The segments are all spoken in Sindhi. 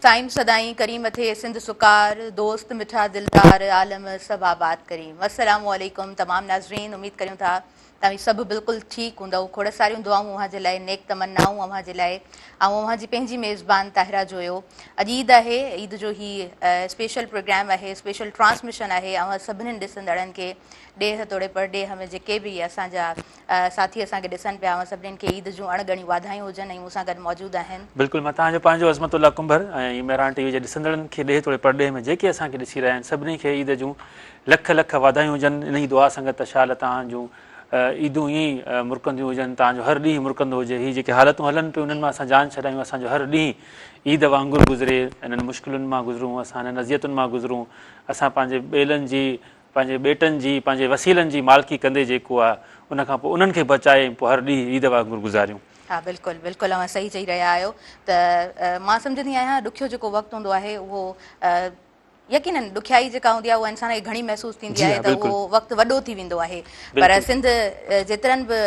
سائين سدائين ڪرين مٿي سنڌ سڪار، دوست مٺا دلدار، عالم سڀ آباد ڪرين. السلام عليڪم تمام ناظرين اميد ڪريون ٿا توهين سڀ بلڪل ٺيڪ هوندؤ کوڙ ساريون دعائون اوهان جي لاء نيڪ تمنائون اوهان جي لاء آئون اوهان جي پنهنجي ميزبان طاهره جويو اڄ عيد آهي عيد جو هي اسپيشل پروگرام آهي اسپيشل ٽرانسميشن آهي اوهان سڀني ڏسندڙن کي ڏيهه توڙي پرڏيهه ۾ جيڪي به اسان جا ساٿي اسان کي ڏسن پيا اوهان سڀني کي عيد جون اڻ ڳڻيون واڌايون هجن ۽ مون سان گڏ موجود آهن. بلڪل مان توهان جو پنهنجو عظمت الله ڪنڀر ۽ مهراڻ ٽي وي جي ڏسندڙن کي ڏيهه توڙي پرڏيهه ۾ جيڪي اسان کي ڏسي رهيا آهن سڀني کي عيد جون لک لک واڌايون هجن انهي دعا سان گڏ ته شال توهان جون عيدون ائين ئي مرڪنديون هجن توهان جو هر ڏينهن مرڪندو هجي هي جيڪي حالتون هلن پيون انهن مان اسان جان ڇڏايون اسان جو هر ڏينهن عيد وانگر گذري انهن مشڪلن مان گذرون اسان انهن اذيتن مان گذرون اسان پنهنجي ٻيلن جي پنهنجي ٻيٽن جي، پنهنجي وسيلن جي مالڪي ڪندي جيڪو آ ان کان پوء انهن کي بچائي ۽ پوء هر ڏينهن عيد وانگر گذاريون. ها بلڪل بلڪل اوهان صحيح چئي رهيا آهيو ته مان سمجهندي آهيان ڏکيو جيڪو وقت هوندو آهي اهو يقينن ڏکيائي جيڪا هوندي آهي اها انسان کي گهڻي محسوس ٿيندي آهي ته اهو وقت وڏو ٿي ويندو آهي پر سنڌ جيترن به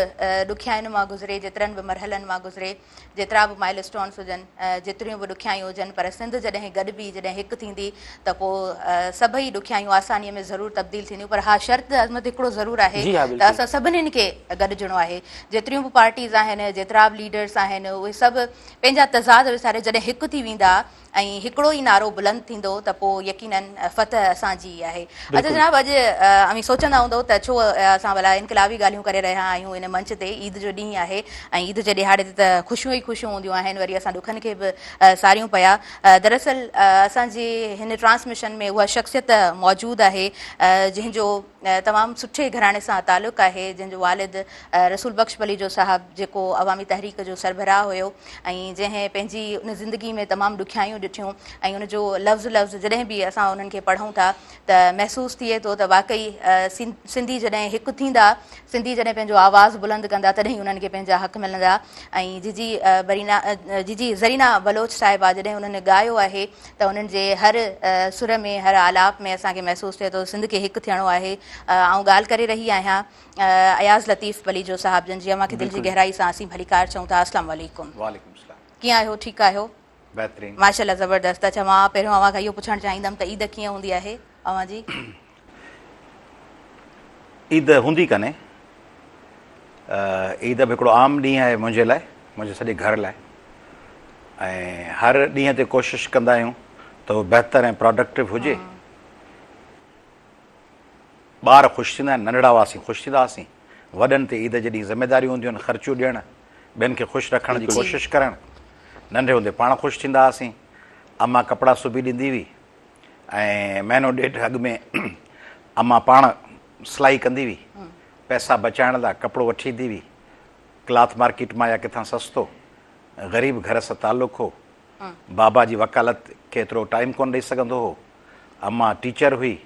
ڏکيائين مان گذري جيترن به مرحلن مان گذري جيترا به مائل اسٽونس هجن، جيتريون به ڏکيائيون هجن پر سنڌ جڏهن گڏبي، جڏهن هڪ ٿيندي ته پوء سڀئي ڏکيائيون آسانيء ۾ ضرور تبديل ٿينديون پر ها شرط عظمت هڪڙو ضرور آهي ته اسان سڀني کي گڏجڻو آهي. جيتريون به پارٽيز آهن، جيترا به ليڊرس آهن اهي سڀ پنهنجا تضاد وساري جڏهن هڪ ٿي ويندا ۽ هڪڙو ئي نعرو بلند ٿيندو ته پوء يقيناً فتح اسان جي ئي آهي. اڇا جناب اڄ اوهين سوچندا هوندؤ ته ڇو اسان ڀلا انقلابي ڳالهيون ڪري رهيا آهيون ان منچ تي عيد جو ڏينهن آهي ۽ عيد جي ڏهاڙي تي ته خوشيون ئي خوشيون هونديون آهن وري اسان ڏکن کي به ساريون پيا دراصل اسان جي هن ٽرانسميشن ۾ اها شخصيت موجود آهي جنهن جو تمام سٺي گهراڻي سان تعلق آهي جنهن جو والد رسول بخش پليجو صاحب جيڪو عوامي تحريڪ جو سربراهه هيو ۽ جنهن پنهنجي ان زندگي ۾ تمام ڏکيائيون ڏٺيون ۽ ان جو لفظ لفظ جڏهن به اسان انهن کي پڙهون ٿا ته محسوس ٿئي ٿو ته واقعي سنڌي جڏهن هڪ ٿيندا سنڌي جڏهن پنهنجو آواز بلند ڪندا تڏهن انهن کي پنهنجا حق ملندا ۽ جيجي برينا جيجي زرينا بلوچ صاحبه جڏهن انهن ڳايو آهي ته انهن جي هر سر ۾ هر آلاپ ۾ اسان کي محسوس ٿئي ٿو سنڌ کي هڪ ٿيڻو آهي آئون ڳالهه ڪري رهي آهيان اياز لطيف پليجو صاحب جن جي اوهان کي دل جي گهرائي سان اسين ڀليڪار چئون ٿا اسلام عليڪم. وعليڪم السلام. ڪيئن آهيو ٺيڪ آهيو؟ بهترين. ماشاءالله زبردست اڇا مان پهريون اوهان کان اهو پڇڻ چاهيندم ته عيد ڪيئن هوندي آهي اوهان جي؟ عيد هوندي ڪانهي عيد به هڪڙو عام ڏينهن آهي منهنجي لاء منهنجي سڄي گهر لاء ۽ هر ڏينهن تي ڪوشش ڪندا آهيون ته اهو بهتر ۽ پراڊڪٽو هجي. ٻار خوش ٿيندا آهن، ننڍڙا هئاسين خوش ٿيندا هئاسين، وڏن تي عيد جي ڏينهن ذميداريون هونديون آهن، خرچيون ڏيڻ، ٻين کي خوش رکڻ جي ڪوشش ڪرڻ، ننڍي هوندي پاڻ خوش ٿيندا هئاسين، امان ڪپڙا سبي ڏيندي هئي ۽ مهينو ڏيڍ اڳ ۾ امان پاڻ سلائي ڪندي هئي، پئسا بچائڻ لاء ڪپڙو وٺي ايندي هئي، ڪلاٿ مارڪيٽ مان يا ڪٿان سستو، غريب گهر سان تعلق هو، بابا جي وڪالت کي ايترو ٽائيم ڪونه ڏئي سگهندو هو، امان ٽيچر هئي،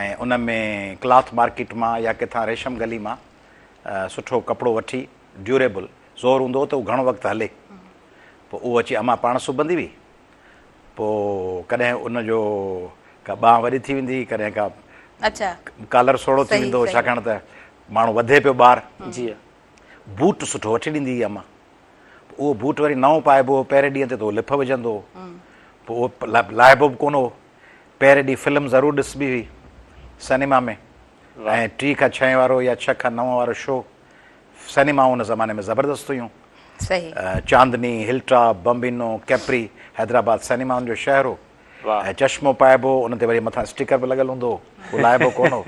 ۽ ان ۾ ڪلاٿ مارڪيٽ مان يا ڪٿان ريشم گلي مان سٺو ڪپڙو وٺي ڊيوريبل زور هوندو هو ته اهو گهڻو وقت هلي پوء اهو اچي امان پاڻ سبندي هئي پوء ڪڏهن ان جو ڪا ٻانهن وڏي ٿي ويندي هئي ڪڏهن ڪا اڇا ڪالر سوڙهو ٿي ويندو هو ڇاڪاڻ ته ماڻهو وڌي پيو ٻار جي بوٽ سٺو وٺي ڏيندي هئي امان اهو بوٽ وري نئون پائبو هو پهرين ڏينهن تي ته اهو لڦ وجهندو هو پوء اهو لاهبو به ڪونه هو پهرين ڏينهن فلم ضرور ڏسبي هئي سئنيما ۾ ۽ ٽي کان ڇهين وارو يا ڇهه کان نو وارو شو سئنيمائون ان زماني ۾ زبردست هيون. Chandni, Hill Top, Bambino, Capri, Hyderabad سئنيمائن جو شهر هو ۽ چشمو پائبو هو ان تي وري مٿان اسٽيڪر به لڳل هوندو هو اهو لاهبو ڪونه هو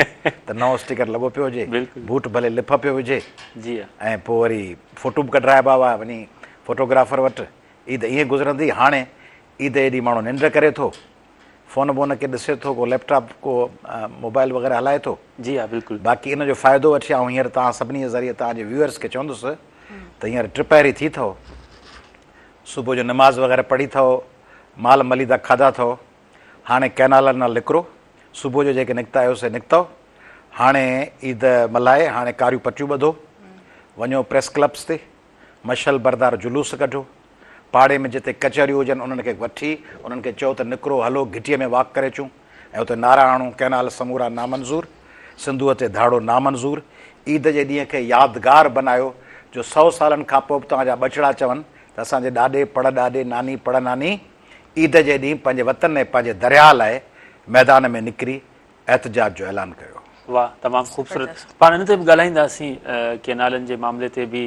ته نئون اسٽيڪر لڳو پيو هجي بوٽ ڀلي لڦ پيو وجهي ۽ پوء وري فوٽو به ڪڍرائبا هئا وڃي فوٽوگرافر وٽ عيد ائين گذرندي هاڻي عيد جي ڏينهن ماڻهو ننڊ ڪري ٿو فون بون کي ڏسي ٿو ڪو ليپ ٽاپ ڪو موبائل وغيره هلائي ٿو. جي ها بلڪل. باقي ان جو فائدو وٺي آئون هينئر توهان سڀني جي ذريعي توهان جي ويوئرس کي چوندس ته هينئر ٽپهري ٿي اٿو صبح جو نماز وغيره پڙهي اٿو مال مليدا کاڌا اٿو هاڻي ڪئنالن مان نڪرو صبح جو جيڪي نڪتا آهيو سي نڪتو هاڻي عيد ملهائي هاڻي ڪاريون پٽيون ٻڌو وڃو پريس ڪلبس تي مشعل بردار جلوس ڪڍو پاڙي ۾ جتي ڪچهريون هجن انهن کي وٺي انهن کي چئو ته نڪرو هلو گهٽيء ۾ واڪ ڪري اچون ۽ اتي نعرا هڻون ڪئنال سمورا نامنظور، سنڌوء تي ڌاڙو نامنظور، عيد جي ڏينهن کي يادگار بنايو جو سئو سالن کانپوء به توهان جا ٻچڙا چون ته اسان جي ڏاڏي، پڙ ڏاڏي، ناني، پڙ ناني عيد جي ڏينهن پنهنجي وطن ۽ پنهنجي درياهه لاء ميدان ۾ نڪري احتجاج جو اعلان ڪيو. واه تمام خوبصورت پاڻ ان تي به ڳالهائينداسين ڪينالن جي معاملي تي به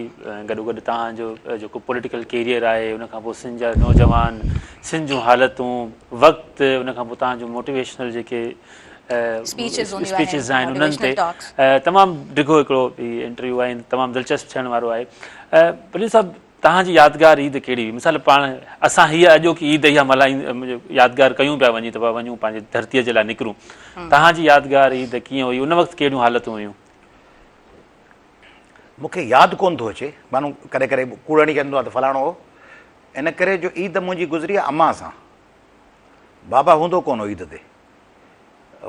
گڏوگڏ توهان جو جيڪو پوليٽيڪل ڪيريئر آهي ان کان پوء سنڌ جا نوجوان سنڌ جون حالتون وقت ان کان پوء توهان جون موٽيويشنل جيڪي اسپيچز آهن انهن تي تمام ڊگهو هڪڙو هي انٽرويو آهي تمام دلچسپ ٿيڻ وارو آهي پليجو صاحب توهان جي يادگار عيد ڪهڙي هئي؟ مثال پاڻ اسان هيء اڄوڪي عيد اها ملهائي يادگار ڪيون پيا وڃي ته وڃون پنهنجي ڌرتيء جي لاء نڪرون. توهان جي يادگار عيد ڪيئن هئي؟ ان وقت ڪهڙيون حالتون هيون؟ مون کي ياد ڪونه ٿو اچي. ماڻهو ڪڏهن ڪڏهن ڪوڙ هڻي چوندو آهي ته فلاڻو هو. ان ڪري جو عيد منهنجي گذري آهي امان سان. بابا هوندو ڪونه هو عيد تي.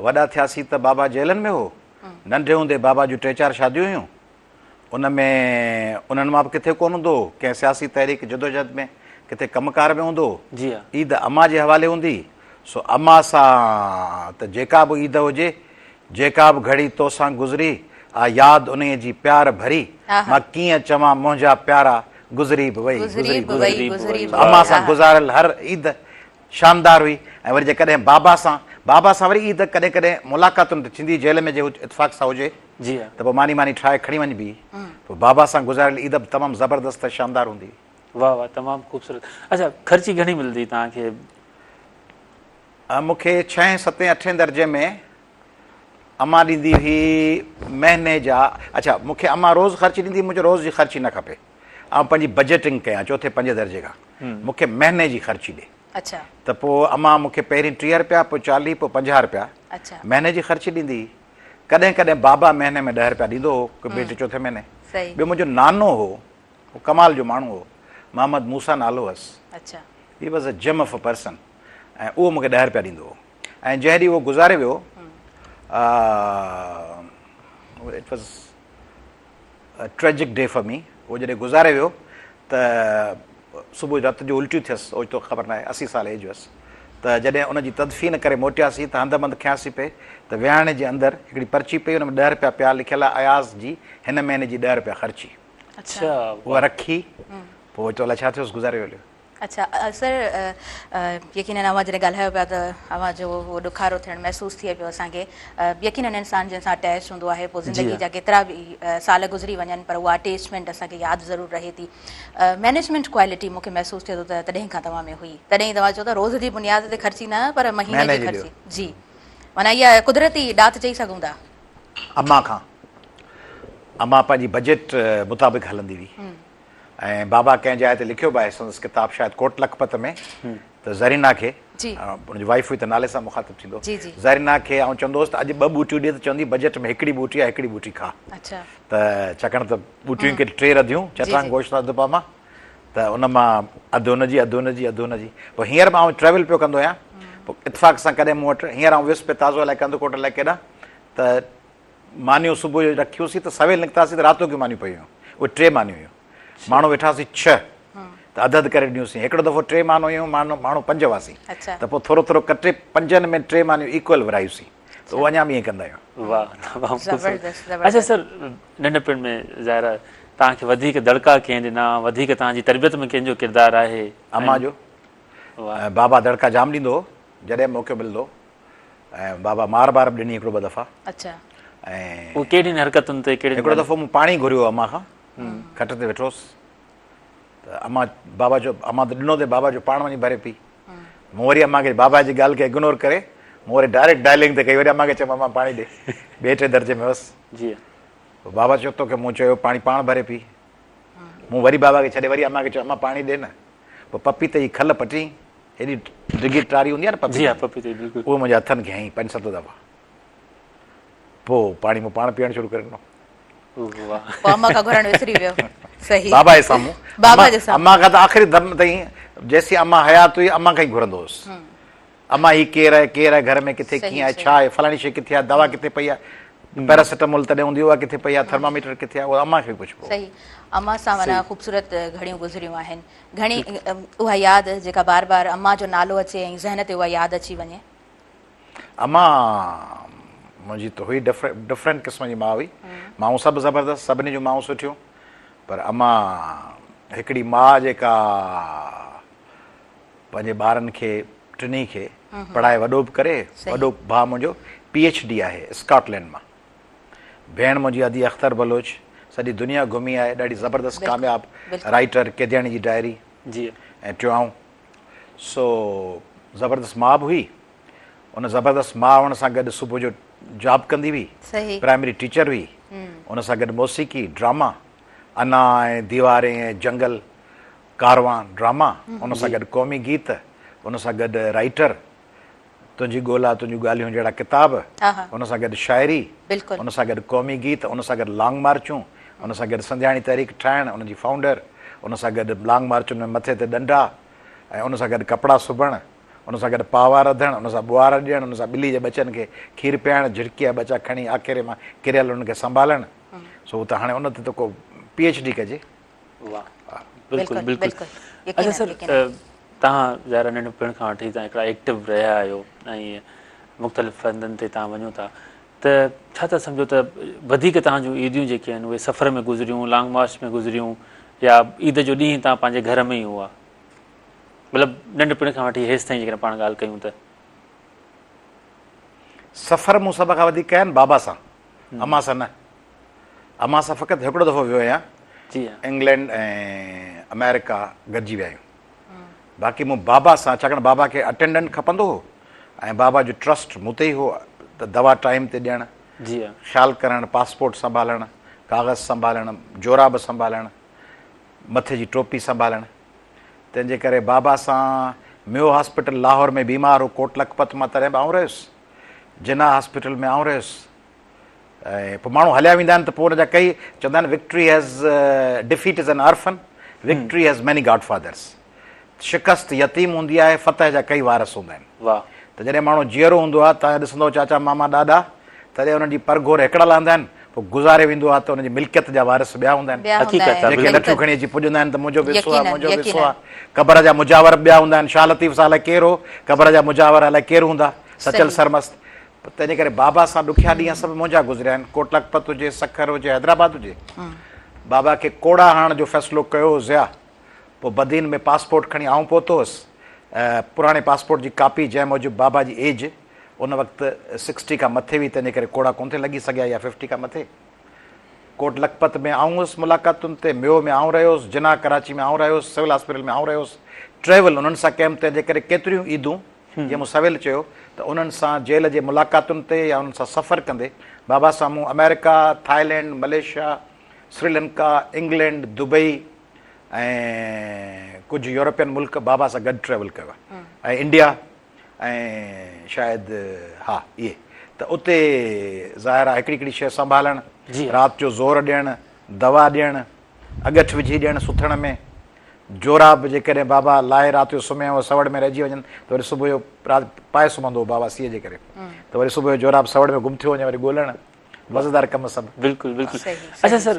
وڏا ٿياسين ته بابا جيلن ۾ هو. ننڍي هوندي بابا جون ٽي چار شاديون هيون. ان ۾ انهن مان به ڪٿي ڪونه هوندو هو، ڪنهن سياسي تحريڪ جدوجهد ۾ ڪٿي ڪم ڪار ۾ هوندو هو. جي ها. عيد امان جي حوالي هوندي هئي، سو امان سان ته جيڪا به عيد هجي، جيڪا به گهڙي توسان گذري، آ ياد انهيء جي پيار ڀري، مان ڪيئن چوان منهنجا پيارا، گذري به وئي، گذري به وئي. سو امان سان گذاريل هر عيد شاندار هئي ۽ وري جيڪڏهن بابا سان، بابا سان وري عيد ڪڏهن ڪڏهن ملاقاتن تي ٿيندي هئي، جيل ۾ جي هو اتفاق سان هجي جي ها. ته پوء ماني ماني ٺاهي کڻي وڃبي هئي، پوء بابا سان گذاريل عيد به تمام زبردست ۽ شاندار هوندي هئي. واه واه تمام خوبصورت. اڇا خرچي گهڻي ملندي هئي توهان کي؟ مون کي ڇهين ستين اٺين درجي ۾ امان ڏيندي هئي مهيني جا، اڇا مون کي امان روز خرچي ڏيندي هئي، مون چيو روز جي خرچي نه کپي. آئون پنهنجي بجيٽنگ ڪيان چوٿين پنجين درجي کان مون کي مهيني جي خرچي ڏي اڇا ته پوء امان مون کي پهرين 30 رپيا پوء 40 پوء 50 رپيا اڇا مهيني جي خرچي ڏيندي هئي ڪڏهن ڪڏهن بابا مهيني ۾ 10 رپيا ڏيندو هو ڪو ٻئي ٽي چوٿين مهيني صحيح ٻيو منهنجو نانو هو هو ڪمال جو ماڻهو هو محمد موسيٰ نالو هئس اڇا he was a gem of a person ۽ اهو مون کي 10 رپيا ڏيندو هو ۽ جنهن ڏينهن اهو گذاري ويو it was tragic day for me هو جڏهن گذاري ويو ته صبح جو رت جو الٽيون ٿيس اوچتو خبر ناهي 80 سال ايج هيس ته جڏهن ان جي تدفين ڪري موٽياسين ته هنڌ بند کنياسين پئي ته ويهاڻي جي اندر هڪڙي پرچي پئي ان ۾ 10 رپيا پيا لکيل آهي اياز جي هن مهيني جي 10 رپيا خرچي اڇا اها رکي پوء اوچتو الائي ڇا ٿيس گذاري ويو هليو. اڇا سر يقينن اوهان جڏهن ڳالهايو پيا ته اوهان جو اهو ڏکارو ٿيڻ محسوس ٿئي پيو اسان کي يقينن انسان جنهن سان اٽيچ هوندو آهي پوء زندگي جا ڪيترا به سال گذري وڃن پر اها اٽيچمينٽ اسان کي ياد ضرور رهي ٿي مينيجمينٽ ڪوالٽي مون کي محسوس ٿئي ٿو ته تڏهن کان توهان ۾ هئي تڏهن توهان چئو ٿا روز جي بنياد تي خرچي نه پر مهيني جي خرچي جي معنيٰ اها قدرتي ڏات چئي سگهون ٿا. امان کان امان پنهنجي بجيٽ مطابق هلندي هئي. ۽ بابا ڪنهن جاء تي لکيو به آهي سندس ڪتاب شايد ڪوٽ لکپت ۾ ته زرينا کي ان جي وائيف هئي ته نالي سان مخاطب ٿيندو زرينا کي آئون چوندو هوس ته اڄ ٻه ٻوٽيون ڏي ته چوندي بجيٽ ۾ هڪڙي ٻوٽي آهي هڪڙي ٻوٽي کاء ته ڇاڪاڻ ته ٻوٽيون ڪي ٽي رڌيون چٽرانگ گوشت اڌ پاء مان ته ان مان اڌ هن جي اڌ هن جي اڌ هن جي پوء هينئر به آئون ٽريول پيو ڪندو آهيان پوء اتفاق سان ڪڏهن مون وٽ هينئر آئون ويس پئي تازو الائي ڪنڌڪوٽ الائي ڪيڏانهن ته مانيون صبح جو رکيوسين ته سويل نڪتاسين ته راتوڪيون مانيون پيون هيون. اهي ٽي مانيون هيون. ماڻهو ويٺاسين ڇهه ته اڌ اڌ ڪري ڏنيونسين. هڪڙو دفعو ٽي مانيون هيون ماڻهو پنج هئاسين ته پوء ٿورو ٿورو ڪٽي پنجن ۾ ٽي مانيون ايڪول ورهايوسين ته اهو اڃا به ائين ڪندا آهيون. واهه تمام خوبصورت. اڇا سر ننڍپڻ ۾ ظاهر آهي توهان کي وڌيڪ دڙڪا ڪنهن ڏنا وڌيڪ توهان جي تربيت ۾ ڪنهن جو ڪردار آهي؟ امان جو. بابا دڙڪا جام ڏيندو هو جڏهن موقعو ملندو هو. ۽ بابا مار بار به ڏني هڪڙو ٻه دفعا. اڇا. ۽ اهو ڪهڙين حرڪتن تي ڪهڙين هڪڙو دفعو مون پاڻي گهريو امان کان کٽ تي ويٺو هوس ته امان بابا چيو امان ته ڏنو اٿئي بابا چيو پاڻ وڃي ڀري پي مون وري امان کي بابا جي ڳالهه کي اگنور ڪري مون وري ڊائريڪٽ ڊائلنگ تي ڪئي وري امان کي چيم امان پاڻي ڏي ٻئي ٽئين درجي ۾ هوس جي پوء بابا چيو توکي مون چيو پاڻي پاڻ ڀري پي مون وري بابا کي ڇڏي وري امان کي چيو امان پاڻي ڏي نه پوء پپيتي جي کل پٽي هيڏي ڊگهي ٽاري هوندي آهي نه پپيتي جي ها پپيتي بلڪل اهو منهنجي هٿن کي هنئي پنج ست دفعا پوء پاڻي مون پاڻ پيئڻ شروع ڪري ڏنو. واهه پوء امان کان گهرڻ وسري ويو صحيح بابا جي سامهون بابا جي سامهون امان کان ته آخري دم تائين جيسين امان حيات هئي امان کان ئي گهرندو هوس امان هي ڪير آهي ڪير آهي گهر ۾ ڪٿي ڪيئن آهي ڇا آهي فلاڻي شي ڪٿي آهي دوا ڪٿي پئي آهي پيراسيٽامول تڏهن هوندي اها ڪٿي پئي آهي ٿرماميٽر ڪٿي آهي اها امان کي پڇبو صحيح امان سان معنيٰ خوبصورت گهڙيون گذريون آهن گهڻي اها ياد جيڪا بار بار امان جو نالو اچي ۽ ذهن تي اها ياد اچي وڃي. امان منهنجي ته هئي ڊفرنٽ قسم جي ماء هئي. مائون سڀ زبردست، سڀني جون مائون سٺيون پر امان هڪڙي ماء جيڪا پنهنجي ٻارن کي ٽنهي کي پڙهائي وڏو به ڪري وڏو ڀاء منهنجو پي ايڇ ڊي آهي اسڪاٽلينڊ مان ڀيڻ منهنجي ادي اختر بلوچ سڄي دنيا گهمي آهي ڏاڍي زبردست ڪامياب رائيٽر قيدياڻي جي ڊائري جي ۽ ٽيون آئون سو زبردست ماء به هئي ان زبردست ماء هئڻ سان گڏ صبح جو جاب ڪندي هئي پرائمري ٽيچر هئي ان سان گڏ موسيقي ڊراما انا ۽ ديوارين ۽ جنگل ڪاروان ڊراما ان سان گڏ قومي گيت ان سان گڏ رائيٽر تنهنجي ڳولا تنهنجون ڳالهيون جهڙا ڪتاب ان سان گڏ شاعري ان سان گڏ قومي گيت ان سان گڏ لانگ مارچون ان سان گڏ سنڌياڻي تحريڪ ٺاهڻ ان جي فائونڊر ان سان گڏ لانگ مارچن ۾ مٿي تي ڏنڊا ۽ ان سان گڏ ڪپڙا سبڻ ان سان گڏ پاوا رڌڻ ان سان ٻوهار ڏيڻ ان سان ٻلي جي ٻچن کي کير پيائڻ جهرڪي جا ٻچا کڻي آکيري مان ڪريل انهن کي سنڀالڻ سو ته هاڻي ان تي ته ڪو پي ايڇ ڊي ڪجي. واھ بلڪل بلڪل اچها سر توهان ظاهر آهي ننڍپڻ کان وٺي توهان هڪڙا ايڪٽو رهيا آهيو ۽ مختلف هنڌن تي توهان وڃو ٿا ته ڇا ٿا سمجهو ته وڌيڪ توهان جون عيديون جيڪي آهن اهي سفر ۾ گذريون لانگ مارچ ۾ گذريون يا عيد جو ڏينهن توهان پنهنجي گهر ۾ ئي هئا مطلب ننڍپڻ کان وٺي هيس تائين جيڪڏهن پاڻ ڳالهه ڪيون ته. سفر مون سڀ کان وڌيڪ ڪيا آهن بابا سان امان سان نه. امان سان فقط هڪڙو دفعو ويو آهيان. انگلينڊ ۽ آمريڪا گڏجي ويا آهيون. باقي مون بابا سان ڇاڪاڻ بابا کي اٽينڊنٽ کپندو هو ۽ بابا جو ٽرسٽ مون تي ئي هو ته دوا ٽائيم تي ڏيڻ، خيال ڪرڻ، پاسپورٽ سنڀالڻ، ڪاغذ سنڀالڻ، جوراب سنڀالڻ، مٿي جي ٽوپي سنڀالڻ. تنهن جي ڪري بابا سان ميو هاسپيٽل لاهور ۾ بيمار هو ڪوٽ لکپت مان تڏهن به آئون رهيس. جناح هاسپيٽل ۾ آئون رهيس. ۽ پوء ماڻهو هليا ويندا آهن ته پوء ان جا ڪئي چوندا آهن victory has defeat is an orphan victory has many godfathers شڪست يتيم هوندي آهي فتح جا ڪئي وارث هوندا آهن واهه ته جڏهن ماڻهو جيئرو هوندو آهي توهان ڏسندو چاچا ماما ڏاڏا تڏهن انهن جي پرگهور هڪڙا لهندا آهن پوء گذاري ويندو آهي ته ان جي ملڪيت جا وارث ٻيا هوندا آهن حقيقت آهي جيڪي لٺيون کڻي اچي پڄندا آهن ته منهنجو به حصو آهي منهنجو به حصو آهي قبر جا مجاور به ٻيا هوندا آهن شاهه لطيف سان الائي ڪير هو قبر جا مجاور الائي ڪير هوندا سچل سرمست تنهنجي ڪري بابا سان ڏکيا ڏينهن سڀ منهنجا گذريا آهن. ڪوٽ لکپت هجي، سکر هجي، حيدرآباد هجي. بابا کي ڪوڙا هڻڻ جو فيصلو ڪيو هو ضياء. پوء بدين ۾ پاسپورٽ کڻي آئون پهتو هوس. پراڻي پاسپورٽ جي ڪاپي جنهن موجب بابا جي ايج ان وقت سڪسٽي کان مٿي هئي تنهنجي ڪري ڪوڙا ڪونه ٿي لڳي سگهيا يا ففٽي کان مٿي. ڪوٽ لکپت ۾ آئون هوس ملاقاتن تي، ميو ۾ آئون رهيو هوس، جناح ڪراچي ۾ آئون رهيو هوس، سول هاسپيٽل ۾ آئون رهيو هوس. ٽريول انهن سان ڪيم تنهنجي ڪري ڪيتريون عيدون جيئن مون سويل چيو ته انهن سان جيل جي ملاقاتن تي يا انهن سان سفر ڪندي بابا سان مون آمريڪا، Thailand, Malaysia, Sri Lanka, England, Dubai ۽ ڪجهه يورپين ملڪ بابا سان گڏ ٽريول ڪيو آهي ۽ انڊيا ۽ شايد ها اهي ته اتي ظاهر آهي هڪڙي هڪڙي شيء سنڀالڻ، رات جو زور ڏيڻ، دوا ڏيڻ، اڳٺ وجهي ڏيڻ سٿڻ ۾، جوراب جيڪڏهن بابا لاهي رات جو سمهي ۽ سوڙ ۾ رهجي وڃن ته وري صبح جو رات پائي سمهندو هو بابا سيء جي ڪري ته وري صبح جو جوراب سوڙ ۾ گم ٿيو وڃي وري ڳولڻ مزيدار ڪم سڀ. بلڪل بلڪل اڇا سر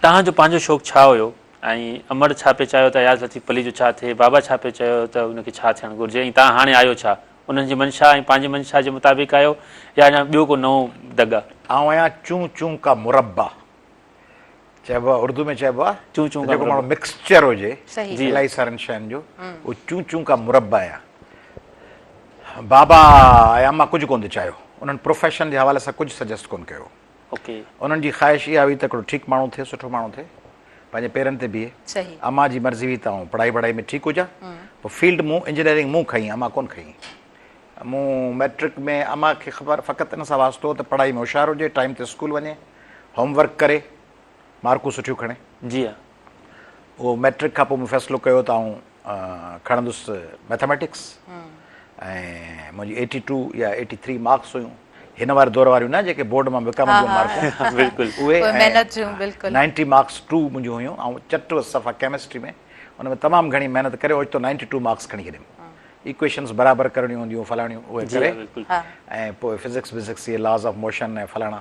توهان جو پنهنجو شوق ڇا هيو ۽ امڙ ڇا پئي چاهيو ته اياز لطيف پليجو ڇا ٿئي بابا ڇا پئي چاهيو ته ان کي ڇا ٿيڻ گهرجي ۽ توهان هاڻي آهيو ڇا انهن جي منشا ۽ پنهنجي منشا جي مطابق آهيو يا اڃا ٻيو ڪو نئون دڳ آ. آئون آهيان چون چون ڪا مربا. چئبو آهي اردو ۾ چئبو آهي چون چون جيڪو ماڻهو مڪسچر هجي الاهي سارن شين جو اهو چون چون ڪا مربا آهيان بابا ۽ اما ڪجهه ڪونه ٿي چاهيو انهن پروفيشن جي حوالي سان ڪجهه سجيسٽ ڪونه ڪيو انهن جي خواهش اها هئي ته هڪڙو ٺيڪ ماڻهو ٿئي سٺو ماڻهو ٿئي پنهنجي پيرن تي بيهي اما جي مرضي هئي ته آئون پڙهائي وڙهائي ۾ ٺيڪ هجان پوء فيلڊ مون انجنيئرنگ مون کنئي اما ڪونه کنئي مون مئٽرڪ ۾ اما کي خبر فقط ان سان واسطو هو ته پڙهائي ۾ هوشيار هجي ٽائيم تي اسڪول وڃي هوم ورڪ ڪري مارڪون سٺيون کڻي. جي ها. اهو مئٽرڪ کان پوء مون فيصلو ڪيو ته آئون کڻندس مئٿميٽڪس ۽ منهنجي ايٽي ٽو يا ايٽي ٿري مارڪس هيون هن واري دور واريون نه جيڪي بورڊ مان وڪامنديون آهن مارڪون بلڪل اهي محنت جون بلڪل نائنٽي مارڪس ٽو منهنجون هيون آئون چٽ هوس صفا ڪيمسٽري ۾ ان ۾ تمام گهڻي محنت ڪري اوچتو نائنٽي ٽو مارڪس کڻي ڇڏيم ايڪويشنز برابر ڪرڻيون هونديون فلاڻيون اهي ڪري ۽ پوء فزڪس وزڪس اهي لاز آف موشن ۽ فلاڻا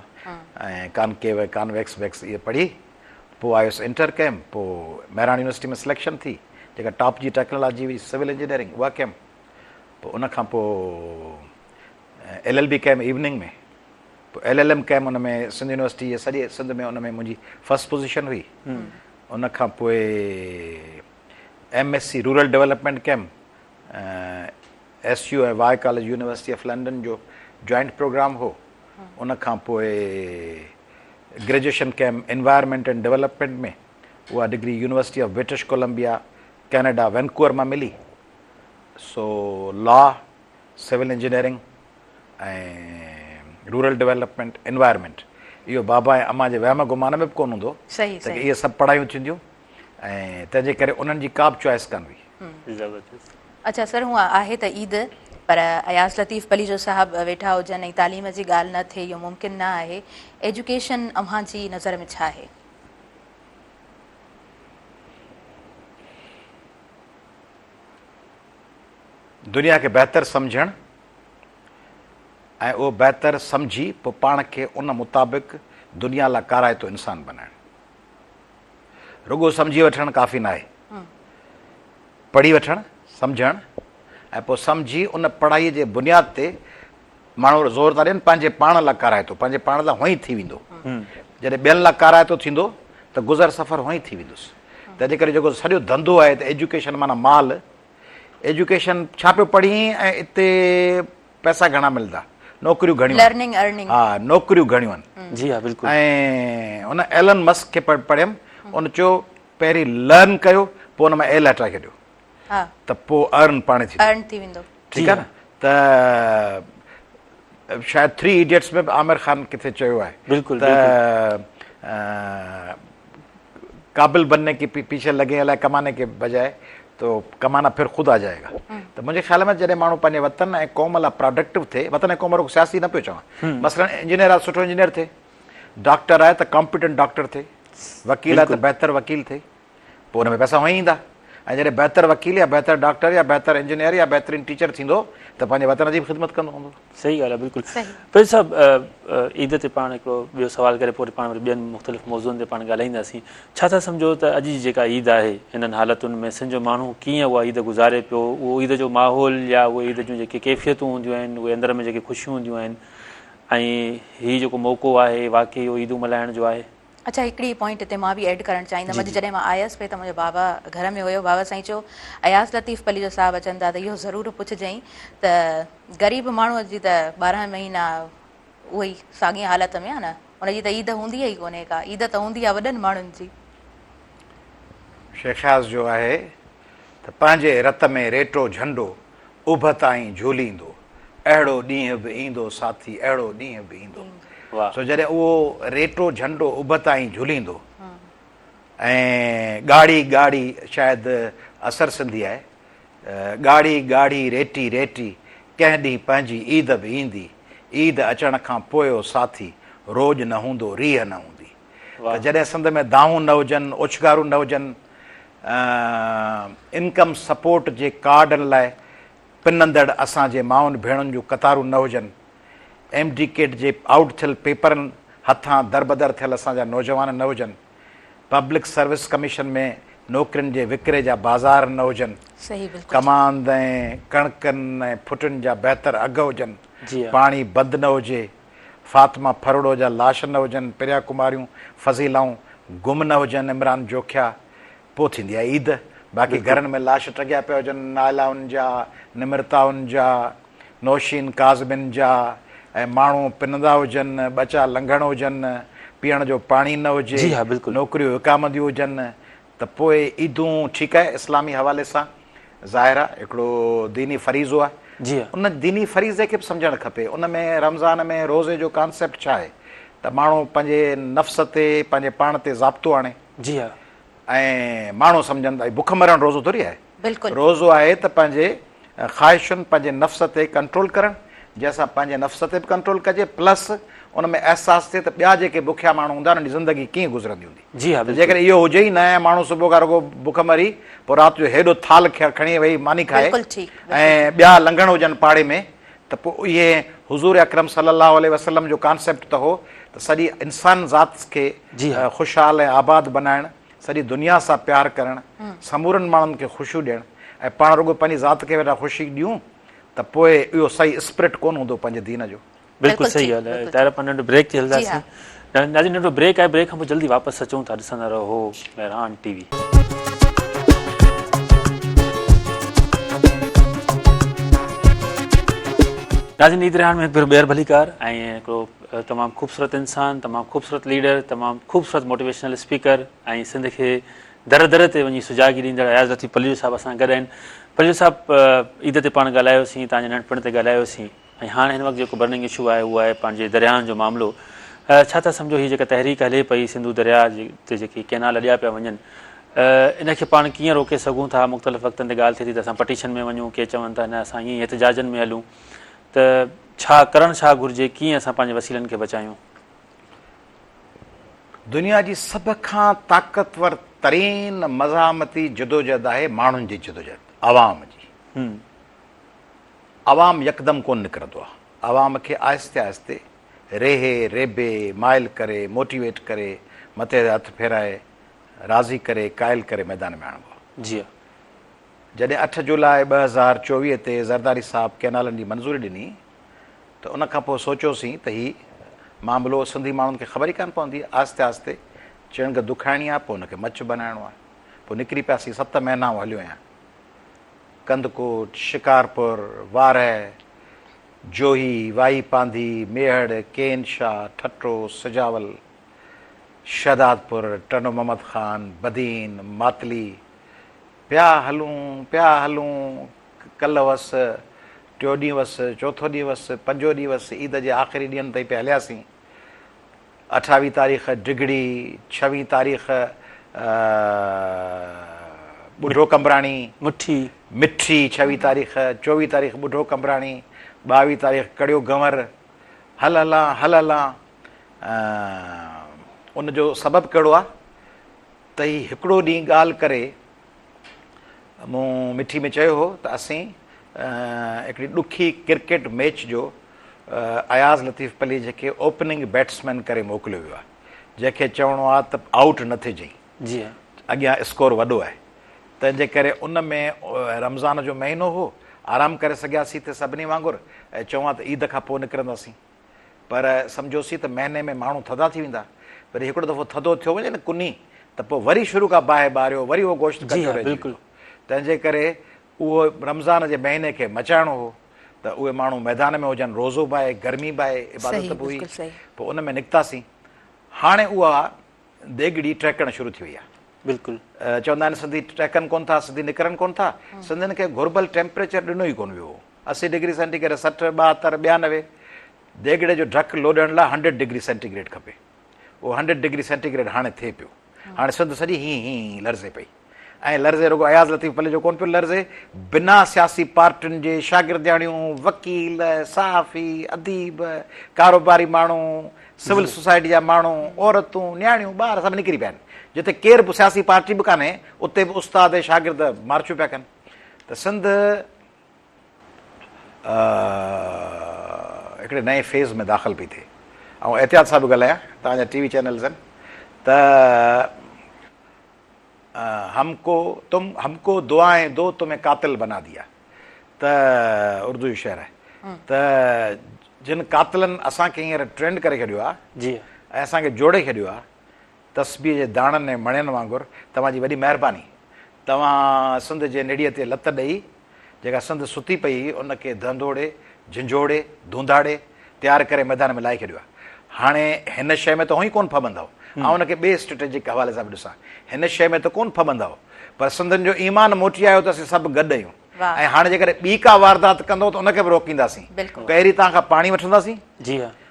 ۽ ڪانڪيو ۽ ڪانويڪس ويڪس اهي پڙهي پوء آيس انٽر ڪيم پوء مهراڻ يونيورسٽي ۾ سليڪشن ٿي جيڪا ٽاپ جي ٽيڪنالاجي هئي سول انجنيئرنگ اها ڪيم پوء ان کان پوء ايل ايل بي ڪيم ايوننگ ۾ پوء ايل ايل ايم ڪيم ان ۾ سنڌ يونيورسٽي جي سڄي سنڌ ۾ ان ۾ منهنجي فرسٽ پوزيشن هئي ان کان پوء M S C rural development ڪيم. S U ۽ Y college university of London جو جوائنٽ پروگرام هو. ان کان پوء گريجوئيشن ڪيم انوائرمينٽ اينڊ ڊولپمينٽ ۾، اها degree university of British Columbia, Canada, Vancouver مان ملي. سو law, civil engineering ۽ rural development, environment اهو بابا ۽ امان جي وهم گمان ۾ به ڪونه هوندو ته اهي سڀ پڙهايون ٿينديون ۽ تنهن جي ڪري انهن جي ڪا به چوائس ڪانه هئي. زبردست. اڇا سر هونء آهي ته عيد پر اياز لطيف پليجو صاحب ويٺا هجن ۽ تعليم جي ڳالهه نه ٿئي اهو ممڪن نه آهي. ايجوڪيشن اوهان جي نظر ۾ ڇا آهي؟ دنيا کي بهتر سمجهڻ ۽ اهو بهتر سمجهي پوء پاڻ کي ان مطابق دنيا لاء ڪارائتو انسان بنائڻ. رڳو سمجهي وٺڻ ڪافي ناهي. پڙهي وٺڻ، سمجهڻ ۽ پوء سمجهي ان پڙهائي جي بنياد تي ماڻهو زور ٿا ڏين پنهنجي پاڻ لاء ڪارائتو، پنهنجي پاڻ لاء هونئن ئي ٿي ويندو. جڏهن ٻين لاء ڪارائتو ٿيندو ته گذر سفر هونئن ئي ٿي ويندس. تنهن جي ڪري جيڪو سڄو ڌنڌو آهي ته ايجوڪيشن معنيٰ مال، ايجوڪيشن ڇا پيو پڙهين ۽ اتي پئسا گهڻا ملندا، نوڪريون گهڻيون آهن. Learning earning. ها نوڪريون گهڻيون آهن. جي ها بلڪل. ۽ ان ايلن مسڪ کي پڙهيم ان چيو پهرين لرن ڪيو پوء ان مان ايل هٽائي ڇڏيو ته پوء ارن پاڻ ٿي ارن ٿي ويندو. ٺيڪ آهي نه ته شايد ٿري ايڊيٽس ۾ به عامر خان ڪٿي چيو آهي بلڪل ته قابل بنني ڪي پيڇي لگي الائي ڪماني ڪي بجائي تو ڪمانا پھر خود آ جائي گا ته منهنجي خيال ۾ جڏهن ماڻهو پنهنجي وطن ۽ قوم لاء پراڊڪٽو ٿئي وطن ۽ قوم رڳو سياسي نه پيو چوان مثلا انجنيئر آهي سٺو انجنيئر ٿئي ڊاڪٽر آهي ته ڪامپيٽنٽ ڊاڪٽر ٿئي وڪيل آهي ته بهتر وڪيل ٿئي پوء ان ۾ پئسا هونئن ئي ايندا ۽ جڏهن بهتر وڪيل يا بهتر ڊاڪٽر يا بهتر انجنيئر يا بهترين ٽيچر ٿيندو ته پنهنجي وطن جي به خدمت ڪندو هوندو. صحيح ڳالهه آهي بلڪل پير صاحب عيد تي پاڻ هڪڙو ٻيو سوال ڪري پوء وري پاڻ وري ٻين مختلف موضوعن تي پاڻ ڳالهائينداسين ڇا ٿا سمجهو ته اڄ جي جيڪا عيد آهي هنن حالتن ۾ سنڌ جو ماڻهو ڪيئن اها عيد گذاري پيو اهو عيد جو ماحول يا اهي عيد جون جيڪي ڪيفيتون هونديون آهن اهي اندر ۾ جيڪي خوشيون هونديون آهن ۽ هي جيڪو موقعو آهي واقعي اهو عيدون ملهائڻ جو آهي. اڇا هڪڙي پوائنٽ هتي مان به ايڊ ڪرڻ چاهيندم اڄ جڏهن مان آيس پئي ته منهنجو بابا گهر ۾ هيو بابا سائين چيو اياز لطيف پليجو صاحب اچن ٿا ته اهو ضرور پڇجئين ته غريب ماڻهو جي ته 12 مهينا اهو ئي ساڳي حالت ۾ آ نه ان جي ته عيد هوندي ئي ڪونهي ڪا عيد ته هوندي آ وڏن ماڻهن جي. شيخ اياز جو آهي ته پنهنجي رت ۾ ريٽو جهنڊو اڀ تائين جهوليندو، اهڙو ڏينهن به ايندو ساٿي اهڙو ڏينهن به ايندو. سو جڏهن اهو ريٽو جهنڊو اڀ تائين جهوليندو ۽ ڳاڙهي ڳاڙهي شايد اثر سنڌي آهي، ڳاڙهي ڳاڙهي ريٽي ريٽي ڪنهن ڏينهن پنهنجي عيد به ايندي، عيد اچڻ کان پوء او ساٿي روڄ نه هوندو ريهه نه هوندي. ته جڏهن سنڌ ۾ دانهون نه هجن، اوڇگارون نه هجن، انڪم سپورٽ جي ڪارڊن لاء پنندڙ اسان جي مائن ڀيڻن جون قطارون نه هجن، ايم ڊي ڪيٽ جي آئوٽ ٿيل پيپرن هٿان دربدر ٿيل اسان جا نوجوان نه هجن، پبلڪ سروس ڪميشن ۾ نوڪرين جي وڪري جا بازار نه هجن، ڪماند ۽ ڪڻڪن ۽ ڦٽين جا بهتر اگهه هجن، پاڻي بند نه هجي، فاطمه ڦرڙو جا لاش نه هجن، پريا ڪماريون، فضيلائون گم نه هجن، عمران جوکيا، پوء ٿيندي آهي عيد، باقي گهرن ۾ لاش ٽنگيا پيا هجن، نائلائن جا، نمرتائن جا، نوشين ڪاظمين جا ۽ ماڻهو پنندا هجن، ٻچا لنگهڻ هجن، پيئڻ جو پاڻي نه هجي، نوڪريون وڪامنديون هجن، ته پوء عيدون ٺيڪ آهي اسلامي حوالي سان ظاهر آهي هڪڙو ديني فريضو آهي ان ديني فريضي کي به سمجهڻ کپي ان ۾ رمضان ۾ روزي جو ڪانسيپٽ ڇا آهي ته ماڻهو پنهنجي نفس تي پنهنجي پاڻ تي ضابطو آڻي جي ها ۽ ماڻهو سمجهن ته بک مرڻ روزو ٿوري آهي بلڪل روزو آهي ته پنهنجي خواهشن پنهنجي نفس تي ڪنٽرول ڪرڻ جنهن سان پنهنجي نفس تي به ڪنٽرول ڪجي پلس ان ۾ احساس ٿئي ته ٻيا جيڪي بکيا ماڻهو هوندا انهن جي زندگي ڪيئن گذرندي هوندي جي ها ته جيڪڏهن اهو هجي ئي نه ۽ ماڻهو صبح کان رڳو بک مري پوء رات جو هيڏو ٿالهه کڻي ويهي ماني کائي بلڪل ٺيڪ ۽ ٻيا لنگهڻ هجن پاڙي ۾ ته پوء اهي حضور اڪرم صلي الله عليه وسلم جو ڪانسيپٽ ته هو ته سڄي انسان ذات کي جي ها. خوشحال ۽ آباد بنائڻ سڄي دنيا سان پيار ڪرڻ، سمورن ماڻهن کي خوشيون ڏيڻ ۽ پاڻ رڳو پنهنجي ذات کي ويٺا خوشي ڏيون ته پوء اهو صحيح اسپرٽ ڪونه هوندو پنهنجي دين جو. بلڪل صحيح ڳالهه آهي طاهر پاڻ ننڍو بريڪ تي هلنداسين ناظرين ننڍو بريڪ آهي بريڪ کان پوء جلدي واپس اچون ٿا ڏسندا رهو مهراڻ ٽي وي. ناظرين عيد رهاڻ ۾ هڪ ڀيرو ٻيهر ڀليڪار ۽ هڪڙو تمام خوبصورت انسان تمام خوبصورت ليڊر تمام خوبصورت موٽيويشنل اسپيڪر ۽ سنڌ کي در در تي وڃي سجاڳي ڏيندڙ اياز لطيف پليجو صاحب اسان گڏ آهن. پليجو صاحب عيد تي پاڻ ڳالهايوسين توهان جي ننڍپڻ تي ڳالهايوسين ۽ هاڻ هن وقت جيڪو برننگ اشو آهي اهو آهي پنهنجي درياهن جو معاملو ڇا ٿا سمجهو هي جيڪا تحريڪ هلي پئي سنڌو درياهه تي جيڪي ڪينال اڏيا پيا وڃن ان کي پاڻ ڪيئن روڪي سگهون ٿا مختلف وقتن تي ڳالهه ٿئي ٿي ته اسان پٽيشن ۾ وڃون ڪي چون ٿا نه اسان ائين ئي احتجاجن ۾ هلون ته ڇا ڪرڻ ڇا گهرجي ڪيئن اسان پنهنجي وسيلن کي بچايون. دنيا جي سڀ کان طاقتور ترين مزاحمتي جدوجهد آهي ماڻهن جي جدوجهد، عوام جي. عوام يڪدم ڪونه نڪرندو آهي، عوام کي آهستي آهستي ريهي، ريبي، مائل ڪري، موٽيويٽ ڪري، مٿي تي هٿ ڦيرائي، راضي ڪري، قائل ڪري ميدان ۾ آڻبو آهي. جي. جڏهن اٺ جولاء 2024 تي زرداري صاحب ڪئنالن جي منظوري ڏني ته ان کان پوء سوچيوسين ته هي معاملو سنڌي ماڻهن کي خبر ئي ڪانه پوندي، آهستي آهستي چڻگ دکائڻي آهي پوء ان کي مچ بنائڻو آهي. پوء نڪري پياسين، ست مهينا آئون هليو آهيان. ڪنڌڪوٽ، شڪارپور، وارهه، جوهي، واهي پانڌي، ميهڙ، ڪين شاهه، ٺٽو، سجاول، شهدادپور، ٽنڊو محمد خان، بدين، ماتلي، پيا هلون، پيا هلون، ڪلهه هئس، ٽيون ڏينهن هئس، چوٿون ڏينهن هئس، پنجون ڏينهن هئس، عيد جي آخري ڏينهن تائين پئي هلياسين. اٺاويهه تاريخ ڊگهڙي، ڇويهين تاريخ ٻڍو قمبراڻي، مٺي، مٺي ڇويهه تاريخ، چوويهه تاريخ ٻڍو قمبراڻي، ٻاويهه تاريخ ڪڙيو گنور، هل هلان، هل هلان. ان جو سبب ڪهڙو آهي ته هي هڪڙو ڏينهن ڳالهه ڪري مون مٺي ۾ چيو هو ته اسين هڪڙي ڏکي ڪرڪيٽ ميچ جو اياز لطيف پليجي کي اوپننگ بيٽسمين ڪري موڪليو ويو آهي جنهن کي چوڻو آهي ته آئوٽ نه ٿجئين جي ها اڳيان اسڪور وڏو آهي تنهن جي ڪري ان ۾ رمضان جو مهينو هو آرام ڪري سگهياسين ته سڀني وانگر ۽ چئون ها ته عيد کان پوء نڪرنداسين پر سمجهيوسين ته مهيني ۾ ماڻهو ٿڌا ٿي ويندا، وري هڪڙو دفعو ٿڌو ٿيو وڃي نه ڪني ته پوء وري شروع کان باهه ٻاريو وري اهو گوشت جي ڪچو ها رهجي بلڪل. ويندو. تنهن جي ڪري اهو رمضان جي مهيني کي مچائڻو هو ته اهي ماڻهو ميدان ۾ هجن، روزو به آهي، گرمي به آهي، عبادت صحيح به هئي، بلڪل صحيح. پوء ان ۾ نڪتاسين. هاڻي اها ديڳڙي ٽهڪڻ شروع ٿي وئي آهي. بلڪل. چوندا آهن سنڌي ٽهڪن ڪونه ٿا، سنڌي نڪرن ڪونه ٿا، سنڌين کي گهربل ٽيمپريچر ڏنو ئي ڪونه ويو هو. 80 ڊگري سينٽي گريڊ، 60، 72، 92، ديڳڙي جو ڍڪ لوڏڻ لاء هنڊريڊ ڊگري سينٽي گريڊ کپي. اهو هنڊريڊ ڊگري سينٽي گريڊ هاڻي ٿئي پيو. هاڻي سنڌ سڄي هين هين هين لرزي پئي. ۽ لرزي رڳو اياز لطيف پليجو ڪونه پيو لرزي، بنا سياسي پارٽين جي شاگردياڻيون، وڪيل، صحافي، اديب، ڪاروباري ماڻهو، سول سوسائٽي جا ماڻهو، عورتون، نياڻيون، ٻار سڀ نڪري پيا آهن. جتي ڪير به سياسي پارٽي به ڪانهي، اتي به استاد ۽ شاگرد مارچون پيا ڪن ته سنڌ هڪڙي نئين فيز ۾ داخل پئي ٿئي. آئون احتياط سان پيو ڳالهايان، توهان جا ٽي وي چينلز آهن ته هم ڪو تم هم ڪو دعائين دو تمهين قاتل بنا ديا ته اردو جو شعر آهي ته جن قاتلن اسان کي هينئر ٽرينڊ ڪري ڇڏيو آهي جي ۽ اسان کي جوڙي ڇڏيو آهي تسبيح جي داڻن ۽ مڻين وانگر توهان جي وڏي مهرباني. توهان سنڌ جي نڙيء تي لت ڏئي، جيڪا سنڌ ستي پئي هئي، ان کي ڌنڌوڙي، جهنجهوڙي، ڌونڌاڙي، تيار ڪري ميدان ۾ لاهي ڇڏيو آهي. هاڻي هن شيء ۾ ته هونئن ئي ڪونه ڦٻندؤ. آئون ان کي ٻئي اسٽريٽجڪ حوالي سان به ڏسان. هن شيء ۾ ته ڪونه ڦٻندؤ، پر سنڌين جو ايمان موٽي آيو ته اسين سڀ گڏ آهيون ۽ هاڻي جيڪڏهن ٻي ڪا واردات ڪندؤ ته ان کي به روڪينداسين. پهرين توهان کان پاڻي وٺنداسين،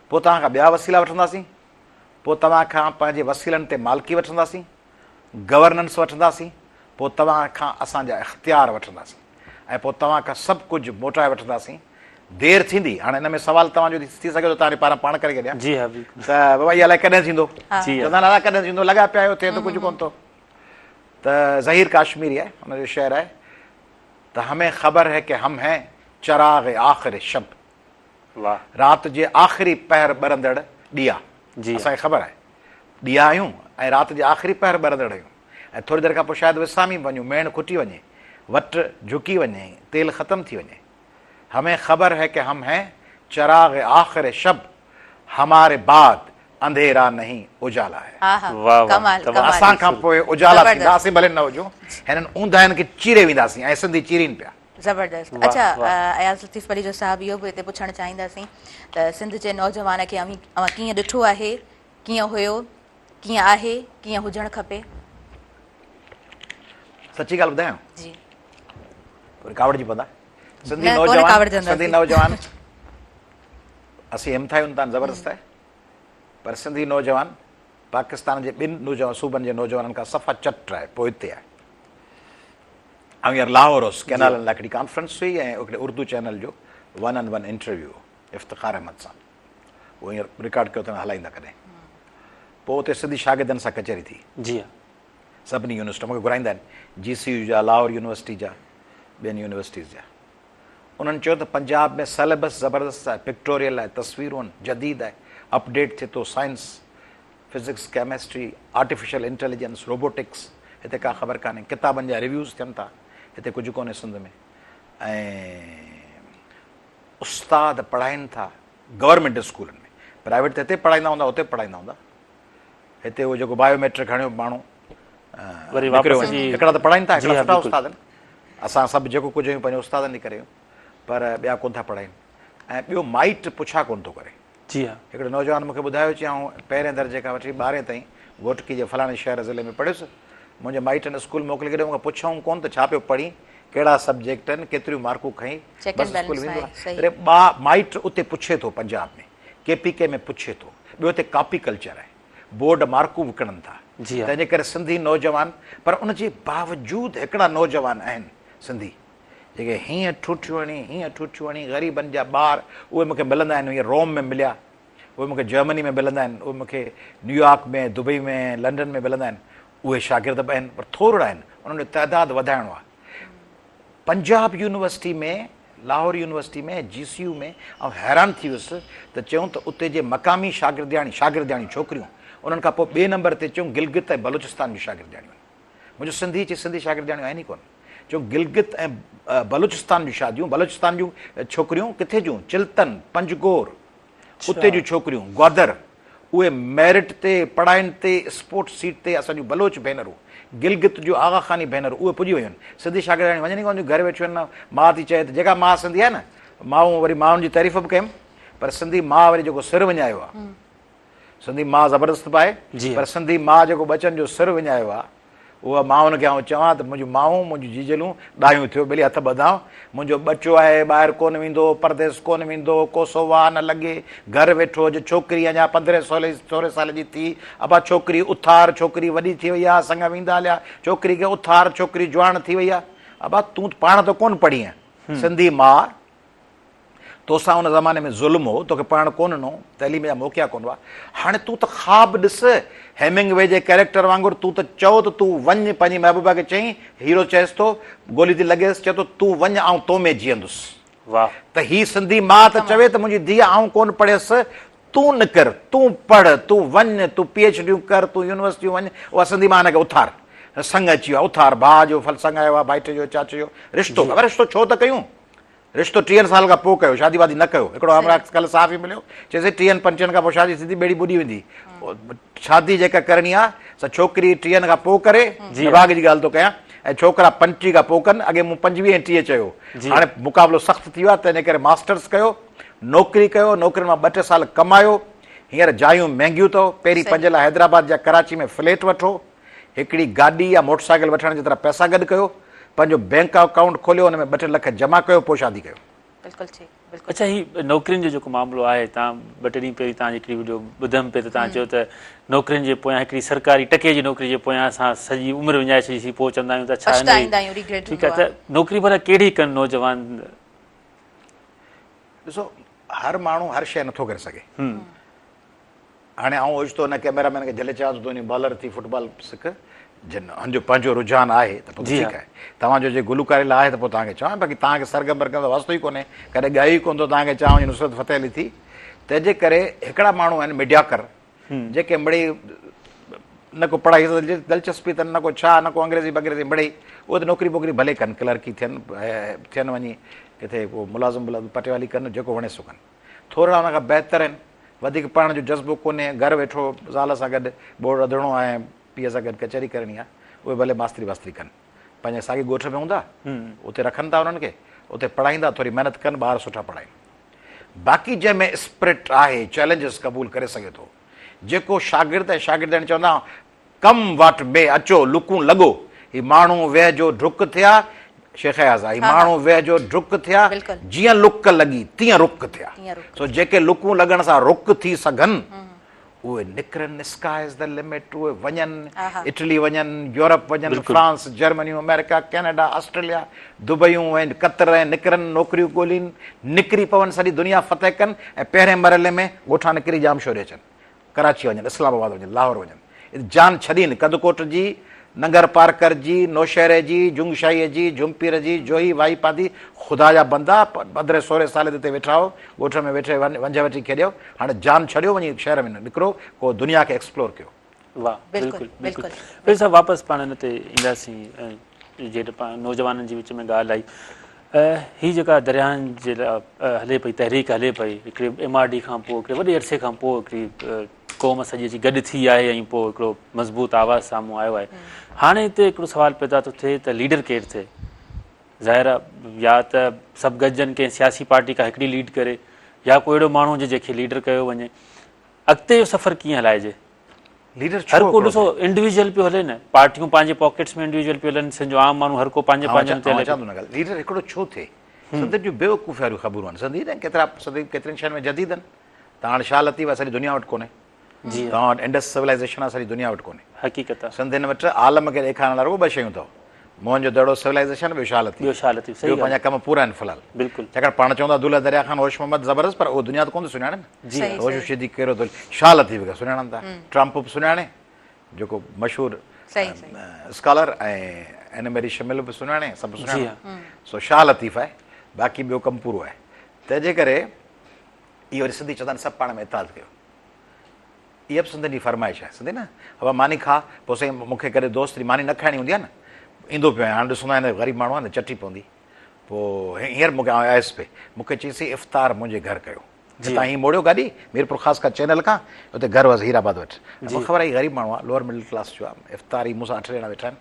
پوء توهان کان ٻيا وسيلا وٺنداسين. پوء توهان کان پنهنجي وسيلن تي مالڪي وٺنداسين، گورننس وٺنداسين، پوء توهان کان اسان جا اختيار وٺنداسين ۽ پوء توهان کان سڀ ڪجهه موٽائي وٺنداسين. دير ٿيندي. هاڻي ان ۾ سوال توهان جو ٿي سگهي ٿو توهان جي پاران پاڻ ڪري ڇڏيان جي ها بلڪل ته بابا اها الائي ڪڏهن ٿيندو. جي ها. چوندا آهن الائي ڪڏهن ٿيندو، لڳا پيا آهيو ٿئي ته ڪجهه ڪونه ٿو. ته ظهير ڪاشميري آهي ان جو شعر آهي ته همين خبر هي ڪه هم هين چراغ آخر شب. واھ. رات جي آخري پهر ٻرندڙ ڏيئا. جي. اسان کي خبر آهي. ڏيئا آهيون ۽ رات جي آخري پهر ٻرندڙ آهيون ۽ ٿوري دير کان پوء شايد وسامي به وڃون، ميڻ کٽي وڃي، وٽ جهڪي وڃي، تيل ختم ٿي وڃي. همين خبر هي ڪه هم هين چراغ آخر شب، هماري بعد انڌيرا نهين اجالا هي. آها واھ واھ ڪمال تمام ڪمال. اسان کان پوء اجالا ٿيندا، زبردست. اسين ڀلي نه هجون، هنن اونداهين کي چيري وينداسين ۽ سنڌي چيرين پيا. زبردست اڇا اياز لطيف پليجو صاحب اهو به هتي پڇڻ چاهينداسين ته سنڌ جي نوجوان کي اوهين اوهان ڪيئن ڏٺو آهي ڪيئن هيو ڪيئن آهي ڪيئن هجڻ کپي؟ سچي ڳالهه ٻڌايان جي وري ڪاوڙجي پوندا سنڌي نوجوان سنڌي نوجوان اسين همٿايون ٿا زبردست آهي پر سنڌي نوجوان پاڪستان جي ٻن نوجوان صوبن جي نوجوانن کان صفا چٽ آهي پوئتي آهي آئون هينئر لاهور هوس ڪينالن لاء هڪڙي ڪانفرنس هئي ۽ هڪڙي اردو چينل جو one on one interview Iftikhar Ahmed سان اهو هينئر رڪارڊ ڪيو اٿن هلائيندا ڪڏهن پوء اتي سنڌي شاگردن سان ڪچهري ٿي جي ها سڀني يونيورسٽي مونکي گهرائيندا آهن جي سي يو جا لاهور يونيورسٽي جا ٻين يونيورسٽيز جا انهن چيو ته پنجاب ۾ سليبس زبردست آهي پڪٽوريل آهي تصويرون آهن جديد آهي اپڊيٽ ٿئي ٿو science physics chemistry artificial intelligence robotics هتي ڪا خبر ڪانهي ڪتابن جا ريويوز ٿين ٿا هتي ڪجهه ڪونهي سنڌ ۾ ۽ استاد پڙهائين ٿا گورنمينٽ اسڪولن ۾ پرائيويٽ ته هتي پڙهائيندا هوندا اتي پڙهائيندا هوندا هتي اهو جيڪو بايو ميٽرڪ هڻيو ماڻهو وري واپس اچي هڪڙا ته پڙهائين ٿا هڪڙا سٺا استاد آهن اسان سڀ جيڪو ڪجهه آهيون پنهنجي استادن جي ڪري آهيون پر ٻيا ڪونه ٿا پڙهائين ۽ ٻيو مائٽ پڇا ڪونه ٿو ڪري جي ها. هڪڙي نوجوان مون کي ٻڌايو چي آئون پهرين درجي کان وٺي ٻارهين تائين گهوٽڪي جي فلاڻي شهر ضلعي ۾ پڙهيس. منهنجي مائٽن اسڪول موڪلي ڪري مون کان پڇيائون ڪونه ته ڇا پيو پڙهين، ڪهڙا سبجيڪٽ آهن، ڪيتريون مارڪون کنئي، check bus and school balance ويندو آهي آهي. صحيح. تڏهن ٻا مائٽ اتي پڇي ٿو پنجاب ۾ ڪي پي ڪي ۾ پڇي ٿو. ٻيو اتي ڪاپي ڪلچر آهي. بورڊ مارڪون وڪڻن ٿا. جي ها. تنهن جي ڪري سنڌي نوجوان پر ان جي باوجود هڪڙا نوجوان آهن سنڌي جيڪي هيئن ٺوٺيون هڻي، هيئن ٺوٺيون هڻي، غريبن جا ٻار، اهي مون کي ملندا آهن، هينئر روم ۾ مليا، اهي مون کي جرمني ۾ ملندا آهن، اهي مون کي نيويارڪ ۾، دبئي ۾، لنڊن ۾ ملندا آهن، اهي شاگرد به آهن، پر ٿورڙا آهن، انهن جو تعداد وڌائڻو آهي. پنجاب يونيورسٽي ۾، لاهور يونيورسٽي ۾، جي سي يو ۾ آئون حيران ٿي ويس ته چيون ته اتي جي مقامي شاگردياڻي، شاگردياڻيون، ڇوڪريون، انهن کان پوء ٻئي نمبر تي چيون گلگت ۽ بلوچستان جون شاگردياڻيون آهن. منهنجو سنڌي چي سنڌي شاگردياڻيون آهن ئي ڪونه. چيو گلگت ۽ بلوچستان جون شاديون، بلوچستان جون ڇوڪريون ڪٿي جون؟ چلتن، پنجگور، اتي جون ڇوڪريون، گوادر، اهي ميرٽ تي، پڙهائين تي، اسپورٽ سيٽ تي اسان جون بلوچ ڀينرون، گلگت جون آغا خاني ڀينرون اهي پڄي ويون آهن. سنڌي شاگردياڻيون وڃن ئي ڪونه ٿيون، گهر ويٺيون آهن، ماء ٿي چئي ته جيڪا ماء سنڌي آهي نه، مائون وري مائن جي تعريف به ڪيم، پر سنڌي ماء وري جيڪو سر وڃايو آهي، سنڌي ماء زبردست به آهي پر سنڌي ماء جيڪو ٻچن جو سر وڃايو آهي اها مائن کي آئون چوان ته منهنجون مائون منهنجون جيجلون ڏاهيون ٿيو ٻيلي هٿ ٻڌان منهنجو ٻچو آهي ٻاهر ڪونه ويندو پرديس ڪونه ويندو ڪوسو واء نه لڳي گهر ويٺو هج ڇوڪري اڃا پندرهين سورهين سال جي ٿي ابا ڇوڪري اٿار ڇوڪري وڏي ٿي وئي آهي سڱ ويندا هليا ڇوڪري کي اٿار ڇوڪري جواڻ ٿي وئي آهي ابا تون پاڻ ته ڪونه پڙهين سنڌي ماء توسان ان زماني ۾ ظلم هو، توکي پڙهڻ ڪونه ڏنو، تعليم جا موقعا ڪونه هئا. هاڻي تون ته خواب ڏس، هيمنگ وي جي ڪئريڪٽر وانگر تون ته چئو ته تون وڃ، پنهنجي محبوبا کي چئين، هيرو چئيس ٿو، گولي ٿي لڳيس، چئي ٿو تون وڃ آئون تو ۾ جيئندس. واهه. ته هي سنڌي ماء ته چوي ته منهنجي ڌيء آئون ڪونه پڙهيس، تون نڪر، تون پڙهه، تون وڃ، تون پي ايڇ ڊيون ڪر، تون يونيورسٽيون وڃ، اها سنڌي ماء هن کي اٿار. سڱ اچي ويو آهي، اٿار، ڀاء جو ڦل سڱ آيو آهي، ڀائٽي جو، چاچي جو، رشتو، بابا رشتو ڇو ته ڪيون؟ رشتو ٽيهن سالن کان پوء ڪيو، شادي وادي نه ڪيو. هڪڙو همراهه ڪلهه صحافي مليو، چيس ٽيهن پنجٽيهن کان پوء شادي ٿيندي ٻيڙي ٻڏي ويندي. شادي جيڪا ڪرڻي آ سا ڇوڪري ٽيهن کان پوء ڪري، نڀاڳ جي ڳالهه ٿو ڪيان، ۽ ڇوڪرا پنجٽيهه کان پوء ڪن. اڳي مون پنجويهه ۽ ٽيهه چيو، هاڻي مقابلو سخت ٿي ويو آ، تنهن ڪري ماسٽرس ڪيو، نوڪري ڪيو، نوڪرين مان ٻه ٽي سال ڪمايو. هينئر جايون مهنگيون اٿو، پهرين پنهنجي لاء حيدرآباد يا ڪراچي ۾ فليٽ وٺو. هڪڙي گاڏي يا موٽر سائيڪل وٺڻ جيترا پئسا گڏ ڪيو، پنهنجو بينڪ اڪائونٽ کوليو، ان ۾ ٻه ٽي لک جمع ڪيو، پوء شادي ڪيو. بلڪل ٺيڪ بلڪل. اڇا هي نوڪرين جو جيڪو معاملو آهي تان ٻه ٽي ڏينهن پهرين تان جي هڪڙي وڊيو ٻڌم پئي ته تان چيو ته نوڪرين جي پويان هڪڙي سرڪاري ٽڪي جي نوڪري جي پويان اسان سڄي عمر وڃائي ڇڏي سين پوء چوندا آهيون ته ڇا هن پڇتائيندا آهيون ريگريٽ ٺيڪ آهي ته نوڪري ڀلا ڪهڙي ڪن نوجوان. ڏسو هر ماڻهو هر شيء نٿو ڪري سگهي. هاڻي آئون اوچتو هن ڪئميرا مين کي جهلي چوان ٿو تون وڃي بالر ٿي فٽبال سک، جن هن جو پنهنجو رجحان آهي ته پوء ٺيڪ آهي، توهان جو جي گلوڪاري لاء آهي ته پوء توهان کي چوان، باقي توهان کي سرگم برگم سان واسطو ئي ڪونهي، ڪڏهن ڳايو ئي ڪونه ٿو، توهان کي چوان وڃي نصرت فتح علي ٿي. تنهن جي ڪري هڪڙا ماڻهو آهن ميڊياڪر، جيڪي مڙئي نه ڪو پڙهائي سان دلچسپي اٿن، نه ڪو ڇا، نه ڪو انگريزي بنگريزي مڙئي، اهي ته نوڪري ٻوڪري ڀلي ڪن، ڪلرڪي ٿين ٿين وڃي ڪٿي ڪو ملازم بلازم پٽيوالي ڪن، جيڪو وڻي سو ڪن. ٿورڙا ان کان بهتر آهن. وڌيڪ پڙهڻ جو جذبو ڪونهي، گهر ويٺو زال سان گڏ ٻوڙ رڌڻو آهي ۽ پيء سان گڏ ڪچهري ڪرڻي آهي، اهي ڀلي ماستري واستري ڪن. پنهنجي ساڳئي ڳوٺ ۾ هوندا، اتي رکن ٿا انهن کي، اتي پڙهائيندا ٿوري محنت ڪن ٻار سٺا پڙهائين. باقي جنهن ۾ اسپرٽ آهي چئلينجز قبول ڪري سگهي ٿو. جيڪو شاگرد ۽ شاگردياڻي چوندا ڪم واٽ مي اچو لڪون لڳو هي ماڻهو ويهه جو ڍڪ ٿيا شيخ اياز هي ماڻهو ويهه جو ڍڪ ٿيا جيئن لڪ لڳي تيئن رڪ ٿيا سو جيڪي لڪون لڳڻ سان رڪ ٿي سگهن اهي نڪرن اسڪاء از the limit اهي وڃن اٽلي وڃن يورپ وڃن فرانس جرمنيون آمريڪا ڪينيڊا آسٽريليا دبئيون ۽ قطر ۽ نڪرن نوڪريون ڳولين نڪري پون سڄي دنيا فتح ڪن ۽ پهرين مرحلي ۾ ڳوٺان نڪري ڄامشوري اچن ڪراچي وڃن، اسلام آباد وڃن، لاهور وڃن، اتي جان ڇڏين، ڪڌڪوٽ جي، ننگر پارڪر جي، نوشهري جي، جنگشاهيء جي، جهمپير جي، جوهي، واهي پانڌي، خدا جا بندا، پندرهين سورهين سالي تي اتي ويٺا هئو، ڳوٺ ۾ ويٺي ونجهه وٺي کيڏيو، هاڻي جان ڇڏيو وڃي شهر ۾ نڪرو، ڪو دنيا کي ايڪسپلور ڪيو. واھ بلڪل بلڪل پير صاحب واپس پاڻ ان تي اينداسين جيڏ پاڻ نوجوانن جي وچ ۾ ڳالهه آئي هي جيڪا درياهن جي لاء هلي پئي تحريڪ هلي پئي هڪڙي ايم آر ڊي کان پوء هڪڙي وڏي عرصي کان پوء هڪڙي قوم سڄي اچي گڏ ٿي آهي ۽ پوء هڪڙو مضبوط آواز سامهون آيو آهي هاڻي هتي هڪڙو سوال پيدا ٿو ٿئي ته ليڊر ڪير ٿئي ظاهر آهي يا ته سڀ گڏجن ڪنهن سياسي پارٽي کا هڪڙي ليڊ ڪري يا ڪو اهڙو ماڻهو هجي جنهن کي ليڊر ڪيو وڃي اڳتي جو سفر ڪيئن هلائجي؟ ليڊر ڇو هر ڪو ڏسو انڊيويجوئل پيو هلي نه پارٽيون پنهنجي پاڪيٽس ۾ انڊيويجوئل پيو هلن سنڌ جو عام ماڻهو هر ڪو پنهنجي پنهنجن تي هلي پيو. ليڊر هڪڙو ڇو ٿئي؟ سنڌين جون بيوقوفي واريون خبرون آهن سنڌي نه ڪيترا سنڌي ڪيترين شين ۾ جديد آهن توهان وٽ شاهه لطيف آهي سڄي دنيا وٽ ڪونهي جي توهان وٽ انڊس سولائيزيشن آهي سڄي دنيا وٽ ڪونهي حقيقت آهي سنڌين وٽ عالم کي ڏيکارڻ لاء رڳو ٻه شيون اٿو موهن جو دڙو سولائيزيشن ٻيو شاهه لطيف ٻيو شاهه لطيف صحيح ٻيو پنهنجا ڪم پورا آهن في الحال بلڪل ڇاڪاڻ پاڻ چون ٿا دولهه دريا خان هوش محمد زبردست پر اهو دنيا ته ڪونه ٿي سڃاڻي نه جي صحيح هوشو صحيح شيدي ڪهڙو ٿو شاهه لطيف کي سڃاڻن ٿا ٽرمپ به سڃاڻي جيڪو مشهور صحيح صحيح اسڪالر ۽ اين ميري شمل به سڃاڻي سڀ جي سڃاڻن ها سو شاهه لطيف آهي باقي ٻيو ڪم پورو آهي تنهن جي ڪري اهو وري سنڌي چوندا آهن سڀ پاڻ ۾ اتحاد ڪيو اها به سندن جي فرمائش آهي سندي نه ابا ماني کاء پوء سائين مون کي ڪڏهن دوست جي ماني نه کائڻي هوندي آهي نه ايندو پيو آهيان هاڻي ڏسندو آهيان غريب ماڻهو آهي نه چٽي پوندي پوء هينئر مون کي آيس پئي مون کي چيس افطار منهنجي گهر ڪيو هتان هي موڙيو گاڏي ميرپور خاص کان چينل کان اتي گهر هئس هير آباد وٽ مون کي خبر آهي غريب ماڻهو آهي لوئر مڊل ڪلاس جو آهي افطار هي مون سان اٺ ڄڻا ويٺا آهن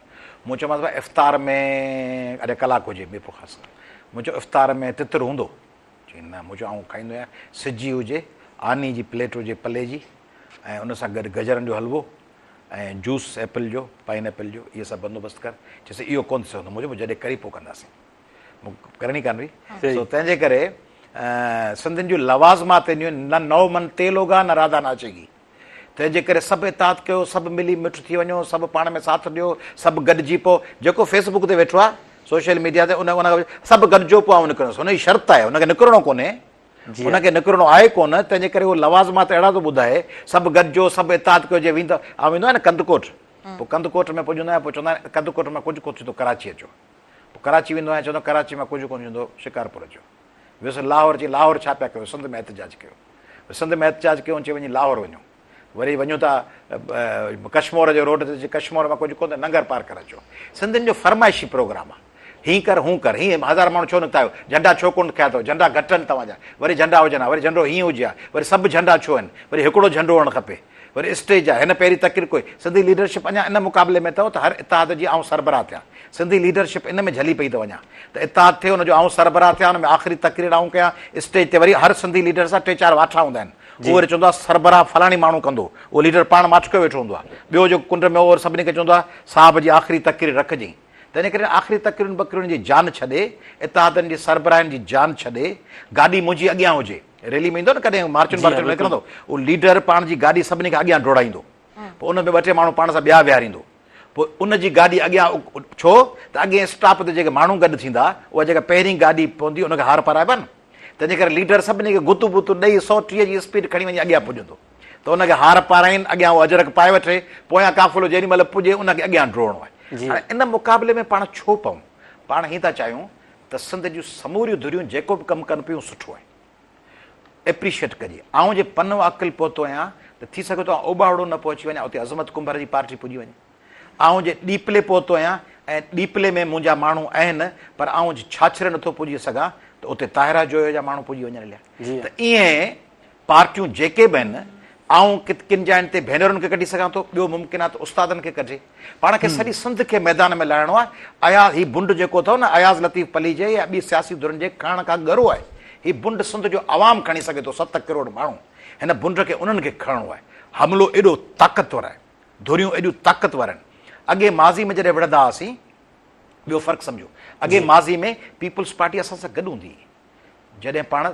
مون چيومانس ڀاء افطار ۾ اڄ ڪلاڪ هجي ميرپور خاص کان مون چيو افطار ۾ تتر هوندو چيائين نه، مون چيو آئون کائيندو آهيان، سجي هجي، آني جي پليٽ هجي پلي جي ۽ ان سان گڏ گجرن جو حلوو ۽ جوس ايپل جو، پائن ايپل جو، اهي سڀ بندوبست ڪر. چيس اهو ڪونه ٿي سگهندو. مون چيو پوء جڏهن ڪري پوء ڪنداسين. مون ڪرڻي ڪانه هئي. سو تنهن جي ڪري سنڌين جون لوازمات اينديون آهن، نه نو من تيل هوگا نه راڌا ناچيگي. تنهن جي ڪري سڀ اتحاد ڪيو، سڀ ملي مٺ ٿي وڃو، سڀ پاڻ ۾ ساٿ ڏيو، سڀ گڏجي پئو. جيڪو فيس بڪ تي ويٺو آهي، سوشل ميڊيا تي ان ان سڀ گڏجو پوء آئون نڪرندس. هن جي شرط آهي، هن کي نڪرڻو ڪونهي، هن کي نڪرڻو آهي ڪونه، تنهن جي ڪري اهو لوازمات اهڙا ٿو ٻڌائي، سڀ گڏجو، سڀ اتحاد ڪيو، جي ويندو، آئون ويندو آهيان نه ڪنڌڪوٽ، پوء ڪنڌڪوٽ ۾ پڄندو آهيان، پوء چوندا آهن ڪنڌڪوٽ مان ڪجهه ڪونه ٿيندو ڪراچي اچو. پوء ڪراچي ويندو آهيان، چوندو ڪراچي مان ڪجهه ڪونه ٿيندو شڪارپور اچو. ويس لاهور، چي لاهور ڇا پيا ڪيو، سنڌ ۾ احتجاج ڪيو. سنڌ ۾ احتجاج ڪيو چي وڃي لاهور وڃو وري وڃون ٿا ڪشمور جي روڊ تي چي ڪشمور مان ڪجهه ڪونه ننگر پارڪر اچو سنڌين جو فرمائشي پروگرام آ هين ڪر هون ڪر هين هزار ماڻهو ڇو نڪتا آهيو جهنڊا ڇو ڪونه کنيا اٿو جهنڊا گهٽ آهن توهان جا وري جهنڊا هجن ها وري جهنڊو هين هجي ها وري سڀ جهنڊا ڇو آهن وري هڪڙو جهنڊو هئڻ کپي وري اسٽيج آهي هن پهرين تقرير ڪئي سنڌي ليڊرشپ اڃا ان مقابلي ۾ اٿو ته هر اتحاد جي آئون سربراهه ٿيان سنڌي ليڊرشپ ان ۾ جهلي پئي ته وڃان ته اتحاد ٿئي ان جو آئون سربراهه ٿيان ان ۾ آخري تقرير آئون ڪيان اسٽيج تي وري هر سنڌي ليڊر سان ٽي چار واٺا هوندا آهن اهو وري چوندو آهي سربراهه فلاڻي ماڻهو ڪندو اهو ليڊر پاڻ ماٺ ڪيو ويٺو هوندو آهي ٻيو جيڪو ڪنڊ ۾ اهو وري سڀني کي چوندو آهي صاحب جي آخري تقرير رکجين تنهن ڪري آخري تقريرن بقريرن جي جان ڇڏي اتحادن جي سربراهن جي جان ڇڏي گاڏي منهنجي اڳيان هجي ريلي ۾ ايندو نه ڪڏهن مارچن بارچن ۾ نڪرندو اهو ليڊر پاڻ جي گاڏي سڀني کان اڳيان ڊوڙائيندو پوء ان ۾ ٻه ٽي ماڻهو پاڻ سان ٻيا ويهاريندو پوء ان جي گاڏي اڳيان ڇو ته اڳئين اسٽاپ تي جيڪي ماڻهو گڏ ٿيندا اها جيڪا پهرين گاڏي پوندي ان کي هار پارائبا نه تنهن جي ڪري ليڊر سڀني کي گتو بتو ڏئي 130 جي اسپيڊ کڻي وڃي اڳيان پڄندو ته ان کي هار پارائين اڳيان اهو اجرڪ پائي وٺي پويان قافلو جيڏي مهل پڄي ان کي اڳيان ڊوڙڻو آهي هاڻي ان مقابلي ۾ پاڻ ڇو پئون پاڻ هي ٿا چاهيون ته سنڌ جون سموريون ڌريون جيڪو به ڪم ڪن پيون سٺو آهي ايپريشيئيٽ ڪجي. آئون جي پنو عاقل پهتو آهيان ته ٿي سگهي ٿو آئون اوٻاوڙو نه پهچي وڃان اتي عظمت ڪنڀر جي پارٽي پڄي وڃي. آئون جي ڏيپلي پهتو آهيان ۽ ڏيپلي ۾ منهنجا ماڻهو آهن پر آئون جي ڇاڇري نٿو پڄي سگهان ته اتي طاهره جويو جا ماڻهو پڄي وڃن هليا. ته ائين پارٽيون جيڪي به آهن آئون ڪن جاين تي ڀينرن کي ڪڍي سگهان ٿو، ٻيو ممڪن آهي ته استادن کي ڪڍي. پاڻ کي سڄي سنڌ کي ميدان ۾ لاهڻو آهي. اياز هي بنڊ جيڪو اٿو نه اياز لطيف پليجي يا ٻي سياسي ڌرين جي کڻڻ کان ڳرو آهي. هي بنڊ سنڌ جو عوام کڻي سگهي ٿو، 7 ڪروڙ ماڻهو. هن بنڊ کي انهن کي کڻڻو آهي. حملو ايڏو طاقتور آهي. ڌريون ايڏيون طاقتور آهن. اڳي ماضي ۾ جڏهن وڙهندا هئاسين، ٻيو فرق سمجهو، اڳي ماضي ۾ پيپلز پارٽي اسان سان گڏ هوندي هئي. جڏهن پاڻ